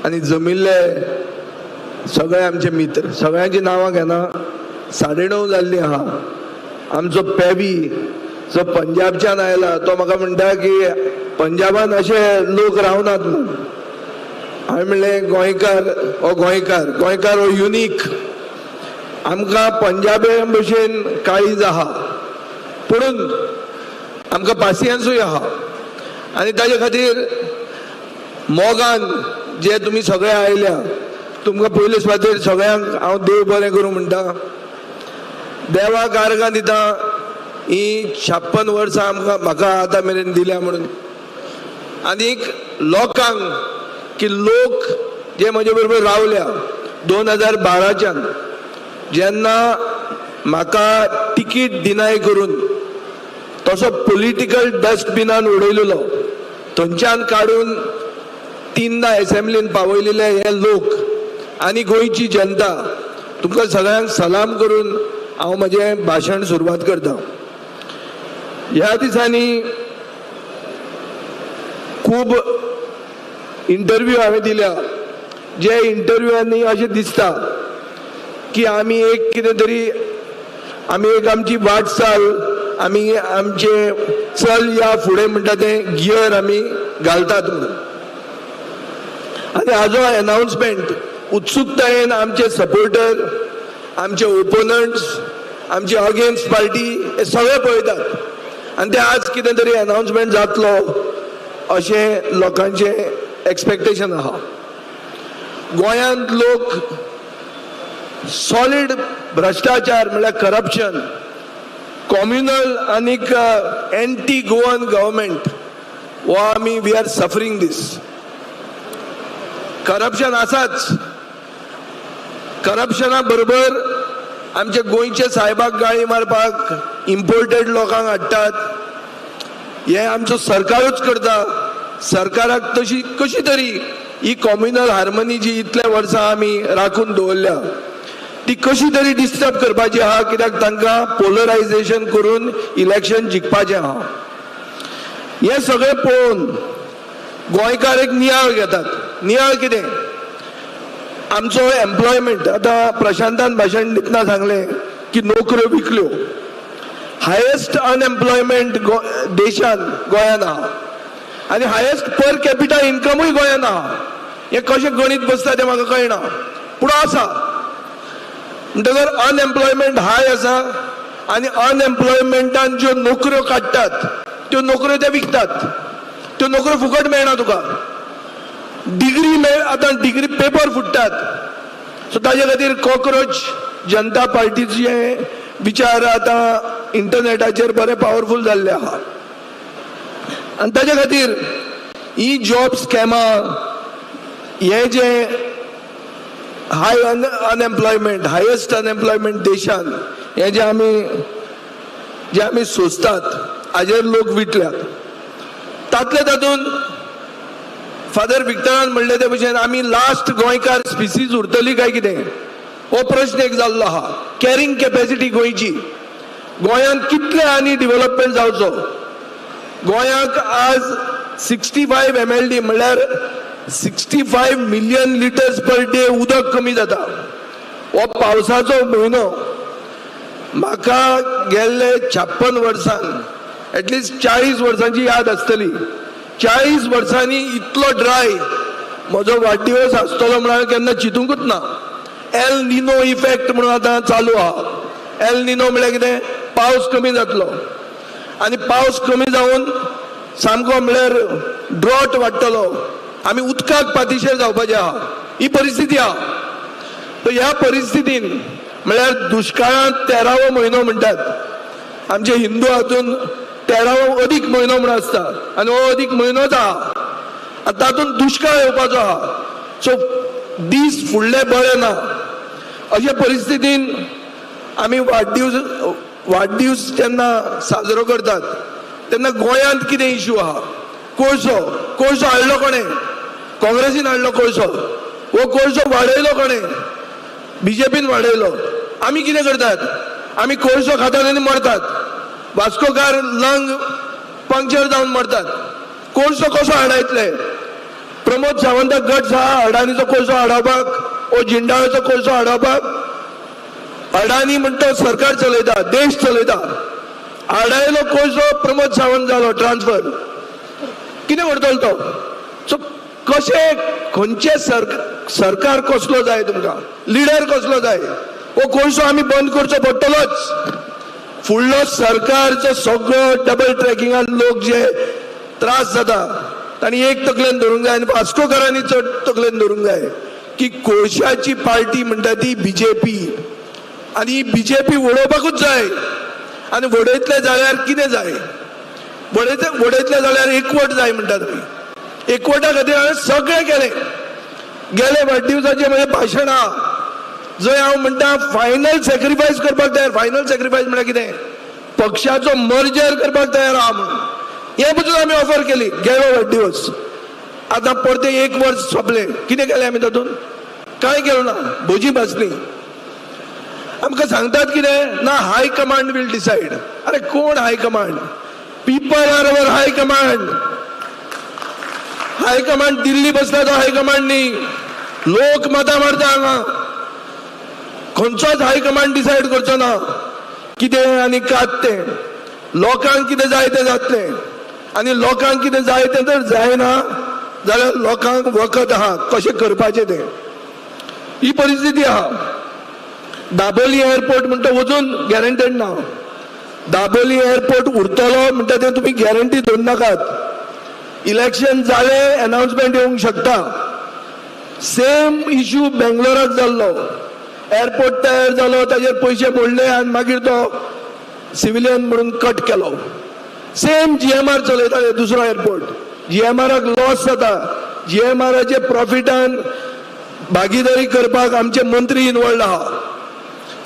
आनी जमिल्ले सगळे आमचे मित्र, सगळ्यांची नांवां घेना. 9:30 जाल्लीं आहा. आमचो पेवी जो पंजाबच्यान आयला तो म्हाका म्हणटा की पंजाबान अशे लोक रावनात म्हणून. हांवें म्हणलें गोंयकार हो गोंयकार, गोंयकार हो युनीक. आमकां पंजाबी भशेन काळीज आहा. पुणून आमकां पासियेंसूय आहा आनी ताजे खातीर मोगान जे तुमी सगळे आयल्या तुमकां पयले सुवातेर सगळ्यांक हांव देव बरें करूं म्हणटा. देवाक आर्गां दिता ही 56 वर्सां आमकां म्हाका आतां मेरेन दिल्या म्हणून, आनीक लोकांक की लोक जे म्हजे बरोबर रावल्या 2012च्यान जेन्ना म्हाका तिकीट डिनाय करून तसो पॉलिटिकल डस्टबिनान उडयलेलो थंयच्यान काडून 3दा एसेंब्लीन पावयलेले हे लोक आनी गोंयची जनता, तुमकां सगळ्यांक सलाम करून हांव म्हजें भाशण सुरवात करता. ह्या दिसांनी खूब इंटरव्यू हांवें दिल्या, जे इंटरव्यूआंनी अशें दिसता की आमी एक कितें तरी आमी एक आमची वाटचाल आमी आमचे चल या फुडें म्हणटा तें गियर आमी घालतात म्हणून. आनी हाजो एनावन्समेंट उत्सुकतायेन आमचे सपोर्टर, आमचे ओपोनंट्स, आमचे अगेन्स्ट पार्टी हे सगळे पळयतात आनी ते आज कितें तरी एनावन्समेंट जातलो अशें लोकांचें एक्सपेक्टेशन आहा. गोंयांत लोक सॉलीड भ्रश्टाचार म्हणल्यार करप्शन, कॉम्युनल आनीक एंटी गोवन गव्हर्मेंट हो आमी we are suffering this. Corruption आसाच, करप्शना बरोबर आमचे गोंयचे सायबाक गाळी मारपाक इम्पोर्टेड लोकांक हाडटात, हें आमचो सरकारूच करता. सरकाराक तशी कशी तरी ही कॉम्युनल हार्मनी जी इतल्या वर्सां आमी राखून दवरल्या ती कशी तरी डिस्टर्ब करपाची आहा, कित्याक तांकां पोलरायझेशन करून इलेक्शन जिखपाचें आहा. हें सगळें पळोवन गोंयकार एक नियाळ घेतात. नियाळ कितें? आमचो एम्प्लॉयमेंट, आतां प्रशांतान भाशण दितना सांगलें की नोकऱ्यो विकल्यो, हायेस्ट अनएम्प्लॉयमेंट देशान गोंयान आहा आनी हायेस्ट पर कॅपिटा इन्कमूय गोंयान आहा. हें कशें गणीत बसता तें म्हाका कळना, पूण आसा. म्हणटकर अनएम्प्लॉयमेंट हाय आसा आनी अनएम्प्लॉयमेंटान ज्यो नोकऱ्यो काडटात त्यो नोकऱ्यो ते विकतात, त्यो नोकऱ्यो फुकट मेळना तुका. डिग्री मेळ, आतां डिग्री पेपर फुट्टात. सो ताजे खातीर कॉक्रोच जनता पार्टीचे विचार आतां इंटरनेटाचेर बरे पावरफूल जाल्ले आहा आनी ताजे खातीर ही जॉब स्कॅमां, हे जे हाय अनएम्प्लॉयमेंट, हायेस्ट अनएम्प्लॉयमेंट देशान, हे जे आमी सोंसतात हाजेर लोक विटल्यात. तातले तातूंत फादर विक्टरान म्हणलें ते भशेन आमी लास्ट गोंयकार स्पिसीज उरतली काय कितें हो प्रश्न एक जाल्लो आहा. कॅरिंग कॅपॅसिटी गोंयची, गोंयांत कितले आनी डिवेलपमेंट जावचो. गोंयाक आज 65 MLD म्हणल्यार 65 मिलियन लिटर्स पर डे उदक कमी जाता. हो पावसाचो म्हयनो. म्हाका गेल्ले 56 वर्सान एटलिस्ट 40 वर्सांची याद आसतली, 40 वर्सांनी इतलो ड्राय म्हजो वाडदिवस आसतलो म्हणून हांवें केन्ना चिंतूंकच ना. एल निनो इफेक्ट म्हणून आतां चालू आहा. एल निनो म्हणल्यार कितें? पावस कमी जातलो आनी पावस कमी जावन सामको म्हणल्यार ड्रॉट वाडटलो, आमी उदकाक पातिशेर जावपाचें आहा, ही परिस्थिती आहा. तर ह्या परिस्थितीन म्हणल्यार दुश्काळांत 13वो म्हयनो म्हणटात आमचे हिंदू, हातून 13वो अदीक म्हयनो म्हूण आसता आनी हो अदीक म्हयनोच आहा आनी तातूंत दुश्काळ येवपाचो आहा. सो दीस फुडले बरे ना. अशे परिस्थितीन आमी वाडदिवस जेन्ना साजरो करतात तेन्ना गोंयांत कितें इश्यू आहा? कोळसो, कोळसो हाडलो कोणें? काँग्रेसीन हाडलो कोळसो. हो कोळसो वाडयलो कोणें? बीजेपीन वाडयलो. आमी कितें करतात? आमी कोळसो खातात आनी मरतात. वास्कोकार लंग पंक्चर जावन मरतात. कोळसो कसो हाडायतले? प्रमोद सावंताक गट्स आहा अडानीचो कोळसो हाडोवपाक, ओ जिंडाळाचो कोळसो हाडोवपाक. अडानी म्हणटा सरकार चलयता, देश चलयता. आडायलो कोळसो प्रमोद सावंत जालो ट्रान्सफर, कितें करतलो तो? सो कशें खंयचें सरकार कसलो जाय तुमकां, लिडर कसलो जाय? हो कोळसो आमी बंद करचो पडटलोच. फुडलो सरकारचो सगळो डबल ट्रॅकिंगान लोक जे त्रास जाता तांणी एक तकलेन धरूंक जाय आनी वास्कोकारांनी चड तकलेन धरूंक जाय की कोळशाची पार्टी म्हणटा ती बीजेपी आनी बीजेपी वडोवपाकूच जाय. आनी वडयतले जाल्यार कितें जाय, वडयतले जाल्यार एकवट जाय म्हणटा तुमी. एकवटा खातीर हांवें सगळें केलें. गेले वाडदिवसाचें म्हजें भाशण आहा जंय हांव म्हणटा फायनल सॅक्रिफायस करपाक तयार. फायनल सॅक्रिफायस म्हळ्यार कितें, पक्षाचो मर्जर करपाक तयार आहा म्हणून हें पसून आमी ऑफर केली. गेलो वाडदिवस, आतां परतें एक वर्स सोंपलें, कितें केलें आमी तातूंत? कांय केलें ना, भोजी भाजली. आमकां सांगतात कितें ना, हाय कमांड will decide. अरे कोण high command? People are our high command. High command Delhi बसला तो हाय कमांड न्ही, लोक मतां मारता हांगा. खंयचोच हाय कमांड डिसायड करचो ना कितें आनी कात तें. लोकांक कितें जाय तें जातलें आनी लोकांक कितें जाय तें जर जायना जाल्यार लोकांक वखद आहा कशें करपाचें तें. ही परिस्थिती आहा. दाबोली एअरपोर्ट म्हणटा वचून गॅरंटेड ना. दाबोली एअरपोर्ट उरतलो म्हणटा तें तुमी गॅरंटी धरून नाकात. इलेक्शन जालें अनाउन्समेंट येवंक शकता. सेम इश्यू बेंगलोराक जाल्लो. एअरपोर्ट तयार जालो, ताजेर पयशे मोडले आनी मागीर तो सिविलियन म्हणून कट केलो. सेम जीएमआर चलयताले दुसरो एअरपोर्ट. जीएमआराक लॉस जाता. जीएमआराचे प्रॉफिटान भागीदारी करपाक आमचे मंत्री इनवॉल्ड आहा.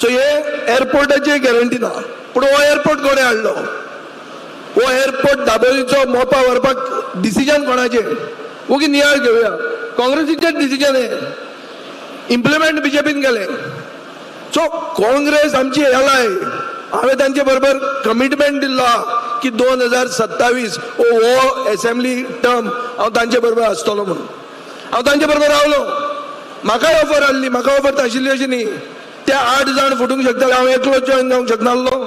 सो हे एअरपोर्टाची गॅरंटी ना. पूण हो एअरपोर्ट कोणें हाडलो? हो एअरपोर्ट दाबोलीचो मोपा व्हरपाक डिसिजन कोणाचें? ओगी नियाळ घेवया. काँग्रेसीचें डिसिजन हें, इम्प्लिमेंट बीजेपीन केलें. सो काँग्रेस आमची एलाय. हांवें तांचे बरोबर कमिटमेंट दिल्लो आहा की 2027 हो एसेंब्ली टर्म हांव तांचे बरोबर आसतलो म्हणून. हांव तांचे बरोबर रावलो. म्हाकाय ऑफर आसली, म्हाका ऑफर आशिल्ली अशी न्ही. ते 8 जाण फुटूंक शकताले, हांव एकलो जॉयन जावंक शकनासलो.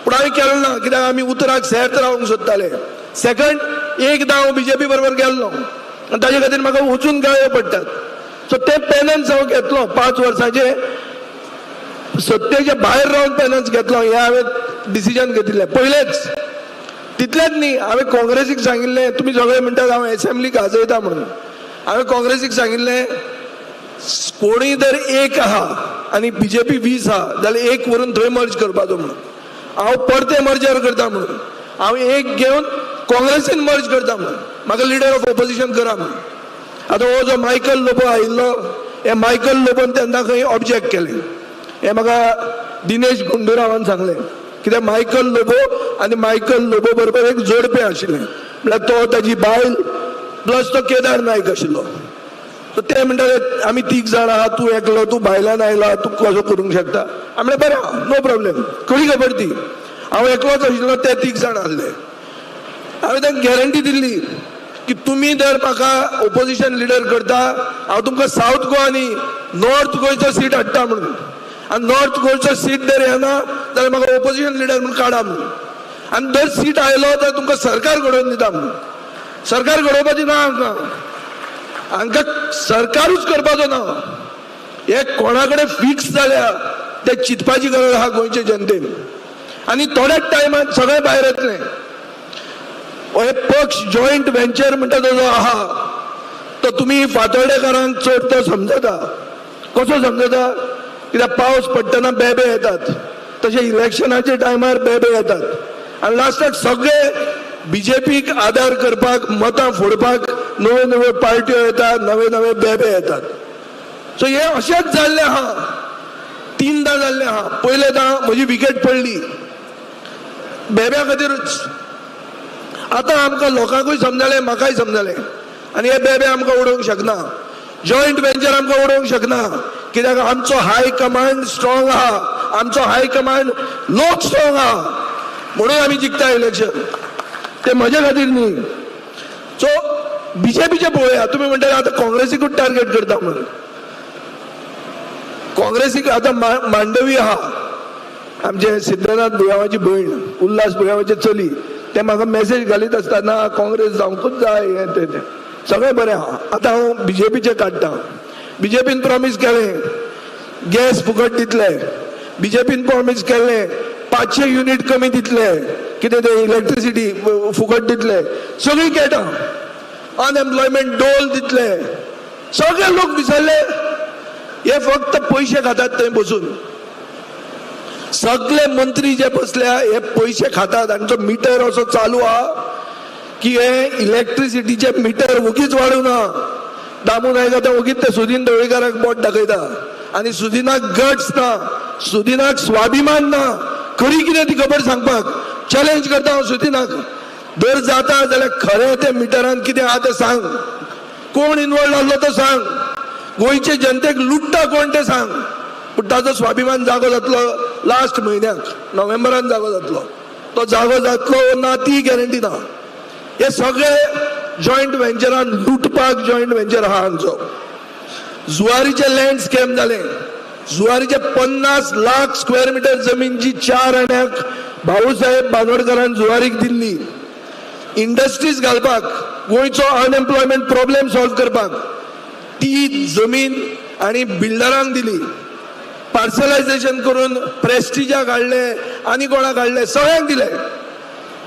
पूण हांवें केलें ना, कित्याक आमी उतराक सेर्त रावंक सोदताले. सेकंड, एकदां हांव बीजेपी बरोबर गेल्लो आनी ताजे खातीर म्हाका वचून गाळयो पडटात. सो ते पेनन्स हांव घेतलो, 5 वर्सांचे सत्तेच्या भायर रावन पेनन्स घेतलो. हें हांवें डिसिजन घेतिल्लें पयलेंच. तितलेंच न्ही, हांवें काँग्रेसीक सांगिल्लें, तुमी सगळे म्हणटात हांव एसेंब्ली गाजयता म्हणून. हांवें काँग्रेसीक सांगिल्लें कोणूय जर एक आहा आनी बीजेपी 20 आहा जाल्यार एक व्हरून थंय मर्ज करपाचो म्हणून. हांव परतें मर्जर करता म्हणून. हांव एक घेवन काँग्रेसीन मर्ज करता म्हणून. म्हाका लिडर ऑफ ऑपोजिशन करा म्हणून. आतां हो जो मायकल लोबो आयिल्लो, हे मायकल लोबोन तेन्ना खंय ऑब्जेक्ट केलें. हें म्हाका दिनेश गुंडूरावान सांगलें. कित्याक मायकल लोबो आनी मायकल लोबो बरोबर एक जोडपें आशिल्लें, म्हळ्यार तो ताजी बायल प्लस तो केदार नायक आशिल्लो. सो ते म्हणटाले आमी 3 जाण आहा, तूं एकलो, तूं भायल्यान आयला, तूं कसो करूंक शकता? हांवें म्हणलें बरें आहा, नो प्रॉब्लेम. खरी खबर ती. हांव एकलोच आशिल्लो, ते 3 जाण आसले. हांवें तांकां गॅरंटी दिल्ली की तुमी जर म्हाका ओपोजिशन लिडर करता, हांव तुमकां सावथ गोवा आनी नॉर्थ गोंयचो सीट हाडटा म्हणून. आनी नॉर्थ गोंयचो सीट जर येना जाल्यार म्हाका ओपोजिशन लिडर म्हणून काडा म्हणून. आनी जर सीट आयलो जाल्यार तुमकां सरकार घडोवन दिता म्हणून. सरकार घडोवपाची ना हांकां, हांकां सरकारूच करपाचो ना. हे कोणा कडेन फिक्स जाल्या ते चिंतपाची गरज आहा गोंयचे जनतेन. आनी थोड्याच टायमान सगळें भायर येतलें. हे पक्ष जॉयंट व्हेंचर म्हणटा तो जो आहा तो तुमी फातोर्डेकारांक चड तो समजता. कसो समजता? कित्याक पावस पडटना बेबे येतात, तशें इलेक्शनाच्या टायमार बेबे येतात आनी लास्टाक सगळे बीजेपीक आदार करपाक, मतां फोडपाक नव्यो नव्यो पार्ट्यो येतात, नवे नवे बेबे येतात. सो हे अशेंच जाल्लें आहा, 3दां जाल्लें आहा. पयले दां म्हजी विकेट पडली बेब्या खातीरूच. आतां आमकां लोकांकूय समजलें, म्हाकाय समजलें. आनी हे बेबे आमकां उडोवंक शकना, जॉयंट व्हेंचर आमकां उडोवंक शकना, कित्याक आमचो हाय कमांड स्ट्रॉंग आहा, आमचो हाय कमांड लोक स्ट्रॉंग आहा, म्हणून आमी जिखता इलेक्शन. ते म्हजे खातीर न्ही. सो बीजेपीचे पळोवया. तुमी म्हणटाले आतां काँग्रेसीकूच टार्गेट करता म्हणून. काँग्रेसीक आतां मांडवी आहा, आमचे सिद्धनाथ बुयांवाची भयण, उल्हास बुयांवाची चली, ते म्हाका मेसेज घालीत आसता ना काँग्रेस जावंकूच जाय, हें तें तें सगळें बरें आहा. आतां हांव बीजेपीचें काडटा. बीजेपीन प्रॉमीस केलें गॅस फुकट दितले, बीजेपीन प्रॉमीस केलें 500 युनिट कमी दितले, कितें ते इलेक्ट्रिसिटी फुकट दितले, सगळीं केटां, अनएम्प्लॉयमेंट डोल दितले, सगळे लोक विसरले. हे फक्त पयशे खातात थंय बसून. सगळे मंत्री जे बसल्या हे पयशे खातात. हांचो मिटर असो चालू आहा की हे इलेक्ट्रिसिटीचे मिटर वगीच वाडूं ना. दामू नायक आतां वगीच ते सुदीन ढवळीकाराक बोट दाखयता आनी सुदिनाक गट्स ना, सुदिनाक स्वाभिमान ना, खरी कितें ती खबर सांगपाक चॅलेंज करता हांव सुदिनाक. जर जाता जाल्यार खरें ते मिटरान कितें आहा तें सांग, कोण इनवॉल्व आसलो तो सांग, गोंयचे जनतेक लुट्टा कोण तें सांग. पूण ताजो स्वाभिमान जागो जातलो लास्ट म्हयन्याक, नोव्हेंबरान जागो जातलो. तो जागो जातलो ना ती गॅरंटी ना. हे सगळे जॉयंट व्हेंचरान लुटपाक जॉयंट व्हेंचर आहा हांचो. जुवारीचे लँड स्कॅम जालें. जुवारीचे 50 लाख स्क्वेअर मिटर जमीन जी 4 आण्याक भाऊसाहेब बांदोडकरान जुवारीक दिल्ली, इंडस्ट्रीज घालपाक, गोंयचो अनएम्प्लॉयमेंट प्रॉब्लेम सॉल्व करपाक, ती जमीन आनी बिल्डरांक दिली. पार्सलायझेशन करून प्रेस्टिजाक हाडले आनी कोणाक हाडले, सगळ्यांक दिले.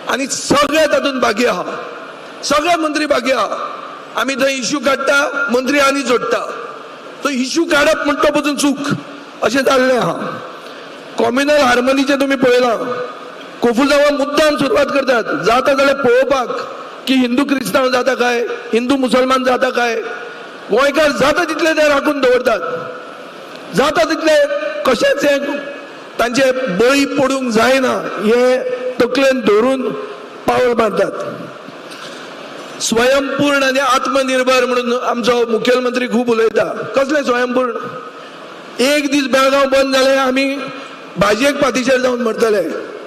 आनी सगळे तातूंत भागी आहा, सगळे मंत्री भागी आहा. आमी थंय इश्यू काडटा, मंत्री आनी जोडटा. तो इश्यू काडप म्हणटा पसून चूक अशें जाल्लें आहा. कॉम्युनल हार्मनीचें तुमी पळयलां, कोफुजांवा मुद्दाम सुरवात करतात, जाता जाल्यार पळोवपाक की हिंदू क्रिस्तांव जाता काय, हिंदू मुसलमान जाता काय. गोंयकार जाता तितले ते राखून दवरतात, जाता तितले कशेंच हें तांचे बळी पडूंक जायना हे तकलेन धरून पावल मारतात. स्वयंपूर्ण आनी आत्मनिर्भर म्हणून आमचो मुखेलमंत्री खूब उलयता. कसलें स्वयंपूर्ण? एक दीस बेळगांव बंद जालें आमी भाजयेक पातीचेर जावन मरतले,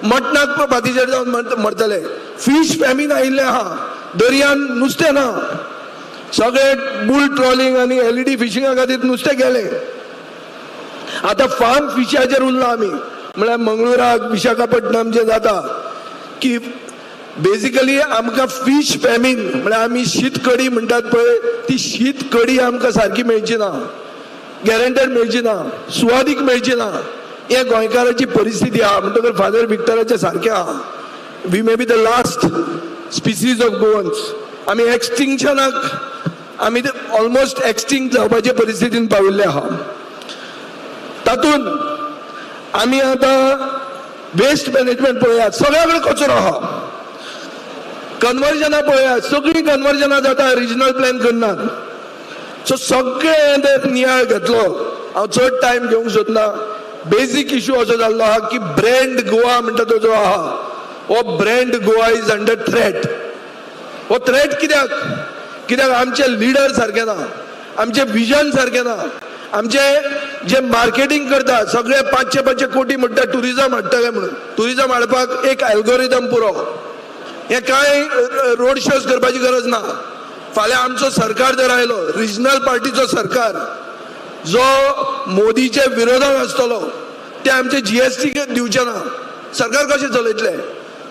मटणाक पातीचेर जावन मरतले. फीश फॅमीन आयिल्लें आहा, दर्यान नुस्तें ना, सगळे बुल ट्रॉलिंग आनी एलईडी फिशिंगा खातीर नुस्तें गेलें. आतां फार्म फिशाचेर उरला आमी. म्हळ्यार मंगळुराक, विशाखापट्टणम जें जाता की बेजिकली आमकां फीश फॅमीन म्हळ्यार आमी शीत कडी म्हणटात पळय, ती शीत कडी आमकां सारकी मेळची ना, गॅरंटेड मेळची ना, सुवादीक मेळची ना. हे गोंयकाराची परिस्थिती आहा. म्हणटकर फादर विक्टराचे सारकें आहा. We may be the last species of Goans. आमी एक्सटिंक्शनाक, आमी ऑलमोस्ट एक्सटिंक्ट जावपाचे परिस्थितीन पाविल्ले आहा. तातूंत आमी आतां वेस्ट मॅनेजमेंट पळयात, सगळ्या कडेन कचरो आहा. कन्वर्जनां पळयात, सगळीं कन्वर्जनां जाता, रिजनल प्लॅन करनात. सो सगळें ते नियाळ घेतलो. हांव चड टायम घेवंक सोदना. बेजीक इशू असो जाल्लो आहा की ब्रँड गोवा म्हणटा तो जो आहा, हो brand Goa is under threat. हो थ्रेट कित्याक? कित्याक आमचे लिडर सारके ना, आमचे विजन सारकें ना, आमचे जे मार्केटींग करता सगळे 500-500 कोटी म्हणटा टुरिजम हाडटले म्हणून. टुरिजम हाडपाक एक एल्गोरिदम पुरो. हे कांय रोड शोज करपाची गरज ना. फाल्यां आमचो सरकार जर आयलो, रिजनल पार्टीचो सरकार जो मोदीचे विरोधान आसतलो, ते आमचे जीएसटी दिवचे ना. सरकार कशें चलयतले?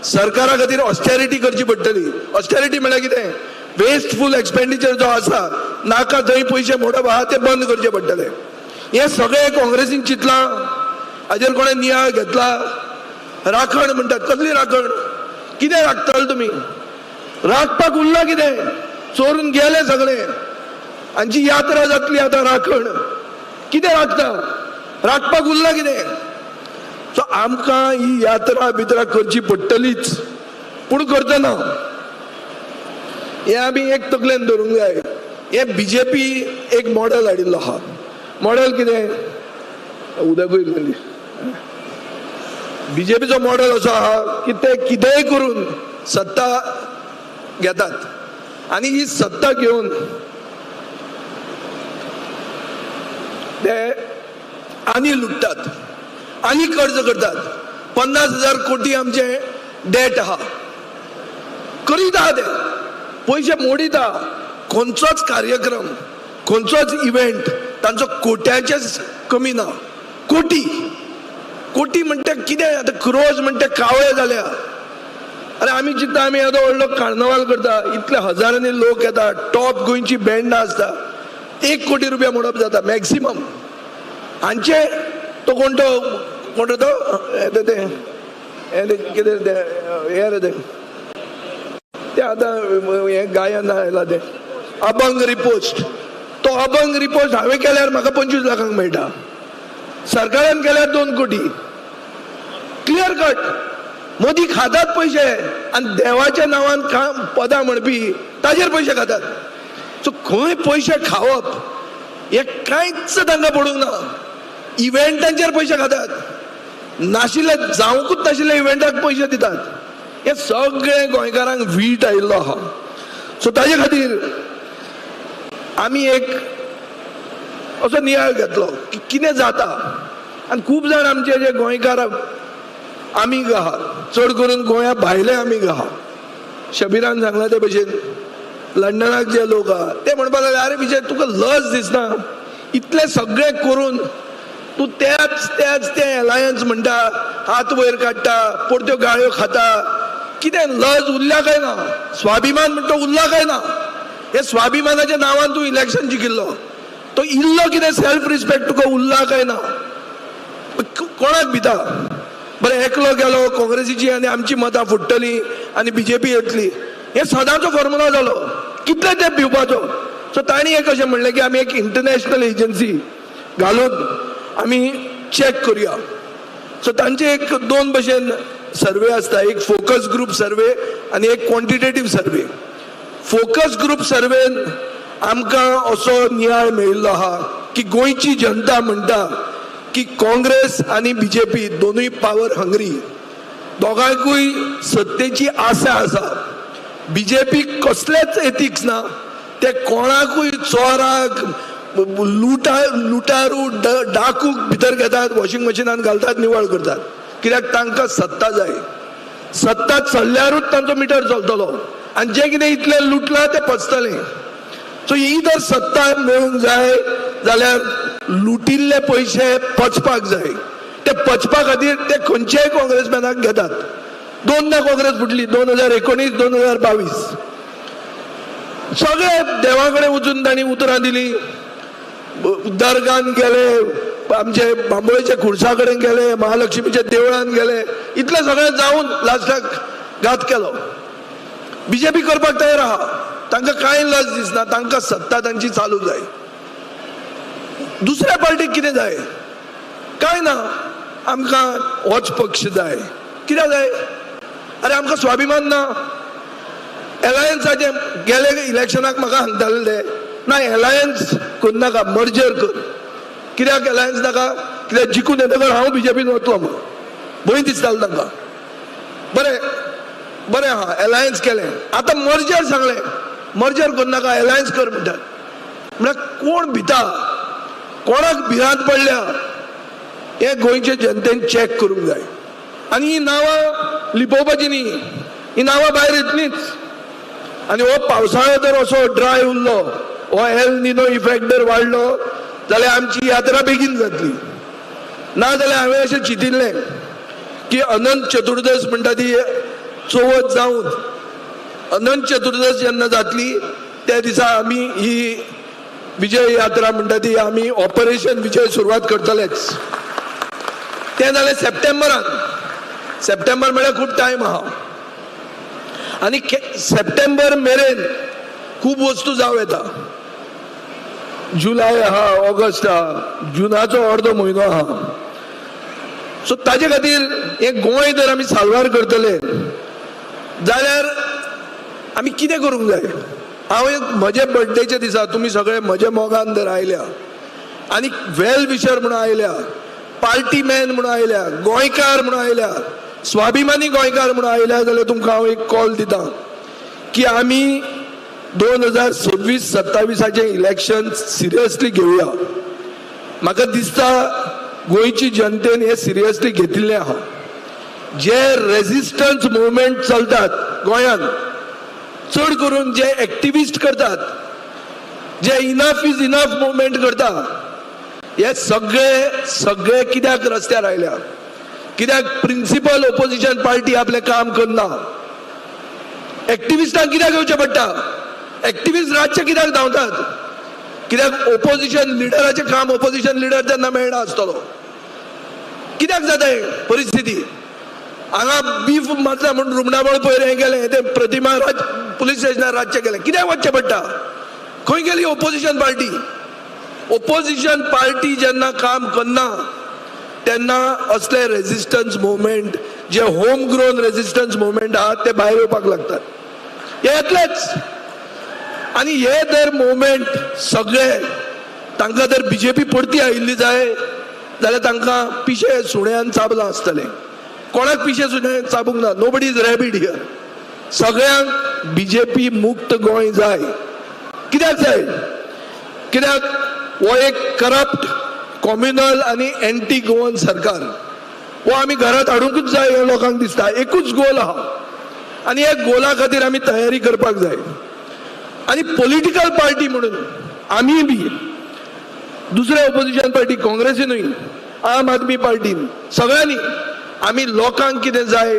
सरकारा खातीर ऑस्टेरिटी करची पडटली. ऑस्टेरिटी म्हळ्यार कितें? वेस्टफूल एक्सपेंडिचर जो आसा, नाका थंय पयशे मोडप आहा ते बंद करचे पडटले. हें सगळें काँग्रेसीन चिंतलां, हाजेर कोणें नियाळ घेतला? राखण म्हणटात, कसली राखण? कितें राखतले तुमी? राखपाक उरलां कितें? चोरून गेले सगळे. हांची यात्रा जातली आतां. राखण कितें राखता? राखपाक उरलां कितें? सो आमकां ही यात्रा बित्रा करची पडटलीच, पूण करतना हें आमी एक तकलेन धरूंक जाय. हें बीजेपी एक मॉडल हाडिल्लो आहा. मॉडल कितें? उदकूय इल्लें. बीजेपीचो मॉडल असो आहा की ते कितेंय करून सत्ता घेतात आनी ही सत्ता घेवन ते आनी लुटतात आनी कर्ज करतात. 50,000 कोटी आमचे डेट आहा. करीत आहा ते पयशे मोडीत आहा. खंयचोच कार्यक्रम, खंयचोच इव्हेंट तांचो कोट्याचे कमी ना. कोटी कोटी म्हणटा कितें आतां? क्रोज म्हणटा कावळे जाल्या. अरे आमी चिंता, आमी येदो व्हडलो कार्नवाल करता, इतले हजारांनी लोक येता, टॉप गोंयची बँडां आसता, 1 कोटी रुपया मोडप जाता मॅक्सिमम. हांचे तो कोण तो कोण तो ते हें कितें तें हें रे तें तें आतां हें गायन आयलां तें अभंग रिपोस्ट. तो अभंग रिपोस्ट हांवें केल्यार म्हाका 25 लाखांक मेळटा, सरकारान केल्यार 2 कोटी. क्लियर कट मोदी खातात पयशे आनी देवाच्या नांवान काम पदां म्हणपी ताजेर पयशे खातात. सो खंय पयशे खावप हें कांयच तांकां पडूंक ना. इव्हेंटांचेर पयशे खातात, नाशिल्ले जावंकूच नाशिल्ले इव्हेंटाक पयशे दितात. हें सगळें गोंयकारांक वीट आयिल्लो आहा. सो ताजे खातीर आमी एक असो नियाळ घेतलो की कितें जाता. आनी खूब जाण आमचे जे गोंयकार आमीग आहा, चड करून गोंया भायले आमीग आहा. शबीरान सांगला ते भशेन लंडनाक जे लोक आहा ते म्हणपाक लागले, आरे विजय तुका लज दिसना, इतलें सगळें करून तूं त्याच त्याच ते अलायन्स म्हणटा, हात वयर काडटा, परत्यो गाळ्यो खाता, कितें लज उरल्या काय ना? स्वाभिमान म्हणटा उरला काय ना? हे स्वाभिमानाच्या नांवान तूं इलेक्शन जिखिल्लो, तो इल्लो कितें सेल्फ रिस्पेक्ट तुका उरला काय ना? कोणाक भिता? बरें एकलो गेलो काँग्रेसीची आनी आमची मतां फुट्टली आनी बीजेपी येतली, हे सदांचो फॉर्मुला जालो. कितले तें भिवपाचो. सो तांणी एक अशें म्हणलें की आमी एक इंटरनॅशनल एजन्सी घालून आमी चॅक करुया. सो तांचे एक 2 भशेन सर्वे आसता, एक फोकस ग्रुप सर्वे आनी एक क्वॉन्टिटेटीव सर्वे. फोकस ग्रुप सर्वेन आमकां असो नियाळ मेळिल्लो आहा की गोंयची जनता म्हणटा की काँग्रेस आनी बीजेपी दोनूय पावर हंग्री, दोगांकूय सत्तेची आशा आसा. बीजेपी कसलेच एथिक्स ना, ते कोणाकूय चोराक लुटारू डाकूक भितर घेतात, वॉशिंग मशिनान घालतात, निवळ करतात. कित्याक तांकां सत्ता जाय. सत्ता चल्ल्यारूच तांचो मिटर चलतलो आनी जें कितें इतलें लुटलां तें पचतलें. सो ही जर सत्ता मेळूंक जाय जाल्यार लुटिल्ले पयशे पचपाक जाय. ते पचपा खातीर ते खंयच्याय काँग्रेसमॅनाक घेतात. 2दा काँग्रेस फुटली, 2019 2022. सगळे देवा कडेन वचून तांणी उतरां दिली, दर्गान गेले, आमचे बांबोळेच्या खुर्सा कडेन गेले, महालक्ष्मीच्या देवळान गेले, इतलें सगळें जावन लास्टाक घात केलो. बीजेपी करपाक तयार आहा, तांकां कांय लज दिसना, तांकां सत्ता तांची चालू जाय. दुसऱ्या पार्टीक कितें जाय? कांय ना, आमकां होच पक्ष जाय. कित्याक जाय? अरे आमकां स्वाभिमान ना. एलायन्साचे गेले इलेक्शनाक म्हाका सांगताले ते, ना एलायन्स करनाका, मर्जर कर. कित्याक एलायन्स नाका? कित्याक जिखून येतकर हांव बीजेपीन वतलो म्हूण भंय दिसतालो तांकां. बरें बरें आहा, एलायन्स केलें, आतां मर्जर सांगलें, मर्जर करनाका, एलायन्स कर म्हणटात. म्हळ्यार कोण भिता, कोणाक भिरांत पडल्या हें गोंयचे जनतेन चॅक करूंक जाय. आनी ही नांवां लिपोवपाची न्ही, ही नांवां भायर येतलींच. आनी हो पावसाळो जर असो ड्राय उरलो, हो एल निनो इफेक्ट जर वाडलो जाल्यार आमची यात्रा बेगीन जातली. ना जाल्यार हांवें अशें चिंतिल्लें की अनंत चतुर्दश म्हणटा ती चवथ जावन अनंत चतुर्दश जेन्ना जातली त्या दिसा आमी ही विजय यात्रा म्हणटा ती आमी ऑपरेशन विजय सुरवात करतलेच. तें जालें सप्टेंबरान. सप्टेंबर म्हळ्यार खूब टायम आहा आनी सप्टेंबर मेरेन खूब वस्तू जावं येता. जुलय आहा, ऑगस्ट आहा, जुनाचो अर्दो म्हयनो आहा. सो ताजे खातीर हें गोंय जर आमी साल्वार करतले जाल्यार आमी कितें करूंक जाय? हांव एक म्हजे बर्थडेच्या दिसा तुमी सगळे म्हज्या मोगान जर आयल्या आनी वेल विशर म्हणून आयल्या, पार्टी मॅन म्हणून आयल्या, गोंयकार म्हणून आयल्या, स्वाभिमानी गोंयकार म्हणून आयल्या जाल्यार तुमकां हांव एक कॉल दिता की आमी 2026-27 इलेक्शन सिरियसली घेवया. म्हाका दिसता गोंयची जनतेन हें सिरियसली घेतिल्लें आहा. जे रेजिस्टन्स मुवमेंट चलतात गोंयांत, चड करून जे एक्टिविस्ट करतात, जे इनफ is enough movement करता, हे सगळे सगळे कित्याक रस्त्यार आयल्या? कित्याक प्रिंसिपल ओपोजिशन पार्टी आपलें काम करना? एक्टिविस्टांक कित्याक येवचें पडटा? एक्टिविस्ट रातचे कित्याक धांवतात? कित्याक ओपोजिशन लिडराचें काम ओपोजिशन लिडर तेन्ना मेळना आसतलो. कित्याक जाता ही परिस्थिती? हांगा बीफ मारता म्हूण रुमडाबळ पयर हें गेलें, तें प्रतिमा राज पुलीस स्टेशनार रातचें गेलें. कित्याक वचचें पडटा? खंय गेली ओपोजिशन पार्टी? ओपोजिशन पार्टी जेन्ना काम करना तेन्ना असले रेजिस्टन्स मुवमेंट जे होम ग्रोन रेजिस्टन्स मुवमेंट आहा ते भायर येवपाक लागतात. हे येतलेच. आनी हे जर मुवमेंट सगळे तांकां जर बीजेपी परती आयिल्ली जाय जाल्यार तांकां पिशे सुण्यान चाबलां आसतलें. कोणाक पिशे सुण्यान चाबूंक ना. Nobody is rabid here. सगळ्यांक बीजेपी मुक्त गोंय जाय. कित्याक जाय? कित्याक हो एक करप्ट, कॉम्युनल आनी एंटी गोवन सरकार हो आमी घरांत हाडुंकूच जाय हें लोकांक दिसता. एकूच गोल आहा आनी ह्या गोला खातीर आमी तयारी करपाक जाय. आनी पॉलिटिकल पार्टी म्हणून आमी बी दुसऱ्या ओपोजिशन पार्टी काँग्रेसीनूय, आम आदमी पार्टीन, सगळ्यांनी आमी लोकांक कितें जाय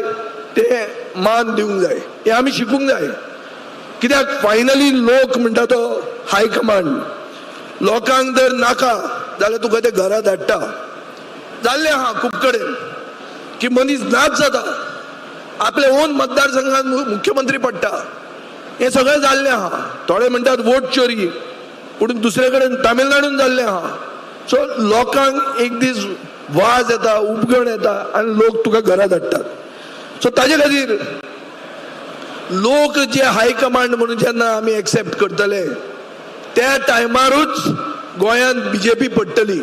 तें मान दिवंक जाय. हें आमी शिकूंक जाय. कित्याक फायनली लोक म्हणटा तो हायकमांड. लोकांक जर नाका जाल्यार तुका ते घरा धाडटा. जाल्लें आहा खूब कडेन की मनीस नाच जाता, आपल्या ओन मतदारसंघात मुख्यमंत्री पडटा. हें सगळें जाल्लें आहा. थोडे म्हणटात वोट चोरी, पूण दुसरे कडेन तामिळनाडून जाल्लें आहा. सो लोकांक एक दीस वाज येता, उपगण येता आनी लोक तुका घरा धाडटात. सो ताजे खातीर लोक जे हायकमांड म्हणून जेन्ना आमी एक्सेप्ट करतले त्या टायमारूच गोंयांत बीजेपी पडटली.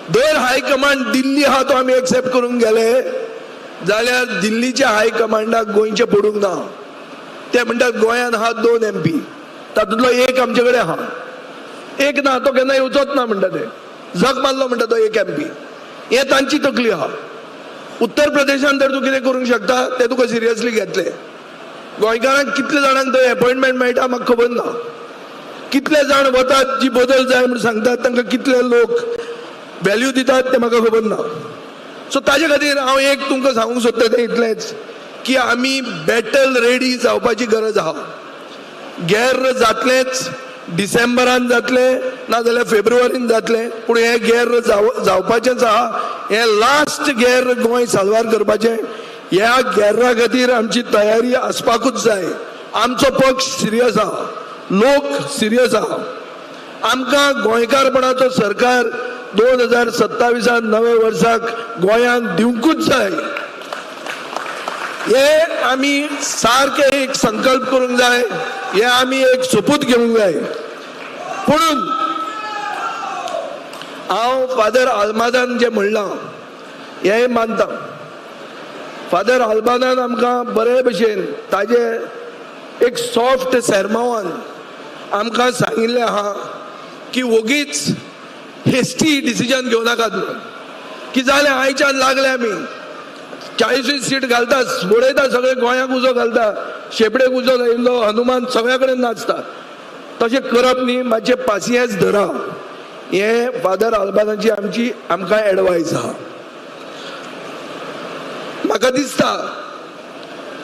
दर हायकमांड दिल्ली आहा तो आमी एक्सेप्ट करूंक गेले जाल्यार दिल्लीच्या हायकमांडाक गोंयचें पडूंक ना. ते म्हणटात गोंयांत आहा 2 MP, तातूंतलो एक आमचे कडेन आहा, एक ना, तो केन्ना येवचोच ना म्हणटा ते. जग मारलो म्हणटा तो एक MP. हें तांची तकली आहा. उत्तर प्रदेशान तर तूं कितें करूंक शकता तें तुका सिरियसली घेतले. गोंयकारांक कितले जाणांक थंय अपॉयंटमेंट मेळटा म्हाका खबर ना. कितले जाण वतात जी बदल जाय म्हूण सांगतात तांकां कितले लोक व्हॅल्यू दितात तें म्हाका खबर ना. सो ताजे खातीर हांव एक तुमकां सांगूंक सोदता तें इतलेंच की आमी बॅटल रेडी जावपाची गरज आहा. गैर जातलेंच, डिसेंबरान जातलें नाजाल्यार फेब्रुवारीन जातलें, पूण हें गैर जावपाचेंच आहा. हें लास्ट गैर गोंय साल्वार करपाचें. ह्या गैरा खातीर आमची तयारी आसपाकूच जाय. आमचो पक्ष सिरियस आहा, लोक सिरियस आहा. आमकां गोंयकारपणाचो सरकार 2027 नव्या वर्साक गोंयांत दिवंकूच जाय. हे आमी सारके एक संकल्प करूंक जाय, हे आमी एक सोपूत घेवंक जाय. पुणून हांव फादर आल्मादान जें म्हणलां हें मानता. फादर आल्मादान आमकां बरे भशेन ताजे एक सॉफ्ट सेरमावान आमकां सांगिल्लें आहा की वोगीच हेस्टी डिसिजन घेवं नाकात म्हणून. की जालें आयच्यान लागले आमी 40 सीट घालता, उडयता, सगळे गोंयाक उजो घालता, शेपडेक उजो लायिल्लो हनुमान सगळ्या कडेन नाचता. तशें करप न्ही, मातशें पासियेंस धरा. हें फादर आल्बानाची आमची आमकां एडवायस आहा. म्हाका दिसता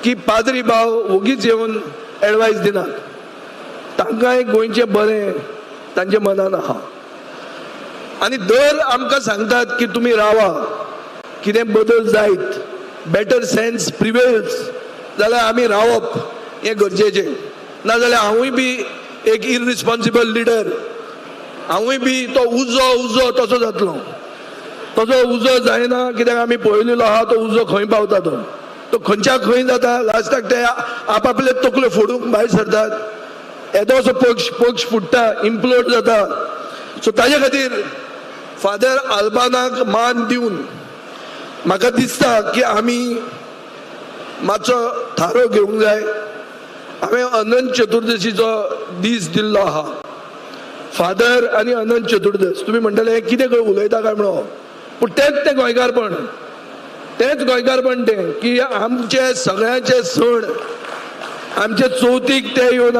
की पाद्री भाव वोगीच येवन एडवायस दिनात. तांकांय गोंयचें बरें तांच्या मनान आहा. आनी दर आमकां सांगतात की तुमी रावा, कितें बदल जायत, बेटर सेन्स प्रिवेल्स जाल्यार आमी रावप हें गरजेचें. नाजाल्यार हांवूय बी एक इररिस्पॉन्सिबल लिडर, हांवूय बी तो उजो उजो तसो जातलो. तसो उजो जायना, कित्याक आमी पळयलेलो आहा तो उजो खंय पावता, तो खंयच्या खंय जाता. लास्टाक ते आपआपले तकल्यो फोडूंक भायर सरतात. येदोसो पक्ष पक्ष फुट्टा, इम्प्लोड जाता. सो ताजे खातीर फादर आल्बानाक मान दिवन म्हाका दिसता की आमी मातसो थारो घेवंक जाय. हांवें अनंत चतुर्दशीचो दीस दिल्लो आहा. फादर आनी अनंत चतुर्दश, तुमी म्हणटले कितें उलयता काय म्हणून, पूण तेंच तें गोंयकारपण, तेंच गोंयकारपण तें की आमचे सगळ्यांचे सण, आमचे चवथीक ते येवन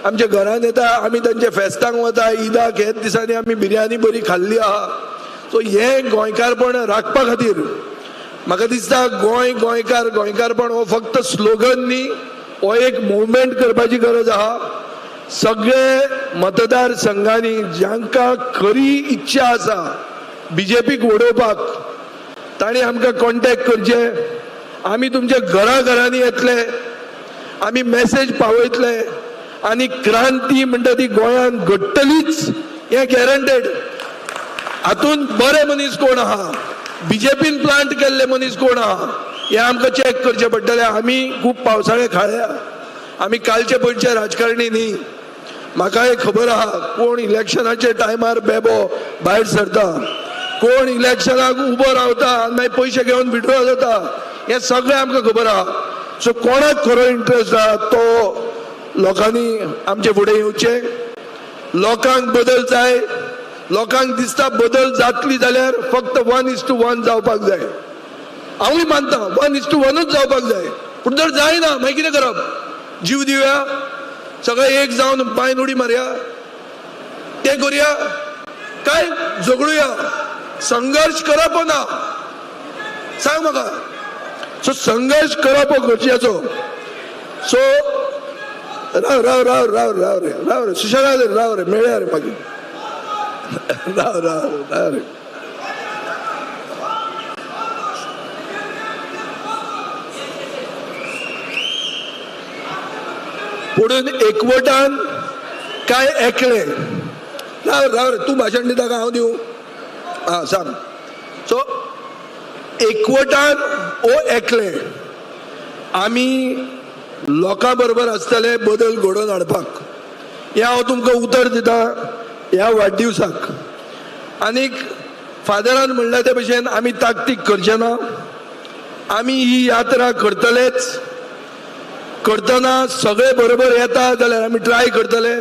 आमच्या घरान येता, आमी तांच्या फेस्तांक वता, ईदाक हेच दिसांनी आमी बिरयानी बरी खाल्ली आहा. सो हें गोंयकारपण राखपा खातीर म्हाका दिसता गोंय गोंयकार गोंयकारपण हो फक्त स्लोगन न्ही, हो एक मुवमेंट करपाची गरज आहा. सगळे मतदारसंघांनी जांकां खरी इच्छा आसा बीजेपीक उडोवपाक तांणी आमकां कॉन्टेक्ट करचें. आमी तुमच्या घराघरांनी येतले, आमी मेसेज पावयतले आनी क्रांती म्हणटा ती गोंयांत घडटलीच, हें गॅरंटेड. हातूंत बरे मनीस कोण आहा, बीजेपीन प्लांट केल्ले मनीस कोण आहा, हें आमकां चॅक करचें पडटलें. आमी खूब पावसाळे खाळ्या, आमी कालचे पयचे राजकारणी न्ही. म्हाका एक खबर आहा कोण इलेक्शनाचे टायमार बेबो भायर सरता, कोण इलेक्शनाक उबो रावता आनी मागीर पयशे घेवन विड्रॉ जाता, हें सगळें आमकां खबर आहा. सो कोणाक खरो इंट्रस्ट आहा तो लोकांनी आमचे फुडें येवचें. लोकांक बदल जाय, लोकांक दिसता बदल जातली जाल्यार फक्त 1:1 जावपाक जाय. हांवूय मानता 1:1 जावपाक जाय, पूण जर जायना मागीर कितें करप? जीव दिवया, सगळे एक जावन बांयन उडी मारया, तें करुया काय झगडुया? संघर्श करप ना, सांग म्हाका. सो संघर्श करप हो गरजेचो. सो राव राव राव राव राव रे राव रे सुशेगाद राव रे, मेळया रे मागीर, राव राव राव रे. पुणून एकवटान काय एकले, राव राव रे, तूं भाशण दिता काय हांव दिवं? आं सांग. सो एकवटान ओ एकले आमी लोकां बरोबर आसतले बदल घडोवन हाडपाक, हें हांव तुमकां उतर दिता ह्या वाडदिवसाक. आनीक फादरान म्हणलें ते भशेन आमी ताकतीक करचे ना, आमी ही यात्रा करतलेच. करतना सगळे बरोबर येता जाल्यार आमी ट्राय करतले.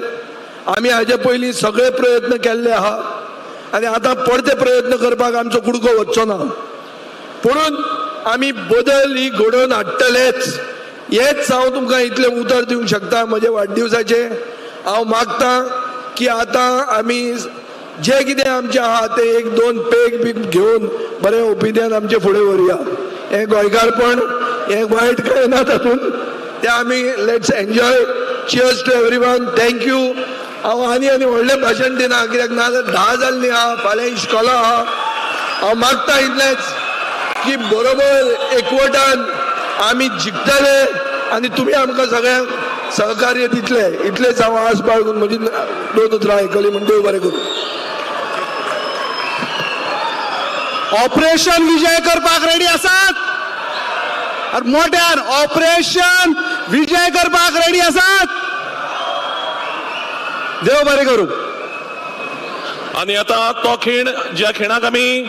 आमी हाजे पयलीं सगळे प्रयत्न केल्ले आहा आनी आतां परते प्रयत्न करपाक आमचो कुडको वचचो ना, पुणून आमी बदल ही घडोवन हाडटलेच. हेच हांव तुमकां इतलें उतर दिवंक शकता म्हजे वाडदिवसाचें. हांव मागता की आतां आमी जे कितें आमचें आहा तें एक दोन पेग बी घेवन बरें ओपिनियन आमचें फुडें व्हरुया. हें गोंयकारपण, हें वायट कांय ना तातूंत, तें आमी let's enjoy. Cheers to everyone, thank you. हांव आनी आनी व्हडलें भाशण दिना कित्याक नाजाल्यार 10 जाल्लीं आहा, फाल्यां इश्कोला आहा. हांव मागता इतलेंच की बरोबर एकवटान आमी जिखतले आनी तुमी आमकां सगळ्यांक सहकार्य दितले, इतलेंच हांव आस बाळगून म्हजी दोन उतरां आयकली म्हूण देव बरें करूं. ऑपरेशन विजय करपाक रेडी आसात? अरे मोठ्यान, ऑपरेशन विजय करपाक रेडी आसात? देव बरें करूं. आनी आतां तो खीण ज्या खिणाक आमी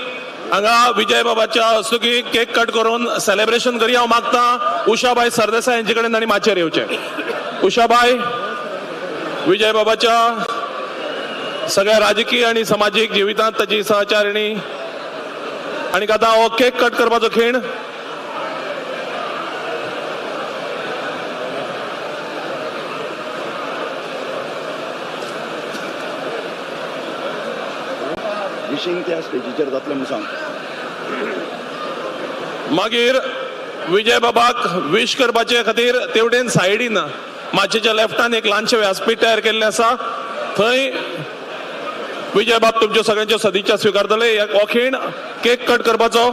हांगा विजय बाबाच्या हस्तुकी केक कट करून सेलिब्रेशन करी. हांव मागता उषाबाय सरदेसाय हांचे कडेन तांणी माचयेर येवचें. उषाबाय विजय बाबाच्या सगळ्या राजकीय आनी समाजीक जिवितांत ताची सहचारिणी. आनी आतां हो केक कट करपाचो खीण. त्या स्टेजीचेर जातलें म्हूण सांग. मागीर विजय बाबाक विश करपाचे खातीर तेवटेन सायडीन माचयेच्या लेफ्टान एक ल्हानशें व्यासपीठ तयार केल्लें आसा, थंय विजय बाब तुमच्यो सगळ्यांच्यो सदिच्छा स्विकारतले. हो खीण केक कट करपाचो.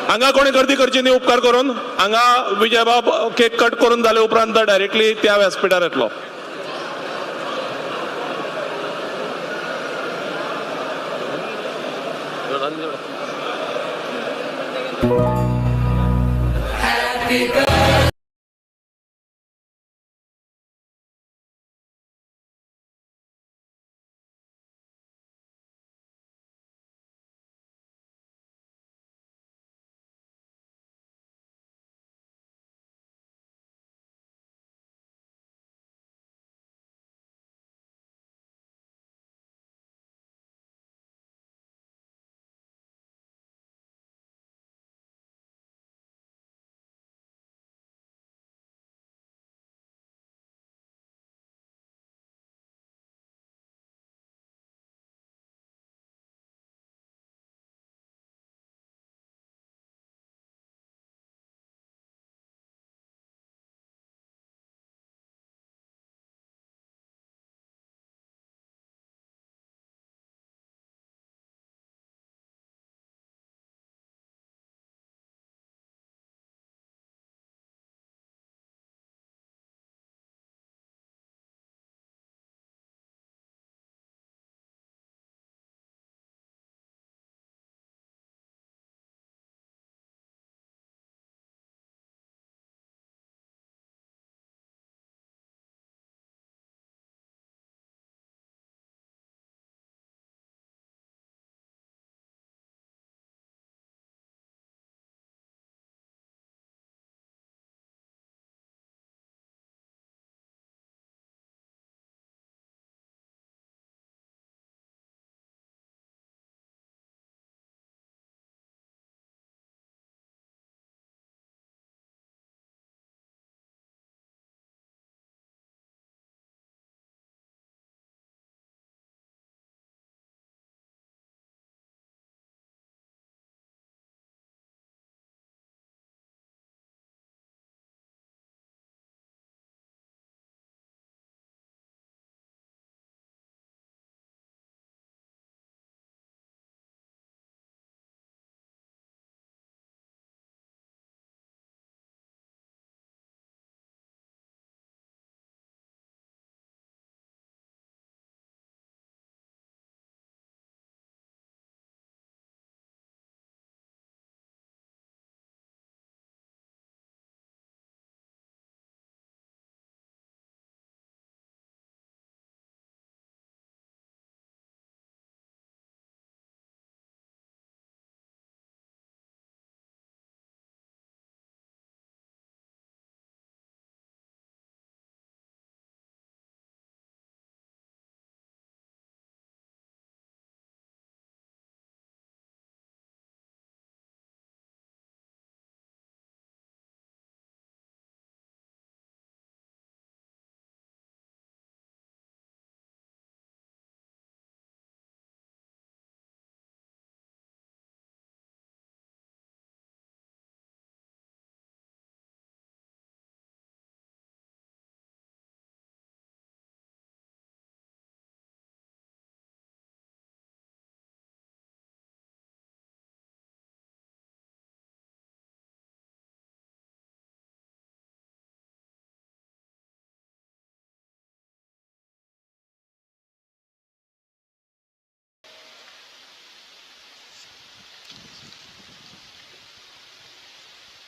हांगा कोणी गर्दी करची न्ही उपकार करून. हांगा विजय बाब केक कट करून जाले उपरांत डायरेक्टली त्या व्यासपीठार येतलो. Happy birthday.